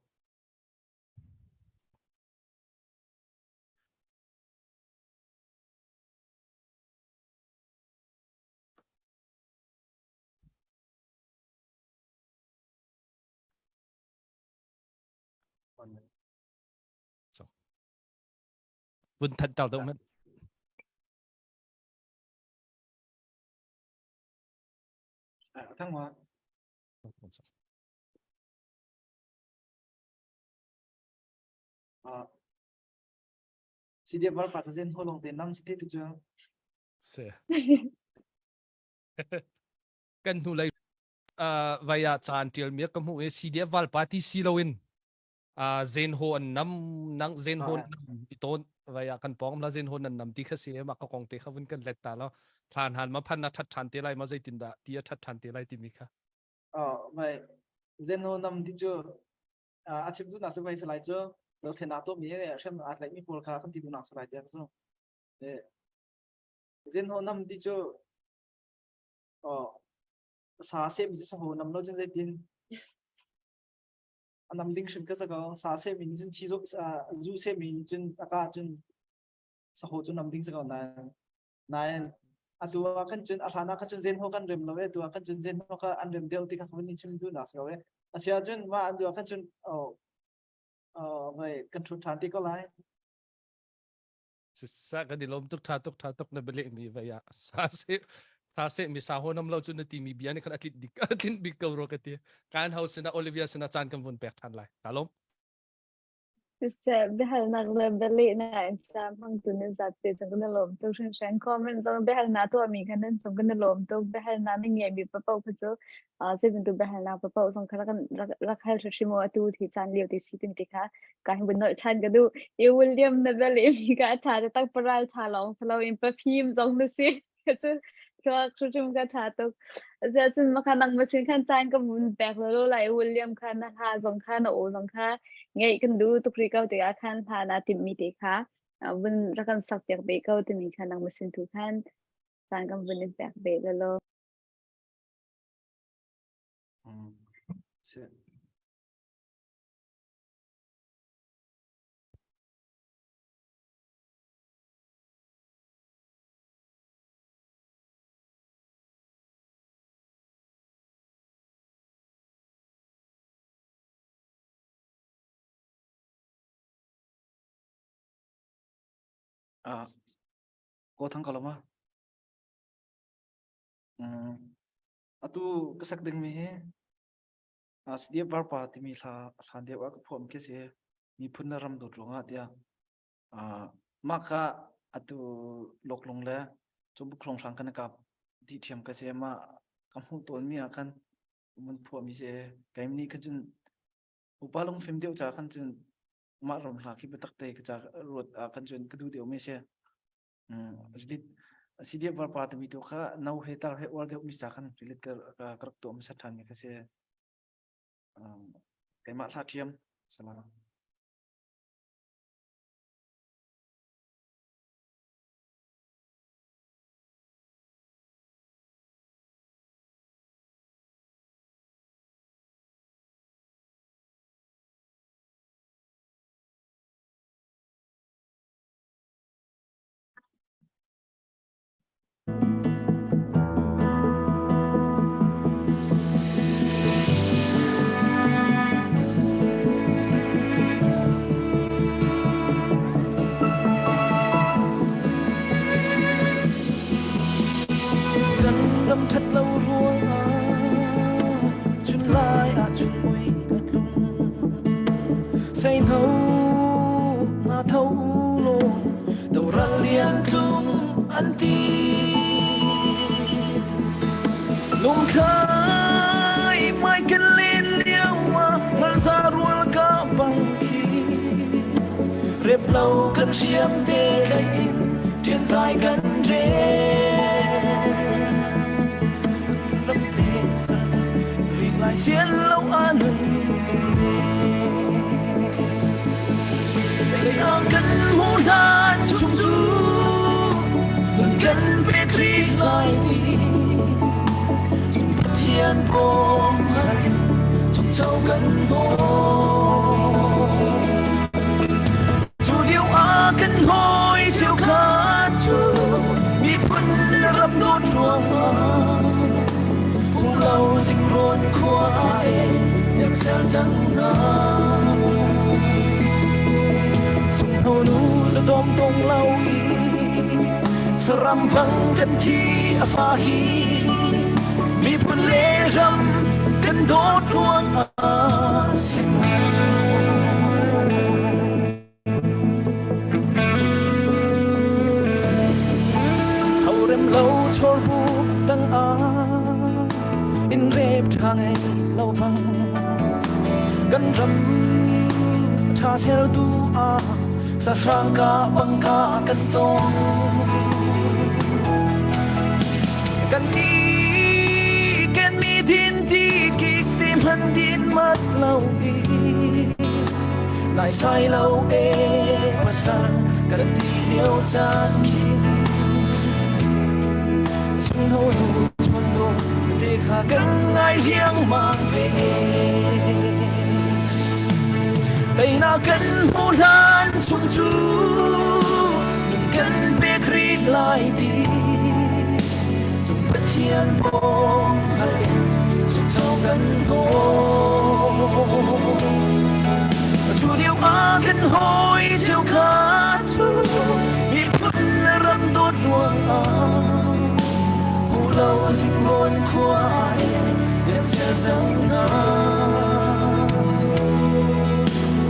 Vun thanh tal deuh hmanh. Thang ma. Si dia bar pa zen ho long te nam si te tu chu. Se. Kan hnu lei vai ah caan tial mi ka hmu i CDF valpa ti si loin zen ho an nam nang zen ho nam i ton vai ah kan pong la zen ho nan nam ti kha si ma ka kong te kha vun kan let ta lo thlan han ma phan na that than te lai ma zeitin dah ti a that than te lai ti mi kha Vai zen ho nam ti chu a chim du nak chu vai salai chu do thlen to mi hrem a tlai mi pawl kha kan ti du nak salai te chu zen ho nam ti chu sa sem si sa ho nam lo cun zeitin a nam ding hrim ka sa ko sa sem in cun chi zu sem in cun aka cun sa ho cu nam ding sa ko nain nain atu ah kan cun a hlan ah khan cun zen ho kan rem lo e tu ah kan cun zen ho kha an rem deuh ti kha kan in chim du na sa ko e asia cun ma an du ah kan cun oh vai kan thu than ti ko lai Sa kan i lawm tuk tha tuk tha tuk na bele mi vai ah sa se sa se mi sa ho nam lo chu na ti mi bia ni khan atlit dik atlin bik ko ro ka ti kan ho sina Olivia sina chan kan vun pek than lai ka lom Siseh, biahalnak le bialehnak in caan hmangtu nan zapi cung kan i lawm tuk hringhran. Comment zong biahalnak tuahmi kha nan cung kan i lawm tuk. Biahalnak na ngeihmi paohpaoh kha cu zei bantuk biahalnak paohpaoh zong kha rak hal hrimhrim u. Atu hi caan lio te si timi te kha ka hin vun nolh ṭhan ka duh. I William na bialehmi kha a ṭha taktak paral ṭha lawng si loin pafim zong na si. Cu thluak hrimhrim ka ṭha tuk. Asiahcun makha nangmah sin khan caan ka vun pek lawlaw lai i William kha na hla zong kha na aw zong kha ngeih kan duh tuk rih ko tikah khan hla naa timhmi te kha vun rak kan sak piak ve ko timi kha nangmah sin tu khan caan kan vun in pek ve lawlaw. Mm. Si. Ah, ko thang ko lo ma? Mm. Atu ka sak ding mi hi CDF Varpa timi hla hlan deuh ah ka phuah mi khi si. Miphun le ram dawt ruangah tiah Mah kha atu loklung le cawbuk hrang kan i kap dih ṭhiam ka si. Mah ka hmuh tawnmi ah khan mun phuahmi si. Keim nih khan cun upa lungfim deuh ca khan cun mah ram hla khi biatak te ka ca ruat ah khan cun ka duh deuhmi si. Rilit CDF varpa timi tu kha no he tar he uar deuhmi ca khan rilit ka ka rak tuah hmasa ṭhanmi kha si. Keimah hla ṭhiam. Salam. Kan ram ṭhat lo ruangah chun lai ah chun mui ka tlung. Seino na tho law doral lian tlung an ti. Lungthlai mai kan len lio ah ngalza rual ka bang khi rep lo kan hriam te thlai in ṭian zai kan rel ram te sar ri lai sian lo anun kan le kan hmu hlan chung cu nun kan pek rih lai ti chung Pathian bawm hal chung cho kan bawm. in sel cang hna. Sungno nu zadawm tong lo i saram bang kan thi a fa hi miphun le ram kan dawt ruang ah si Horem lo chor bu tang a in rep tha ngei lo bang kan ram tha sel tu a sa hrang ka bang ka kan tong kan ti ken mi din ti kik ti man din mat lo i Nai sai lo e pasal kan ti lio caan khin Sungno nu chuan do te kha kan ngai riang mang ve Tei na kan hmu hlan chung cu nun kan pek rih lai ti Cung Pathian bawm hal in chung cho kan Cu lio ah kan hawi cheu kha cu miphun le ram dawt ruang ah pu lo zingon khua in liam cang hna.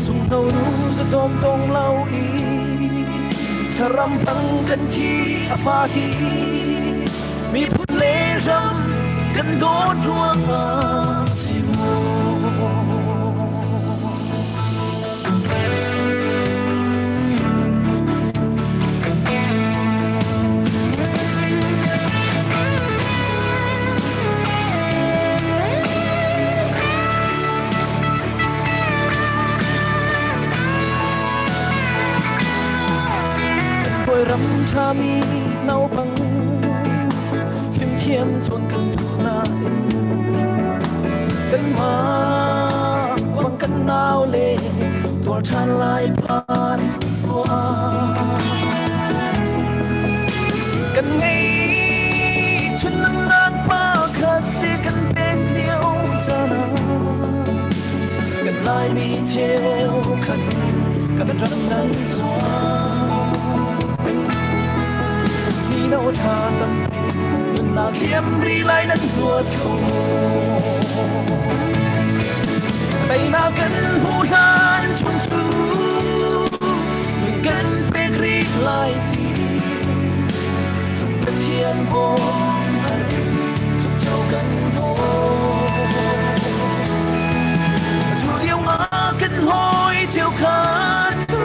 Sungno nu zadawm tong lo i saram bang kan thi a fa hi miphun le ram kan dawt ruangah si mu. Ram ṭhami naupang fimthiam cawn kan duh nain kanmah bang kan nau le tuar ṭhan lai phan ruah kan ngei chun nunnak pa khat te kan pek lio caan kan Laimi cheu khat kan ram nan zuang mino ṭha tampi nunnak liam ri lai nan ruat kho teinak kan hmuh hlan chung cu nun kan pek rih lai ti cung Pathian bawm hal in chukcho kan haw cu lio ah kan hawi cheu khat cu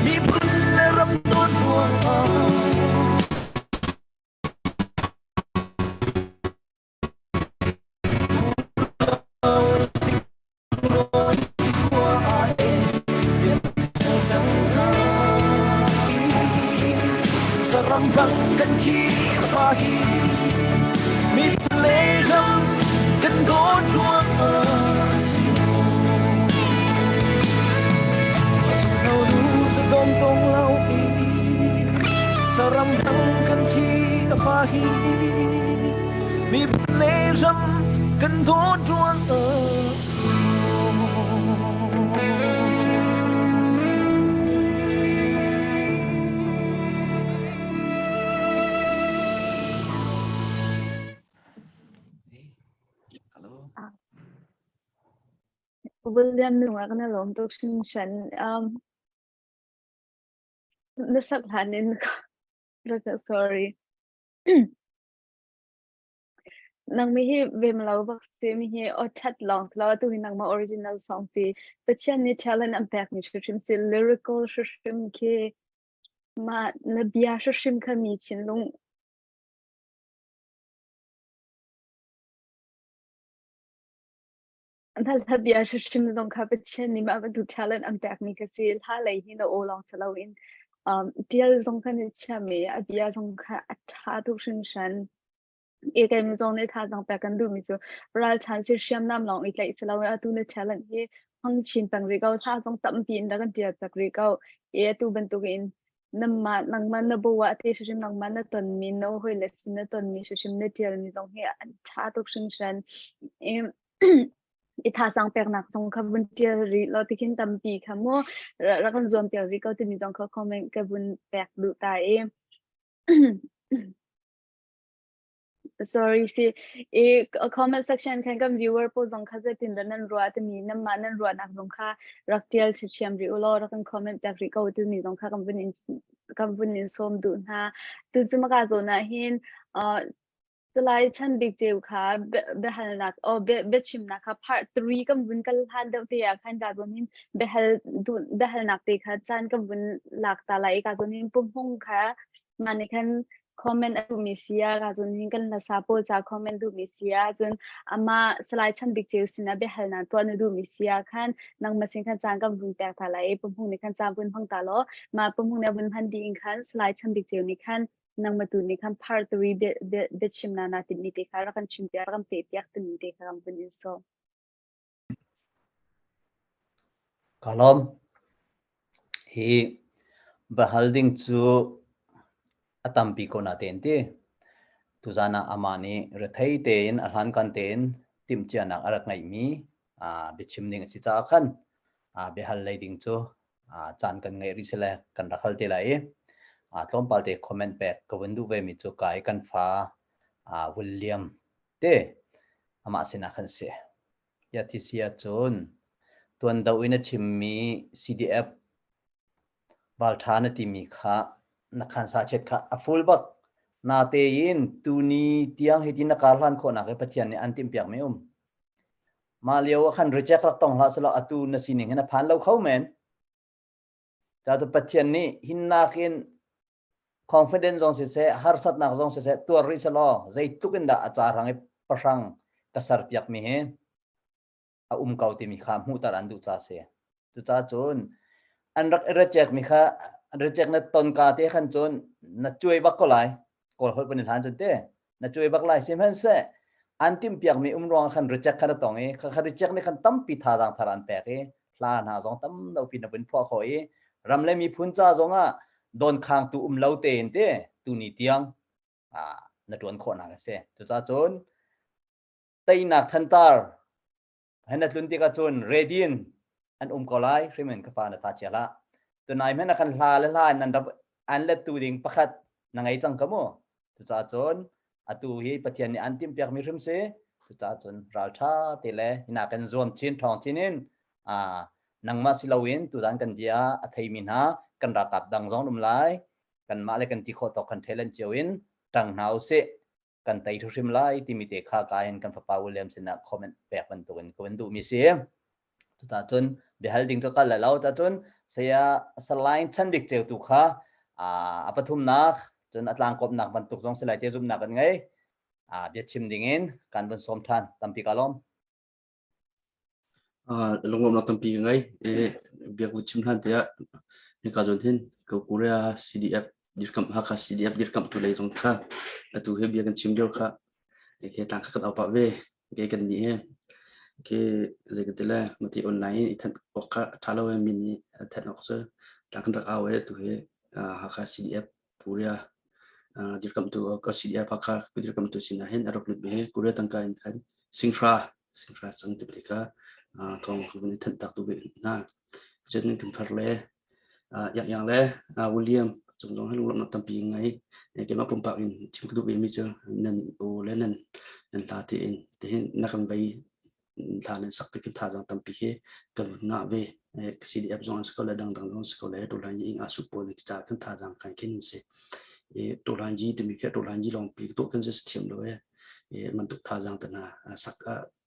miphun le ram dawt ruangah Saram bang kan thi fa hi miphun le ram kan dawt ruang ah si mu Sungno nu zadom tong lo i saram bang kan thi fa hi miphun le ram kan dawt ruang ah si Hello. William nungak na lawm tuk hringhran. Um, na sak hlan in sorry. Nang mi hi vem lo bak si mi hi aw that lawng lo tu hi nangmah original song ti Pathian nih talent an pek mi hrimhrim si lyrical hrimhrim khi mah na bia hrimhrim kha mi thinlung na hla bia hrimhrim zong kha Pathian nih mah bantuk talent an pek mi kha si hla lei hi na aw lawng si loin um, tial zong kha na thiam i a bia zong kha a ṭha tuk hringhran. E kei mi zong nih thazaang pek kan duhmi cu ralchan si hriamnam lawng i tlaih si loin atu na talent hi hmang chin peng rih ko hla zong tampi in rak kan tial pek rih ko e atu bantukin nangmah nangmah na bo ah te hrimhrim nangmah na tonmi na hawile sin na tonmi hrimhrim na tialmi zong hi an ṭha tuk hringhran. E. I thasang peknak zong kha vun tial rih law tikhin tampi kha mu rak kan zuam piak rih ko timi zong kha comment ka vun pek duh ta i. Sorry si i comment section khan kan viewer pawl zong kha zeitin dah nan ruah timi nanmah nan ruahnak zong kha rak tial thiam rih u law rak kan comment piak rih ko timi zong kha kan vun in kan vun in sawm duh hna. Tu cu maka zawn ah hin uh, Salai Chan Bik Ceu kha biahalnak or biachimnak kha part 3 kan vun kal hlan deuh te ah khan ka zawn hin biahal biahalnak te kha caan kan vun lak ta lai i ka zawn hin pumhung kha mah nih khan comment a duhmi si ah ka zawn hin kan hlasa pawl ca comment duhmi si ah cun amah Salai Chan Bik Ceu sinah biahalnak tuah na duhmi si ah khan nangmah sin khan caan kan vun pek ta lai i pumhung nih khan caan vun hmang ta law mah pumhung nih a vun hman dih in khan Salai Chan Bik Ceu nih khan nangmah tu nih khan part 3 biachimnak naa timhmi te kha rak kan chimpiak rak kan pehpiak timi te kha kan vun in sawm. Ka lawm. Hi biahal ding cu a tampi ko na tein ti. Tuzan ah amah nih rethei tein a hlankan tein timhcianak a rak ngeihmi biachim ding a si caah khan biahal lei ding cu caan kan ngeih rih sile kan rak hal te lai i tlawmpal te comment pek ka vun duh ve mi cu kai kan fa William te amah sinah khan si. Ya ti si ahcun tuan do in a chimmi CDF ralṭha na timi kha na khansa chet kha a full bak na tein tuni tiang hiti na kar hlan khawhnak hi Pathian nih an timhpiak mi um. Mah lio ah khan reject rak tong hlah selaw atu na sining hin a phan lo kho men. Ca cu Pathian nih hinnak in confidence zong siseh, harsatnak zong siseh tuar rih selaw zeitluk in dah a ca hrang i pahrang ka serpiak mi hi a um ko timi kha hmuhter an duh ca si. Cucaah cun an rak i reject mi kha reject na ton ka te khan cun na cuai bak ko lai. Kawl holh kan i hlan cun te na cuai bak lai sihmanhseh an timhpiak mi um ruang khan reject khan a tong i kha kha reject nih khan tampi thazaang thar an pek i hla hna zong tam lo pi na vun phuah kho i ram le miphun ca zong ah donkhangtu um lo tein te tuni tiang na tuan khawhnak a si. Cucaah cun teinak thantar Hen na tlun tikah cun ready in an um ko lai hrim in ka fa na tha chia hlah. Tunai hmanh ah khan hla le hla in nan rak an lettu ding pakhat na ngei cang ka mu. Cucaah cun atu hi Pathian nih an timhpiakmi hrim si. Cucaah cun ralṭha te le hina kan zuam chin ṭhawng chin in aa nangmah si loin tuzan kan bia a theimi hna kan ralkap dang zong um lai. Kanmah le kan ti khawh tawk kan ṭhelen cio in ṭang hna usih. Kan tei hrim lai timi te kha ka in kan fapa William sinah comment pek bantukin ka van duhmi si. Cuta cun biahal ding ka kal lai lo. Ta cun saya Salai Chan Bik Ceu tu kha a pathumnak cun a tlangkawmnak bantuk zong si lai te zumhnak kan ngei. Bia chim ding in kan vun sawm than. Tampi ka lawm. Lunglawmhnak tampi ka ngei. Biak vun chim hlan tiah hika zawn hin ko Korea CDF dirkamh Hakha CDF dirkamhtu lei zong kha atu hi bia kan chim lio kha ke tlang kha kan au pah ve. Ke kan nih he ke zei kan ti le mati online in i thanh awk kha tha lo mi nih thanh awk cu tlang kan rak au e tu hi Hakha CDF Korea dirkamhtu ka CDF Hakha dirkamhtu sinah hin a rak lut ve hi Korea tangka in khan singhra singhra cang ti tikah thawng kan vun i thanh tak tu ve hna. Cun kan thar le Yang Yang le William cung zong hi lunglawmhnak tampi ngei. Keimah pumpak in chim ka duh ve mi cu nan u le nan nan hla tein tihin na kan vei thla nan sak tik thazaang tampi hi kan vun ngah ve. CDF zong an si ko le dangdang zong an si ko le Tulan yi ing asu pawl nih ca kan thazaang kan khin si. Tulan yi timi khi Tulan yi lawngpi tuah kan si thiam lo e. Mantuk thazaang tana sak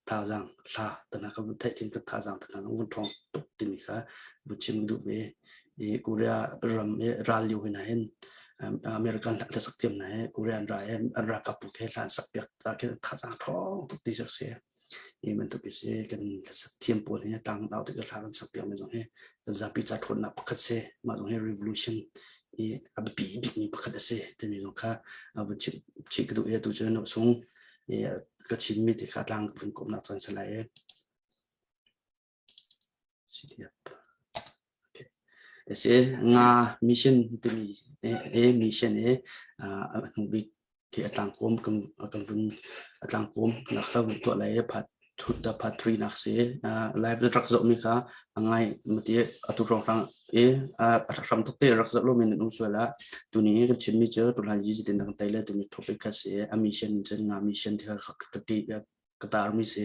thazaang hla tana ka vun theih khin ka thazaang tana ka vun ṭhawng tuk timi kha vun chim duh ve. I Korea ram i ral lio hina hin American hla sak thiam hna he Korean ra he an ralkap bu he hla an sak piak ta khi thazaang ṭhawng tuk ti si. Hi bantuk hi si kan hlasak thiam pawl hi tang dau tik hla kan sak piak mi zong hi kan zapi ca ṭhawnnak pakhat si. Mah zong hi revolution i a biapi bikmi pakhat a si timi zong kha vun chim chih ka duh i atu cu sung i ka chimmi ti kha tlang vun kawmnak caan si lai i. CDF. Okay. Si nga mission timi e mission e a hnu bik khi a tlangkawm kan kan vun a tlangkawm nak kha vun tuah lai i part. Thut part 3 nak si. Live rak zoh mi kha a ngai mati atu rong rang i a hram tuk te rak zoh lo mi nan um sual ah tuni kan chim mi cu tulai yi tin dang tai le tumi topic kha si a mission cun nga mission ti kha ka ti ka tar mi si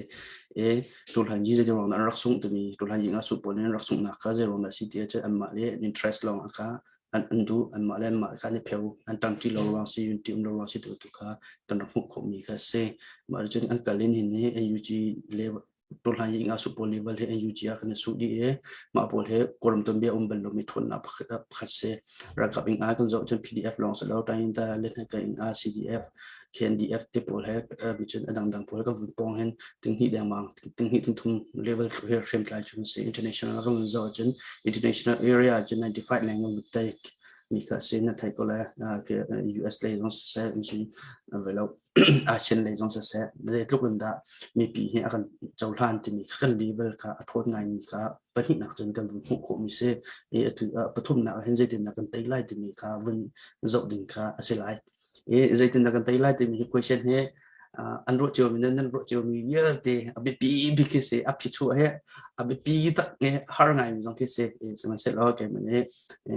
e tulhan yi zei rong an rak sung tumi tulhan yi nga su pawl in rak sung nak kha zei rong dah si ti cun anmah le interest long kha an an duh anmah le anmah kha an i pheu an ṭangṭi lo ruang si un ṭi um lo ruang si tu tu kha kan rak hmuh khawhmi kha a si. Mah cun an kal in hin hi NUG le Tuhlai hi nga su pawl level hi NUG ah kan i su dih i mah pawl hi Kawlram tuanbia um bal lomi ṭhawnnak pakhat si. Ralkap ing ah kan zoh cun PDF lawng si lo, Tainta le Hneka ing ah CDF, KNDF te pawl he cun a dangdang pawl kan vun pawng hin tinghnih dengmang tinghnih thumthum level hi hriamtlai cu si. International kan vun zoh ahcun international area cun 95 leng kan vun tei mi kha si na thei ko le US lei zong siseh cun velo ASEAN lei zong siseh zeitluk in dah mipi hi a kan cohlan timi kan level kha a thawt ngai mi kha pahnihnak cun kan vun hmuh khawh mi si. I atu pathumnak ah hin zeitindah kan tei lai timi kha vun zoh ding kha a si lai. I zeitindah kan tei lai timi hi question hi an ruah cio mi nan nan ruah cio mi vialte a biapi bik khi si a phichuah he a biapi tak nge har ngai mi zong khi si. Sihmanhsehlaw keimah nih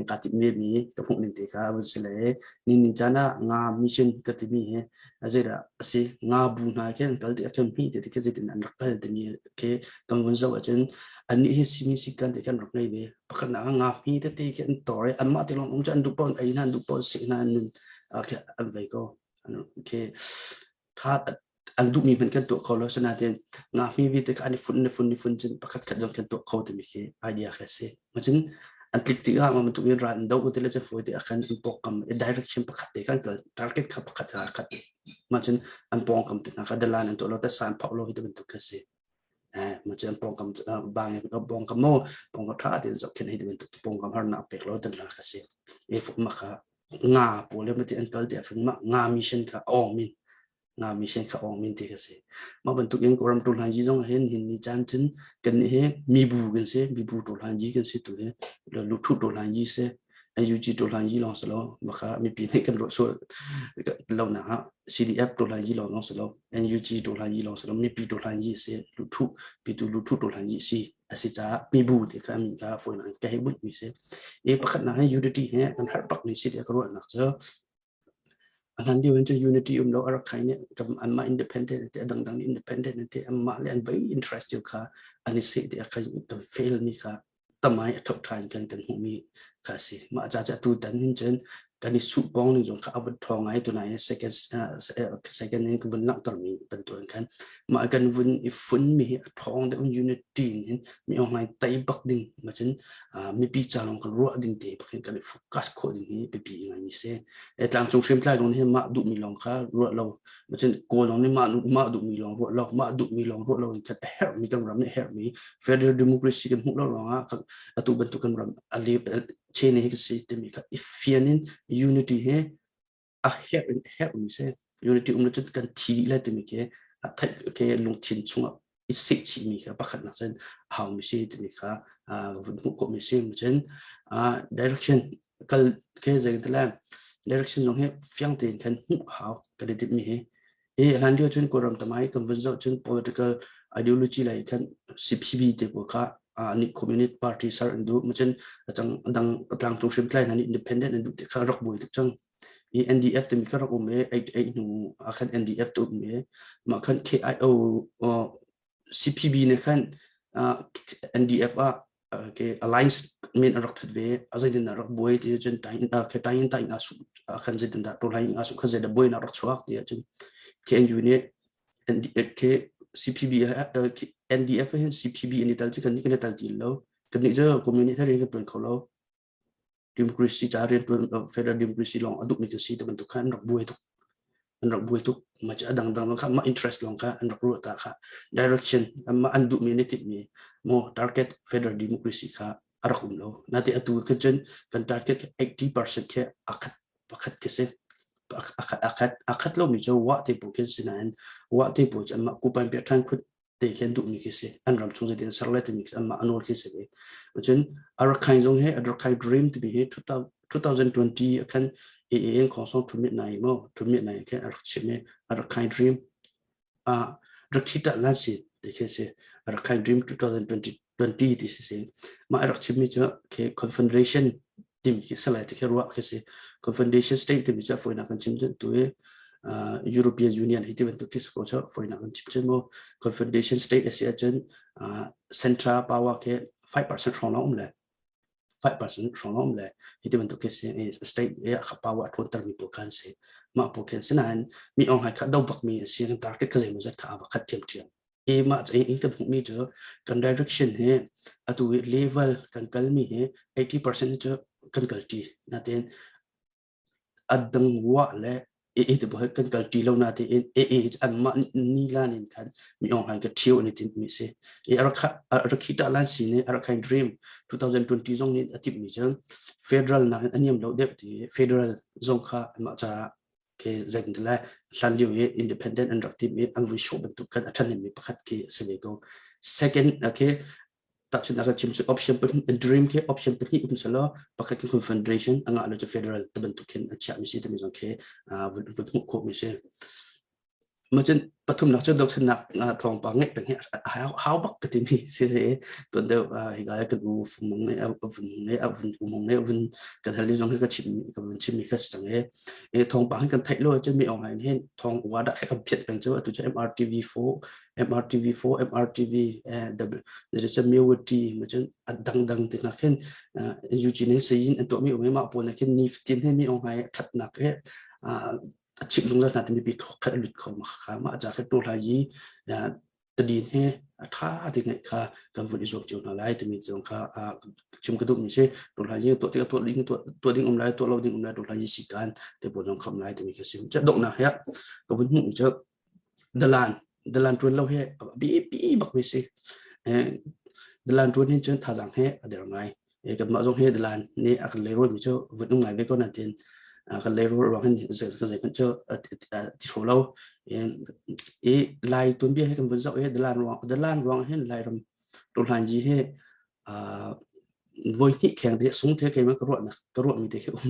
kaa timh mi ka hmuh ning te kha vun si le ni ni caan ah nga mission ka timi hi zeidah a si nga bu hna khi an kal ti a khin hmi ti khi zeitin an rak kal timi khi kan vun zoh ahcun annih hi simi si kan ti kan rak ngei ve. Pakhat nak nga hmi tete khi an tor i anmah te lawng um cu an duh paoh ei hna an duh paoh seh hna an nun khi an vei ko. Khi tha an duhmi hmanh kan tuah kho lo. Sinain nga hmi vialte kha an i fun fun fun cun pakhat khat zong kan tuah kho timi khi idea khi a si. Macun an tlik tikah mah bantuk in ral an do ti le cu fawi te ah khan an pawngkam direction pakhat te khan kal target kha pakhat kha khat mah cun an pawngkam te hna kha dalan an tuah lo tasa an phauh lo hi ti bantuk khi a si. Mah cun an pawngkam bang pawngkam mo pawngkam tha tein zohkhenh hi ti bantuk pawngkam harnak pek lo tan la kha si. E fuk ma kha nga pawl le mati an kal tiah khan mah nga mission kha awng min nga mission kha awng min ti ka si. Mah bantuk in Kawlram Tuhlai Ji zong hin hin ni caan cun kan nih hi mibu kan si, mibu Tuhlai Ji kan si tu hi luthu Tuhlai Ji si NUG Tuhlai Ji lawng si lo maka mipi nih kan ruah sual lo nak ah CDF Tuhlai Ji lawng si lo NUG Tuhlai Ji lawng si lo mipi Tuhlai Ji si luthu pitu luthu Tuhlai Ji si a si caah mibu ti kha min kha fawinak ka hei bunh mi si. I pakhatnak hi unity he kan herh bak mi si tiah ka ruahnak cu a hlan lio in cu unity um lo a rak khai nih anmah independent te a dangdang independent te anmah le an vai interest cio kha an i seh ti a kha kan fail mi kha tamai a thok than kan kan hmuh mi kha si. Mah ca ca tu tan hin cun kan i suh pong ning zong kha a vun ṭhawng ngai tunai in second second in ka vun langhter mi bantuk in khan mah kan vun i fun mi hi a ṭhawng deuh unity in mi ong ngai tai bak ding ma cun mipi ca lawng kan ruah ding te bak in kan i focus khawh ding hi biapi ngai mi si. E tlangcung hriamtlai zong hi mah duh mi lawng kha ruah lo ma cun kawl lawng nih mah mah duh mi lawng ruah lo mah duh mi lawng ruah lo in khan a herh mi kan ram nih a herh mi federal democracy kan hmuh lo ruangah atu bantuk kan ram a chain hi ka si timi kha i fian in unity hi a herh in herh mi si. Unity um cun kan thi le timi khi a theih ke lungthin chungah i seh chih mi kha pakhat nak cun hau mi si timi kha vun hmuh khawh mi si. Cun direction kal ke zei te le direction zong hi fiang tein khan hmuh hau kan i timh mi hi. Hi hlan lio cun Kawlram tamai kan vun zoh cun political ideology lei khan CPB te pawl kha nih Communist Party ser an duh. Macun acang dang tlangcung hriamtlai hna nih independent an duh ti kha rak buai tuk cang. Hi NDF timi kha rak um i 88 hnu ah khan NDF te um i mah khan KIO CPB nih khan NDF ah ke alliance min an rak thut ve. A zeitin dah rak buai ti cun tain ke tain tain a su khan zeitin dah to lai a su khan zeidah buai na rak chuak ti cun KNU nih ke CPB NDF hin CPB an i tel cu kan nih kan i tel ti lo. Kan nih cu community rian kan tuan kho lo. Democracy ca rian tuan federal democracy lawng a duh mi kan si ti bantuk kha an rak buai tuk, an rak buai tuk. Mah cu a dangdang kha mah interest lawng kha an rak ruah ta kha direction mah an duhmi an i timhmi mo target federal democracy kha a rak um lo. Nate atu kha cun kan target 80% khi akhat pakhat khi si akhat akhat akhat lomi cu wa te pu khin si nain wa te pu cu anmah kupan pek ṭhan khut te khi an duhmi khi si. An ram chung zeitin ser le timi khi anmah a nawl khi si ve. Cun Arakhine zong hi Arakhine Dream timi hi 2020 khan AAN Khawng Thumit nai mo Thumit nai khan a rak chim i Arakhine Dream a Rakhita Lansi. Ti khi si. Rakhine Dream 2020 ti si si. Mah rak chimmi cu khi Confederation timi khi salai ti khi ruah khi si. Confederation State timi cu foinak kan chim tu i European Union hi ti bantuk khi si ko cu foinak kan chim cun mu Confederation State a si ahcun central power khi 5% hrawng lawng um le 5% hrawng um le hi ti bantuk khi si state i a power a ṭhawnter mi pawl kha an si. Mah pawl khi an si nain mi ong hai kha do bak mi a si kan target kha zeimaw zat kha a va khat ṭhiamṭhiam. I mah in kan hmuhmi cu kan direction hi atu i level kan kalmi hi 80% cu kan kalṭi. Natein a dang wa le AA te bo kan kalṭi lo na tein AA anmah ni lan in khan mi ong han ka ṭhio an i tinhmi si. I Rakhita Lan si nih Rakhine Dream 2020 zong nih a timhmi cu federal nakin a niam lo deuh ti federal zong kha anmah caah khi zeitin le hlan lio i independent an rak tim i an vui sawh bantuk khan a ṭhahnemmi pakhat khi a si ve ko. Second khi tahchunhnak kan chim cu option pahnih dream khi option pahnih um selaw pakhat khi confederation a ngah lo cu federal ti bantuk khin a chiahmi si timi zong khi vun hmuh khawhmi si. Mah cun pathumnak cu dothlennak thawngpang ngeih peng hi hau bak ka timi si si tuan deuh hika kan u fungmung nih a vun nih a vun umung nih a vun kan hal zong hi ka chim ka vun chimmi kha si cang i thawngpang hi kan theih lo cun mi online hin thawng ua dah kan phiat peng cu atu cu MRTV 4 MRTV 4 MRTV W cu Mewati ma cun a dangdang te hna khin Eugene sayin an tuahmi um i mah pawl nih khin nifatin he mi online thatnak he a chimh zungzal hna timi thawk kha a lut kho ma kha mah ca kha tu hlai i tadin he a tha ti ngai kha kan vun i zuam cio hna lai timi zong kha chim ka duh mi si tu hlai i tuah tik tuah ding tuah ding um lai tuah lo ding um lai tu hlai i si kan te pawl zong kham lai timi kha sim cha donghnak he ka vun hmuh mi cu dalan dalan tuan lo he biapi bak mi si dalan tuan hin cun thazang he a der ngai kanmah zong hi dalan nih a kan leirawi mi cu vun um ngai ve ko nain kan leirawi ruang hin kan zei hmanh cu ti hraw lo i lai tuanbia hi kan vun zoh i dalan ruang dalan ruang hin lairam tuhlangyi hi voi hnih kheng te sung the keimah ka ruahnak ka ruahmi te khi um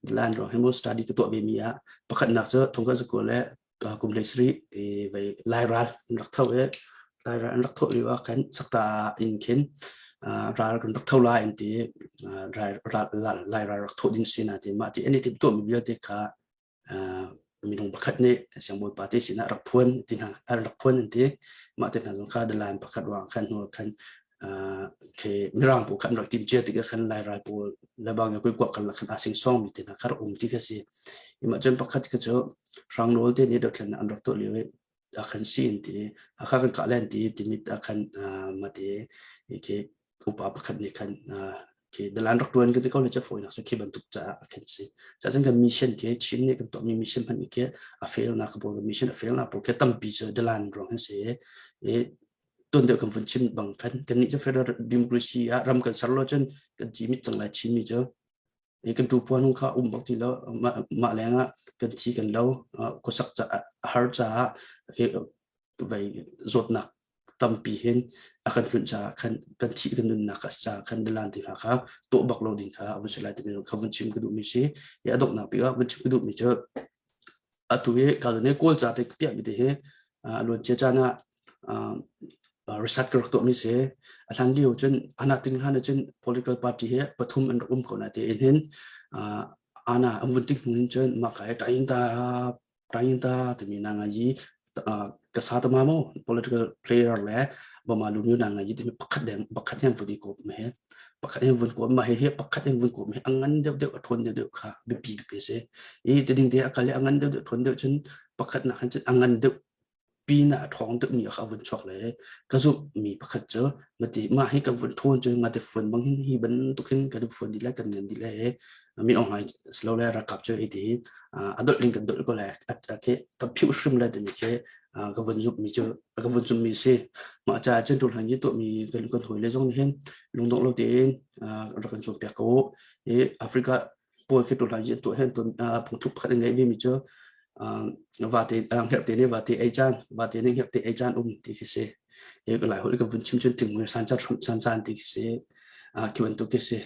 dalan ruang hi mo study ka tuah ve mi ah pakhatnak cu thongka zakua le kum hlei sarih vei lairal an rak tho i lairal an rak thawh lio ah khan sakta in khin ral kan rak tho lai an ti lairal rak thawh ding si na ti mah ti ani tim tuahmi vialte kha minung pakhat nih siangbawipa te sinah rak phuan ti hna rak phuan an ti mah te hna zong kha dalan pakhat ruang khan hnu khan khi mirang pawl khan rak tim cia tikah khan lairal pawl lebang koi kuak kan khan a sing song mi te hna kha rak um ti kha si mah cun pakhat kha cu hrangnawl te nih dothlennak an rak tuah lio i a khan si in ti hakha kan kah len ti timi a khan mate khi upa pakhat nih khan khi dalan rak tuan ka ti ko le cha fawinak cu khi bantuk caah a khan si ca cun kan mission ke Chin nih kan tuahmi mission hman ke a fail nak pawl mission a fail nak pawl ke tampi cu dalan ruang hin si i tuan deuh kan vun chim bang khan kan nih cu federal democracy ah ram kan ser lo cun kan ci mit cang lai Chin mi cu kan ṭupuan hung kha um bak ti lo mah lengah kan thi kan lo khuasak caah har caah vei zawtnak tampi hin a kan tlunh caah khan kan thih kan nunnak a caah khan dalan ti hna kha tuah bak lo ding kha a vun si lai timi kha vun chim ka duhmi si i a donghnak bik ah vun chim ka duhmi cu atu hi ka kawl ca te piahmi te hi a luancia caan ah research ka rak tuahmi si. A hlan lio cun ana ting hlan cun political party hi pathum an rak um ko na te in hin ana an vun tik hnu hin cun mah ka tain ta tain ta timi na nga yi ka sa ta ma mo political player le bama lu na nga yi timi pakhat deng pakhat hen vun i kop me he pakhat hen vun kop ma he he pakhat hen vun kop me angan deuh deuh a thon deuh deuh kha biapi biapi si i ti ding te akal i angan deuh deuh thon deuh cun pakhat nak hin cun angan deuh pin ah a ṭhawng deuhmi kha a vun chuak le ka zumhmi pakhat cu mati mah hi kan vun ṭhawn cu ngate fuan bang hin hi bantuk hin kan fuan dih lai kan ngan dih lai mi ong hai silo le ralkap cu iti a dolh ding kan dolh ko lai ke kan phiu hrim lai timi khi ka vun zumhmi cu ka vun zumhmi si mah caah cun ṭul han yi tuahmi kan kan hawi le zong nih hin lungdongh lo tein rak kan cawnpiak ko i Africa pawl khi ṭul han yi tuah hin phungthluk pakhat an ngeih mi cu vate hngerhte nih vate ei caan vate nih hngerhte ei caan um ti khi si i ka lai holh ka vun chim cun thingmui san caan san caan ti khi si khi bantuk khi si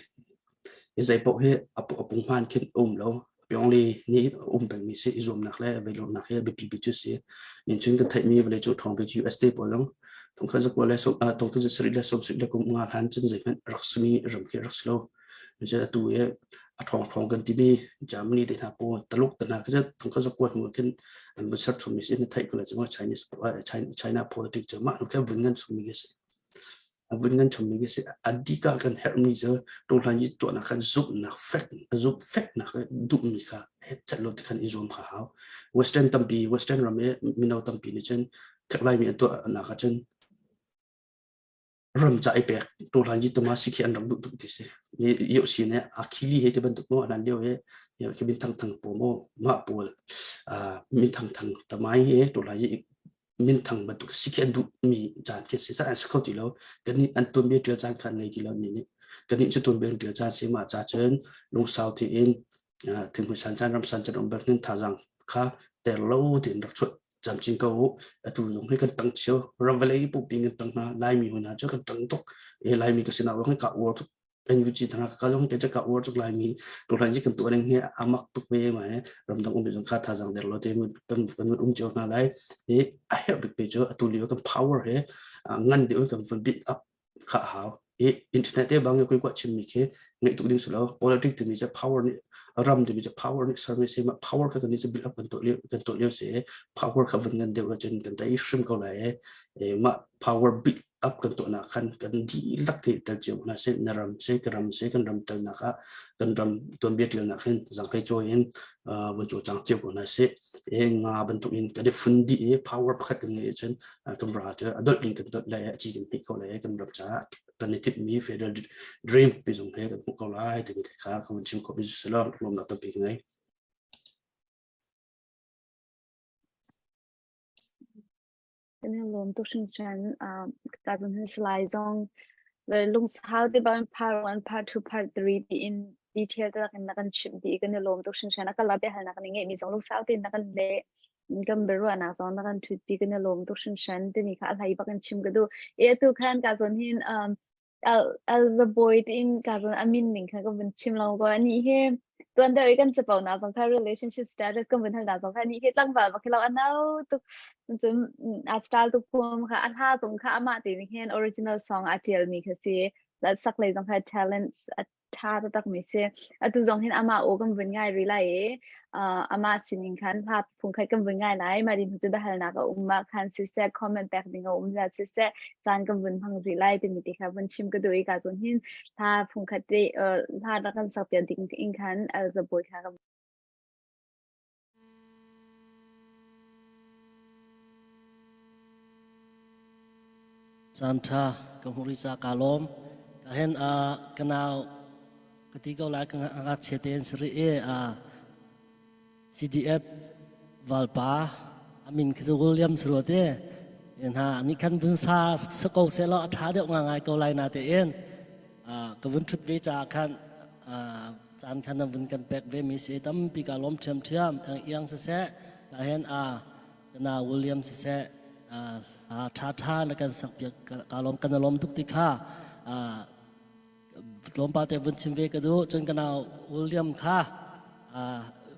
i zei paoh hi a punghman khin um lo pyongle nih um pengmi si i zuamnak le veilawmnak hi biapi bik cu si nin chun kan theihmi vawlei cu ṭhawng bik US te pawl long. Thongkhat zakua le som thongkhat zasarih le sawmsarih le kum nga hlan cun zeihmanh rak simi ram khi rak si lo. Cun atu i a ṭhawngṭhawng kan timi Germany te hna pawl Taluk te hna khi cu thongkhat zakua hnu ah khin an vun ser chommi si na theih ko lai cu Chinese China politics cu mah hnu khin vun ngan chommi khi si. A vun ngan chommi khi si. Adika kan herhmi cu ṭawhlan i tuahnak khan zumhnak fek zumh feknak le duhmi kha he cat lo ti khan i zuam kha hau. Western tampi Western ram i mino tampi nih cun Laimi an tuahnak ahcun ram ca i pek ṭawhlan yi tama si khi an rak duh tuk ti si. Yo si ne akhili he ti bantuk mo anan lio he khi min thang thang po mo mah pawl min thang thang tamai he ṭawhlan yi min thang bantuk si khi an duh mi caan khi si sa an si kho ti lo kan nih an tuanbia ṭial caan kha an ngei ti lo ni nih kan nih cu tuanbia an ṭial caan si mah ca cun lungsau tein thinghmui san caan ram san caan um bel hin thazaang kha ter lo tiin rak chuah camcin ko u. Atu zong hi kan tang cio. Ram vawlei pumpi kan tang hna. Laimi hna cu kan tang tuk. E Laimi ka sinah ruang hi ka uar tuk. NUG thana ka zong te ka uar tuk Laimi. Tuhlai ji kan tuah ning hi amak tuk ve ma e. Ramdang um zong kha thazang der lo te mun kan kan um cio hna lai. E a herh bik pe cu atu lio kan power he ngan deuh kan vun build up kha hau i internet te bang koi kwa chimmi khi ngeih tuk ding si lo politics timi cu power nih ram timi cu power nih sermi si ma power kha kan nih cu build up kan tuah lio kan tuah lio si power kha vun ngan deuh ahcun kan tei hrim ko lai e mah power build up kan tuah nak khan kan dihlak te tel cio hna si na ram si ka ram si kan ram tel nak ah kan ram tuanbia tial nak hin zanghlei cawi in vun caw cang cio ko hna si e nga bantuk in kan i fun dih i power pakhat kan ngeih ahcun kan ra cu a dolh in kan dolh lai a ci kan hmih ko lai kan ram caah kan i timhmi federal dream pi zong he kan hmuh ko lai timi te kha ka vun chim khawh mi si lo lawmnak tampi ka ngei. Kan i lawm tuk hringhran. Ka zong hin Salai zong lungsau te bang part 1, part 2, part 3 tiin detail tak in na kan chimh dih kan i lawm tuk hringhran. A ka la biahalnak na ngeihmi zong lungsau tein na kan leh. Kan biaruahnak zong na kan ṭhutpi kan i lawm tuk hringhran timi kha a hlei bak in chim ka duh. I atu khan ka zawn hin Al the boy tiin ka zawn a min ning kha ka vun chim lo ko. Anih hi tuan deuh i kan capo na zong kha relationship status kan vun hal na zong kha anih hi tlangval bak hi lo a no tuk. Cun a style tuk phum kha a hla zong kha amah tein hin original song a ṭialmi kha si. Sak lei zong kha talents a ṭha taktakmi si. Atu zong hin amah aw kan vun ngai rih lai i uh, amah sining khan hla phungkhat kan vun ngai lai. Mah din cu biahalnak a um ah khan siseh, comment pek ding a um zat siseh, caan kan vun hmang rih lai timi ti kha vun chim ka duh i ka cun hin hla phungkhat te uh, hla rak kan sak piak ding in khan Elza Bawi kha ka Caan ṭha ka hmuh rih caah kaa lawm. Ka hen ka nau ka ti ko lai ka ngakchia te an si rih i CDF valpa a min khi cu William si rua te hna nih khan vun sa sa ko seh law a ṭha deuh ngai ko lai na tein ka vun ṭhut ve caah khan caan khan na vun kan pek ve mi si tampi ka lawm ṭhiamṭhiam iang siseh ka hen a ka nau William siseh ṭha ṭha na kan sak piak ka lawm kan lawm tuk ti kha tlawmpal te vun chim ve ka duh cun ka nau William kha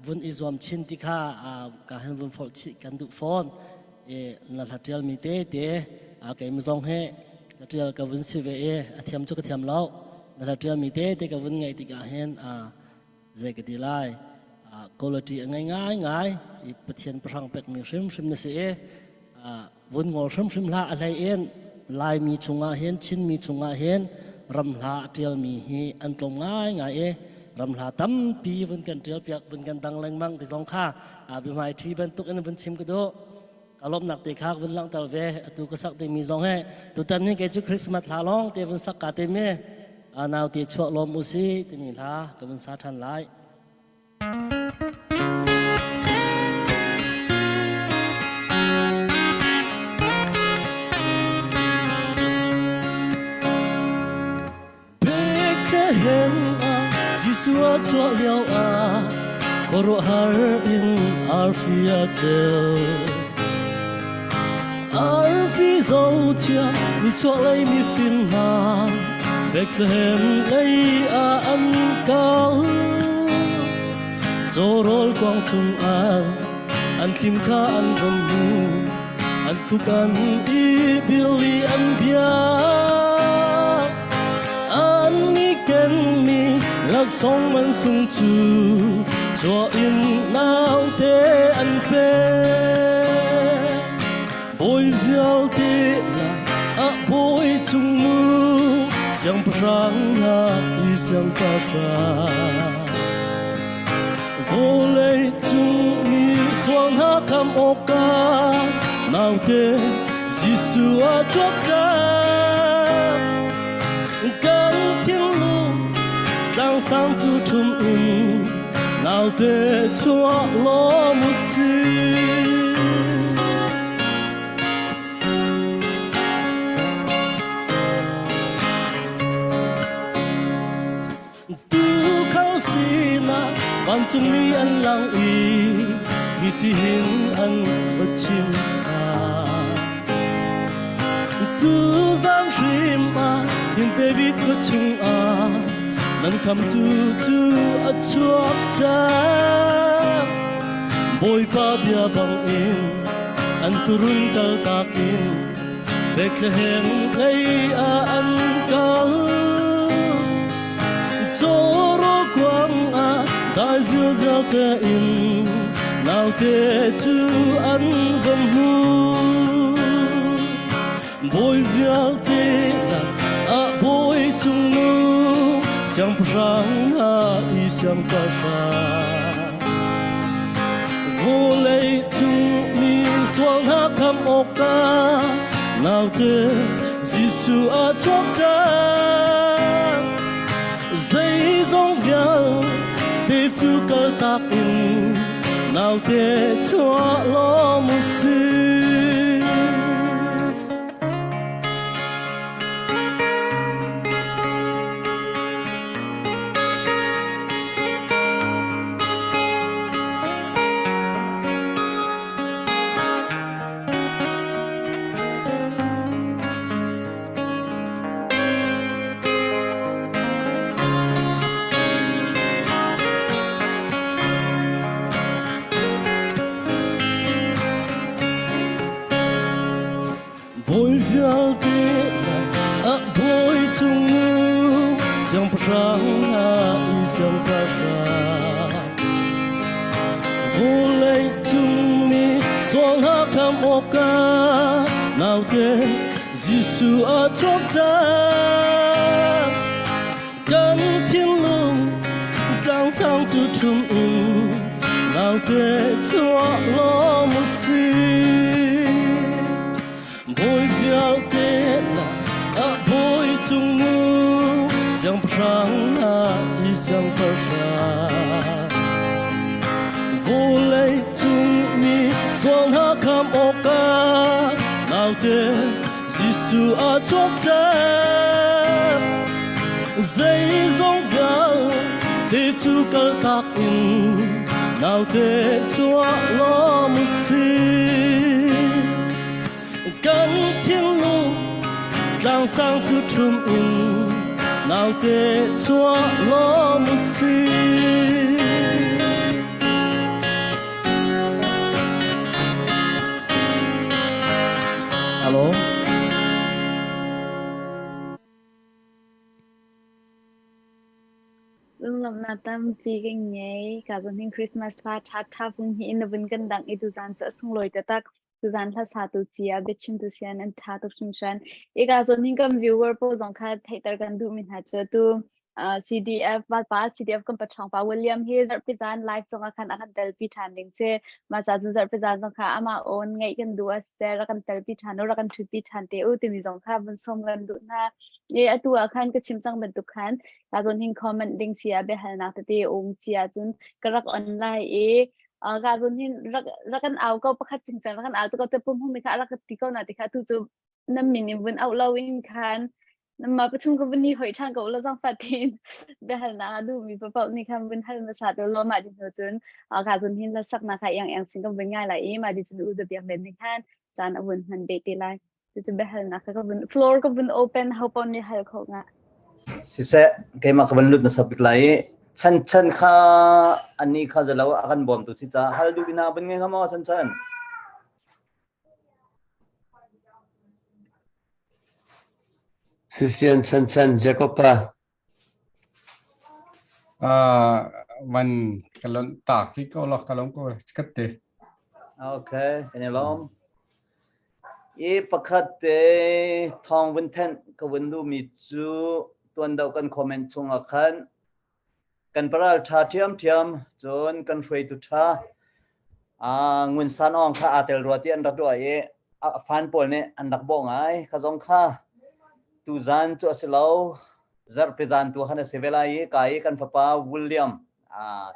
vun i zuam chin ti kha ka hen vun forh chih kan duh fawn i na hla ṭial mi te te keimah zong he ka ṭial ka vun si ve i a thiam cu ka thiam lo na hla ṭial mi te te ka vun ngaih tikah hin zei ka ti lai quality a ngei ngai ngai i Pathian pahrang pekmi hrimhrim na si i vun ngol hrimhrim hlah a hlei in Laimi chungah hin Chinmi chungah hin ramhla a ṭialmi hi an tlawm ngai ngai i ramhla tampi vun kan ṭial piak vun kan dang lengmang ti zong kha biahmai ṭhi bantuk in vun chim ka duh. Ka lawmhnak te kha vun langhter ve atu ka sak dingmi zong he tutan hin kei cu Christmas hla lawng te vun sak ka tim i nau te chuah lawm u si timi hla ka vun sa ṭhan lai. Bethlehem ah Jesuh a chuah lio ah khuaruahhar in arfi a ceu. Arfi zohthia nichuahlei mifim hna Bethlehem lei ah an kal. Cawrawl kuang chungah an thlim kha an von hmu. An khuk an i bil i an biak. An i kenmi laksawng man sung cu chuah in naute an pek. Bawi vialte lakah bawi cungnung siangpahrang hna i siangpahrang. Vawlei cung mi sual hna kham awkah naute Jesuh a chuak cang. Kan thinlung tlangsang cu ṭhum in naute chuah lawm u sih. Tuukhal sinah vancungmi an lang i hitihin an va chim hna. Tuzan hrim ah hin David khua chungah nan khamtu cu a chuak cang. Bawipa bia bangin an turun kaltak in Bethlehem lei ah an kal. Cawraw kuang ah dai zilzel tein naute cu an van hmu. Bawi vialte ah bawi cungnung siangpahrang hna i siangpahrang. Vawlei cung mi sual hna kham awkah naute Jesuh a chuak cang. Zeizong vialte cu kaltak in naute chuah lawm u sih. Bawi vialte a bawi cung siangpahrang hna i siangpahrang Vawlei cung mi sual hna kham awkah naute Jesuh a chuak cang. Kan thinlung tlangsang cu ṭhum in naute chuah lawm u sih. Bawi vialte a bawi cungnung siangpahrang hna i siangpahrang. Vawlei cung mi sual hna kham awkah naute Jesuh a chuak cang. Zeizong vialte cu kaltak in naute chuah lawm u sih. Kan thinlung tlangsang cu ṭhum in naute chuah lawm u sih. Hello. Lunglawmhnak tampi kan ngei. Ka zong hin Christmas hla ṭha ṭha phung hi in na vun kan dangh i tuzaan cu a sunglawi taktak. Tuzaan hla satu cia biachimtu sian an ṭha tuk hringhran. Ika zawn hin kan viewer pawl zong kha theihter kan duhmi hna cu tu CDF pa CDF kan paṭhawng pa William hi zarhpi zan live zong ah khan a kan telpi ṭhan ding si. Mah ca cun zarhpi zan zong kha amah awn ngeih kan duh a si rak kan telpi ṭhan u rak kan ṭhutpi ṭhan te u timi zong kha vun sawm kan duh hna. E atu ah khan ka chim cang bantuk khan ka zawn hin comment ding si ah biahalnak tete um si ahcun ka rak on lai i ka zawn hin rak rak kan au ko pakhat cingcang rak kan au ko te pum hung mi kha rak ti ko na ti kha tu cu nan min in vun auh lo in khan ma pathum ka vun ni hoi ṭhan ko lo zang fatin biahalnak a duhmi papaoh nih khan vun hal hmasa te law mah di hnu cun ka zun hin hlasak na kha iang iang sin ka vun ngai lai i mah di cun u da biak len nih khan caan a vun hman be te lai cucu biahalnak ka vun floor ka vun open ho paoh nih hal kho nga Siseh, keimah ka van lut hmasa bik lai i chan chan kha ani kha zalo a kan bawmtu si ca hal duh ina ban ngei hnga maw chan chan? Sisian Chanchan Jacob pa. Van ka lon ta ki ko lo ka lom ko kat te. Okay, kan i lawm. I pakhat te thawng vun thenh ka vun duhmi cu tuan deuh kan comment chungah khan kan paral ṭha ṭhiamṭhiam cun kan hruaitu ṭha Ngun San Aung kha aa tel rua ti an rak ruah i a fan pawl nih an rak bawh ngai. Kha zong kha tuzan cu a si lo zarhpi zan tu khan a si ve lai i ka i kan fapa William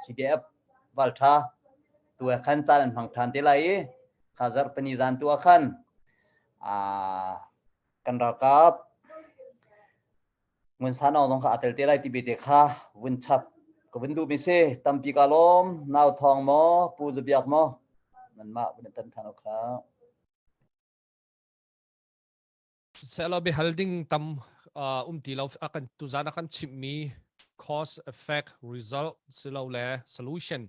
CDF valṭha tu he khan caan an hmang ṭhan te lai i kha zarhpini zan tu ah khan kan ralkap Ngun San Aung zong kha aa tel te lai ti bete kha vun chap ka vun duhmi si. Tampi ka lawm. Nau Thawng maw, Pu Zabiak maw, nanmah vun in tan than kha. Selaw biahal ding tam um ti lo a kan tuzan a kan chimhmi cause effect result silole solution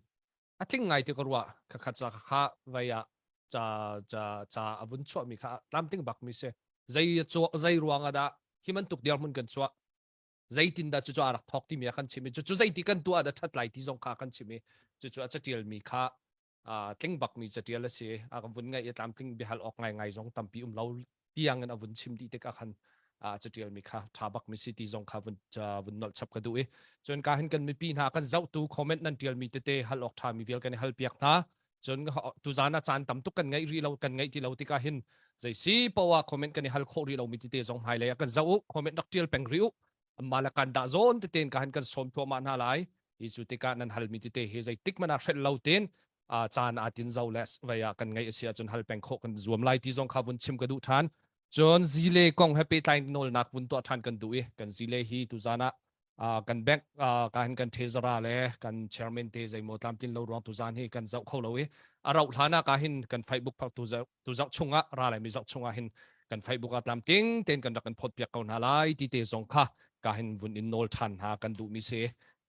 a tling ngai ti ka ruah khakhat ca kha vai ah ca ca ca a vun chuahmi kha tlamtling bak mi si zei zei ruang ah dah hi bantuk dirhmun kan chuah zeitin dah cucu a rak thawk timi a kan chim i cucu zeiti kan tuah dah ṭhat lai ti zong kha kan chim i cucu a catial mi kha tling bak mi catial a si a kan vun ngaih i tlamtling biahal awk ngai ngai zong tampi um lo tiang in a vun chim dih tikah khan catial mi kha ṭha bak mi si ti zong kha vun vun nolh chap ka duh i cun ka hin kan mipi hna kan zohtu comment nan tial mi tete hal awk ṭha mi vial kan i hal piak hna cun tuzan ah caan tam tuk kan ngeih rih lo kan ngeih ti lo tikah hin zei si poah comment kan i hal khawh rih lo mi tete zong hmailei ah kan zoh u comment rak tial peng rih u amma le kan dah zawn teten ka han kan sawm thuahmah hna lai hi cu tikah nan halmi tete hi zeitik man ah hrelh lo ten caan aa tin zo le vei ah kan ngeih a si ahcun hal peng khawh kan zuam lai ti zong kha vun chim ka duh ṭhan cun zile kong he pehtlai nawlnak vun tuah ṭhan kan duh i kan zile hi tuzan ah kan bank ka hin kan treasurer le kan chairman te zeimaw tlamtlin lo ruang tuzan hi kan zoh kho lo i a rauh hlan ah ka hin kan Facebook phak tu tu zoh chungah ra lai mi zoh chungah hin kan Facebook ah tlamtling ten kan rak kan phot piak ko hna lai ti te zong kha ka hin vun in nawl ṭhan hna kan duh mi si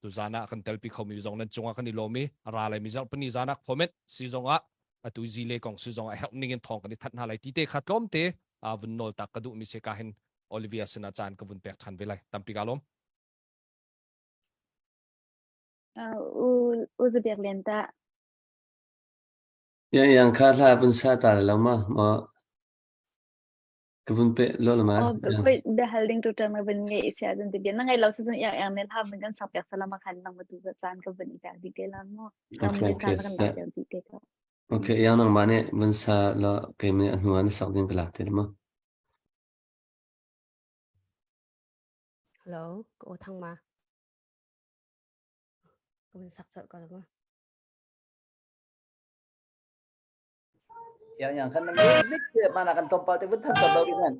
tuzan ah kan telpi khomi zong nan cungah kan i lawm i a ra lai mi zarhpini zan ah comment si zong ah atu zile kong si zong ah herh ning in thawng kan i that hna lai ti te kha tlawm te vun nawl tak ka duh mi si ka hin Olivia sinah caan ka vun pek ṭhan ve lai tampi ka lawm U u zabiak lian ta Yang yang kha hla vun sa ta lo ma ma Ka vun peh lo la ma. Oh, koi biahal ding tu tang na vun ngei sia cun ti bia na ngei lo si cun yang yang nel ha mun kan sak piak salama khan nang ma tu caan ka vun i pek di te la mo. Nang Okay, mun okay. caan kan lak piak di te ko. Okay, yang nang ma nih vun sa la kei mi a hnu ah na sak ding ka lak te la ma. Hello, ka aw thang ma. Ka vun sak colh ko la ma. Yang yang kan music te mana kan tompal te vun than lo ri nan.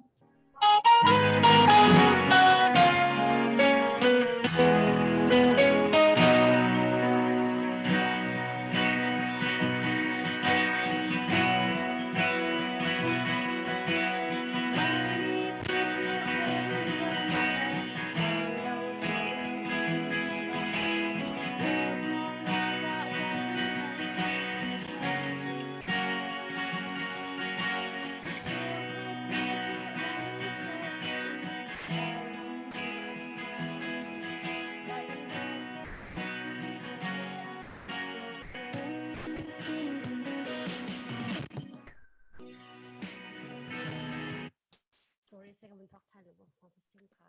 Sorry, second one talk time. Sound system kha.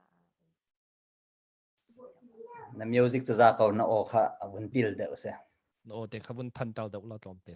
Na music cu za ko na aw kha a vun pil deuh si. Na aw te kha vun than tal deuh la tlawm te.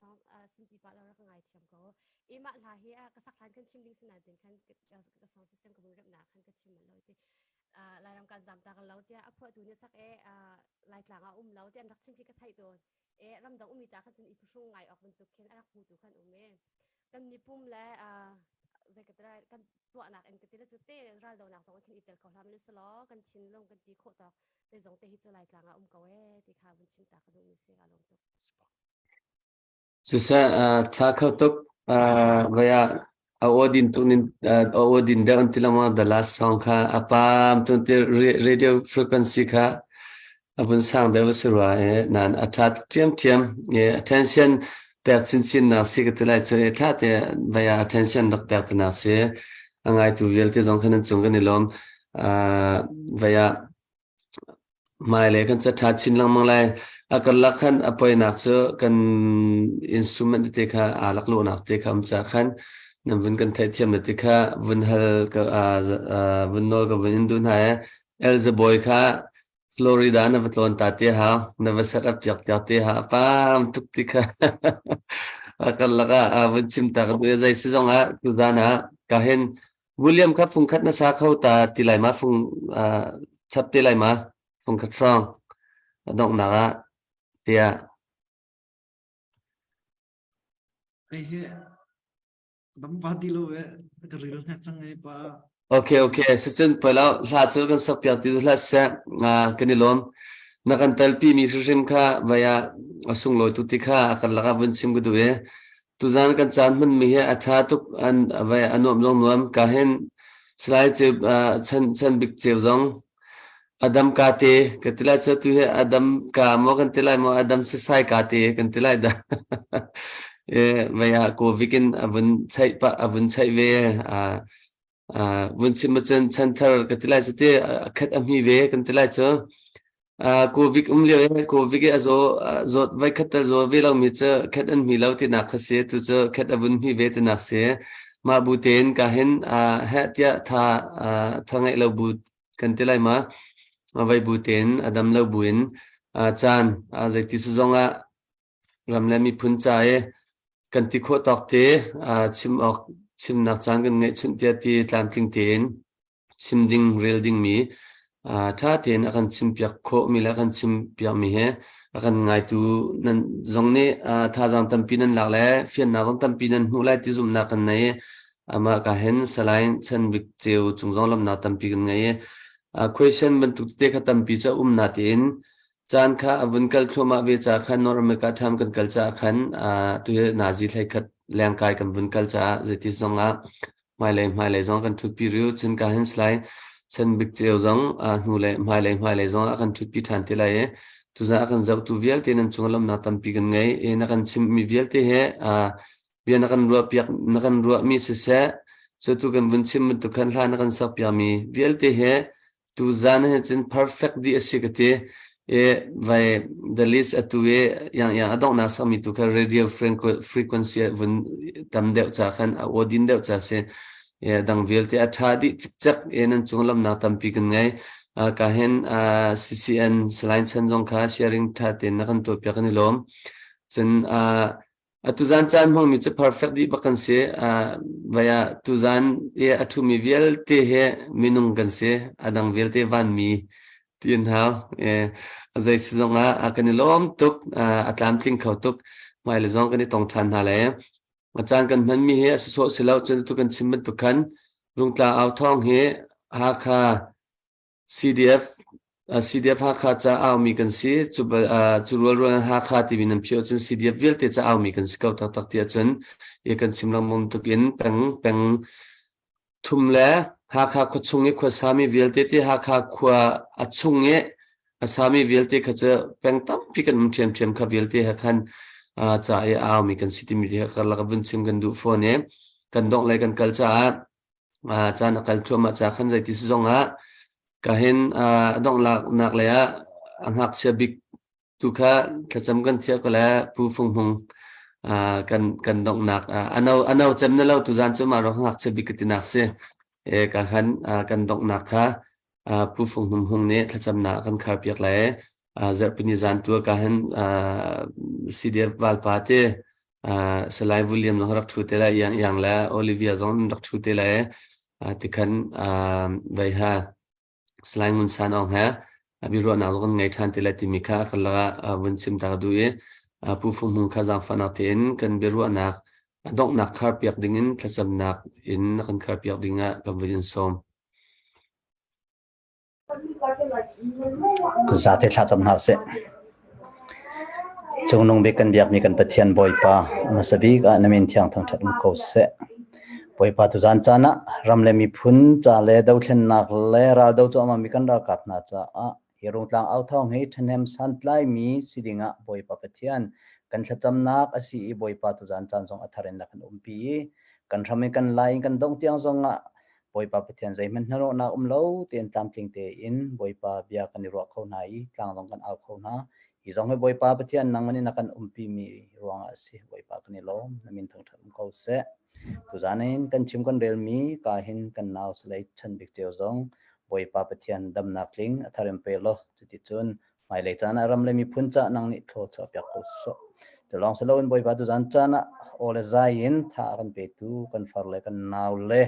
Song simpi pa lo rak ngai thiam ko. I mah hla hi ka sak hlan kan chim ding sinan tin khan ka sound system ka mun remna khan ka chim lo ti. Lairam kan zam ta lo tiah a phuahtu nih sak e Laitlang ah um lo ti an rak chim khi ka theih tawn. E ramdang ummi ca khan cun i phuhrung ngai awk bantuk khin a rak hmutu khan um e. Kan mipum le zei ka kan tuahnak in ka ti le cu te raldonak zong khin i tel kho hlah selaw kan thinlung kan ti khawh tawk zeizong te hi cu Laitlang ah um ko e ti kha vun chim ta ka duhmi si ka lawm tuk. Siseh ṭha kho tuk vai ah a aw din tuk nin a aw din deuh an ti lengmang the last song kha a pam tun ti radio frequency kha a vun sang deuh a si rua i nain a ṭha tuk ṭhiamṭhiam i attention pek chinchin nak si ka ti lai cu i ṭha te vai ah attention rak pek ti nak si a ngaitu vialte zong kha nan cung kan i lawm vai ah Hmailei kan cat ṭha chin lengmang lai. A karlak khan a poinak cu kan instrument tete kha aa laklawhnak te kha um caah khan nan vun kan theihthiam le ti kha vun hal ka vun nawl ka vun in duh hna i Elzabawi kha Florida na va tlawn ta te hau na va set up piak piak te ha pam tuk ti kha a karlak ah vun chim ta ka duh i zei si zong ah tuzan ah ka hin William kha fungkhat na sa kho ta ti lai ma fung uh, chap te lai ma fungkhat hrawng a donghnak ah tiah Hei hi dam pa ti lo ve ka ril hnek cang ei pa. Okay okay sicun palo hla cu kan sak piak ti hla se kan i lawm na kan telpi mi hrimhrim kha vaya a sunglawi tu ti kha a kan laka vun chim ka duh i Tuzaan kan caan hmanmi hi a ṭha tuk an vai a nuam zong nuam ka hin Salai Ceu chan chan bik ceu zong Adam ka te ka ti lai cu tu hi Adam ka maw kan ti lai maw Adam sasai ka te kan ti lai dah e vai ah covid in a vun chaih pa a vun chaih ve a vun chim ahcun chanthar ka ti lai cu ti a khat a hmi ve kan ti lai cu Covid um lio i Covid i a zaw zawt voi khat tal zaw ve lomi cu khat an hmi lo tinak kha si tu cu khat a vun hmi ve tinak si mah bu tein ka hin heh tiah tha tha ngeih lo bu kan ti lai ma vai bu tein a dam lo bu in caan zeiti si zong ah ram le miphun ca i kan ti khawh tawk te chim awk chimnak caan kan ngeih chunh tiah ti tlamtling tein chim ding rel dingmi ṭha tein a kan chimpiak khawhmi le a kan chimpiakmi he a kan ngaitu nan zong nih thazaang tampi nan lak le fiannak zong tampi nan hmuh lai ti zumhnak kan nei i amah ka hin Salai Chan Bik Ceu cung zong lawmhnak tampi kan ngei i question bantuk tete kha tampi cu a um na tiin caan kha a vun kal thluahmah ve ca khan North America tham kan kal caah khan tu hi nazi thlei khat lengkai kan vun kal caah zeiti zong ah hmailei hmailei zong kan ṭhutpi riu cun ka hin slai chan bik ceu zong hnu le hmailei hmailei zong a kan ṭhutpi ṭhan te lai i tuzan a kan zohtu vialte nan cung lawmhnak tampi kan ngei i na kan chimmi vialte he bia na kan ruah piak na kan ruahmi siseh cu tu kan vun chim bantuk khan hla na kan sak piakmi vialte he Tuzan hi cun perfect dih a si ka ti. I vai the list atu i yang yang a donghnak sakmi tu kha radio frequency a vun tam deuh ca khan a aw din deuh ca si. I dang vialte a ṭha dih cikcek i nan cung lamnak tampi kan ngei. Ka hin CCN Salai Chan zong kha sharing ṭha tein na kan tuahpiak kan i lawm. Cun Atuzan caan hmangmi cu perfect dih bak kan si. Vai ah tuzan i a ṭhumi vialte he minung kan si. A dang vialte vanmi ti an hau. A zei si zong ah kan i lawm tuk. A tlamtling kho tuk. Hmailei zong kan i tong ṭhan hna lai. A caan kan hmanmi hi a sawsawh si lo. Cun atu kan chim bantuk khan Rungtla au thawng hi Hakha CDF CDF Hakha ca aumi kan si. Cu cu rualrual in Hakha timi nan phih ahcun CDF vialte ca aumi kan si ko taktak ti ahcun i kan chim lengmang tuk in peng peng thum le Hakha khua chung i khua sami vialte ti Hakha khua a chung i a sami vialte kha cu peng tampi kan um ṭhiamṭhiam kha vialte he khan ca i aumi kan si timi hi karlak vun chim kan duh fawn i kan dongh le kan kal caah caan a kal thluahmah ca khan zeiti si zong ah ka hin a donglaknak lei ah a ngakchia bik tu kha thlacam kan thiah ko le Pu Fung Hmung kan kan donghnak ano ano cem na lo tuzan cu ma ro ngakchia bik ka tinak si e ka han kan donghnak kha Pu Fung Hmung Hung nih thlacamnak kan khar piak lai zarhpini zan tu ka han CDF valpa te. Salai William zong rak ṭhu te lai, Iang Iang le Olivia zong rak ṭhu te lai. Tikhan vei ha Salai Ngun San Aung he biaruahnak zong kan ngei ṭhan te lai timi kha kan lakah vun chim ta ka duh i Pu Fung Hmung kha zaangfahnak tein kan biaruahnak donghnak kharpiak dingin thlacamnak in na kan kharpiak dingah kan vun in sawm. Zate thlacam hna usih. Cungnung bik kan biakmi kan Pathian Bawipa, a hmasa bik ah na min thiang thangṭhat um ko seh. Bawipa tuzan caan ah ram le miphun ca le dothlennak le raldo cuahmah mi kan ralkap hna caah hi Rungtlang au thawng hi ṭhahnem santlaimi si dingah Bawipa Pathian kan thlacamnak a si i Bawipa tuzan caan zong a thar in na kan umpi i kan hram in kan lai in kan dongh tiang zongah Bawipa Pathian zeihmanh hnahnawhnak um lo tein tlamtling tein Bawipa bia kan i ruah kho hna i tlang zong kan au kho hna. Hi zong hi Bawipa Pathian nangman in a kan umpi mi ruangah a si. Bawipa kan i lawm. Na min thangṭhat um ko seh. Tuzan in kan chim kan relmi ka hin kan nau Salai Chan Bik Ceu zong Bawipa Pathian damnak tling a thar in pe law cuticun Hmailei caan ah ram le miphun cah nang nih thlaw chuahpiak ko sawh. Cu lawng si loin Bawipa tuzan caan ah aw le zai in tha a kan petu kan far le kan nau le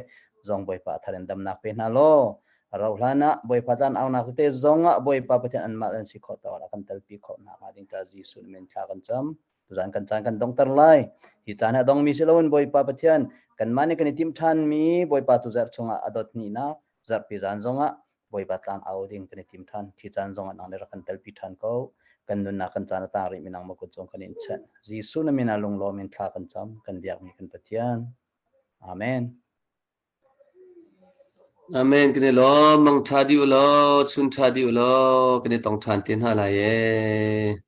zong Bawipa a thar in damnak pe hna law a rauh hlan ah Bawipa tlan aunak tete zong ah Bawipa Pathian anmah an si khawh tawk ah kan telpi khawh hna hnga ding ta Jesuh min thla kan cam. Tuzan kan caan kan dongter lai. Hi caan hi a dongmi si loin Bawipa Pathian kanmah nih kan i timh ṭhanmi Bawipa tu zarh chungah a dot hnihnak zarhpi zan zongah Bawipa tlang au ding kan i tim ṭhan. Thi caan zongah nang nih rak kan telpi ṭhan ko. Kan nunnak kan caan a tang rih mi nangmah kut cung kan in chanh. Jesuh na min ah lunglawm in thla kan cam. Kan biakmi kan Pathian. Amen. Amen. Kan i lawm. Mang ṭha dih u law, chun ṭha dih u law, kan i tong ṭhan te hna lai ee.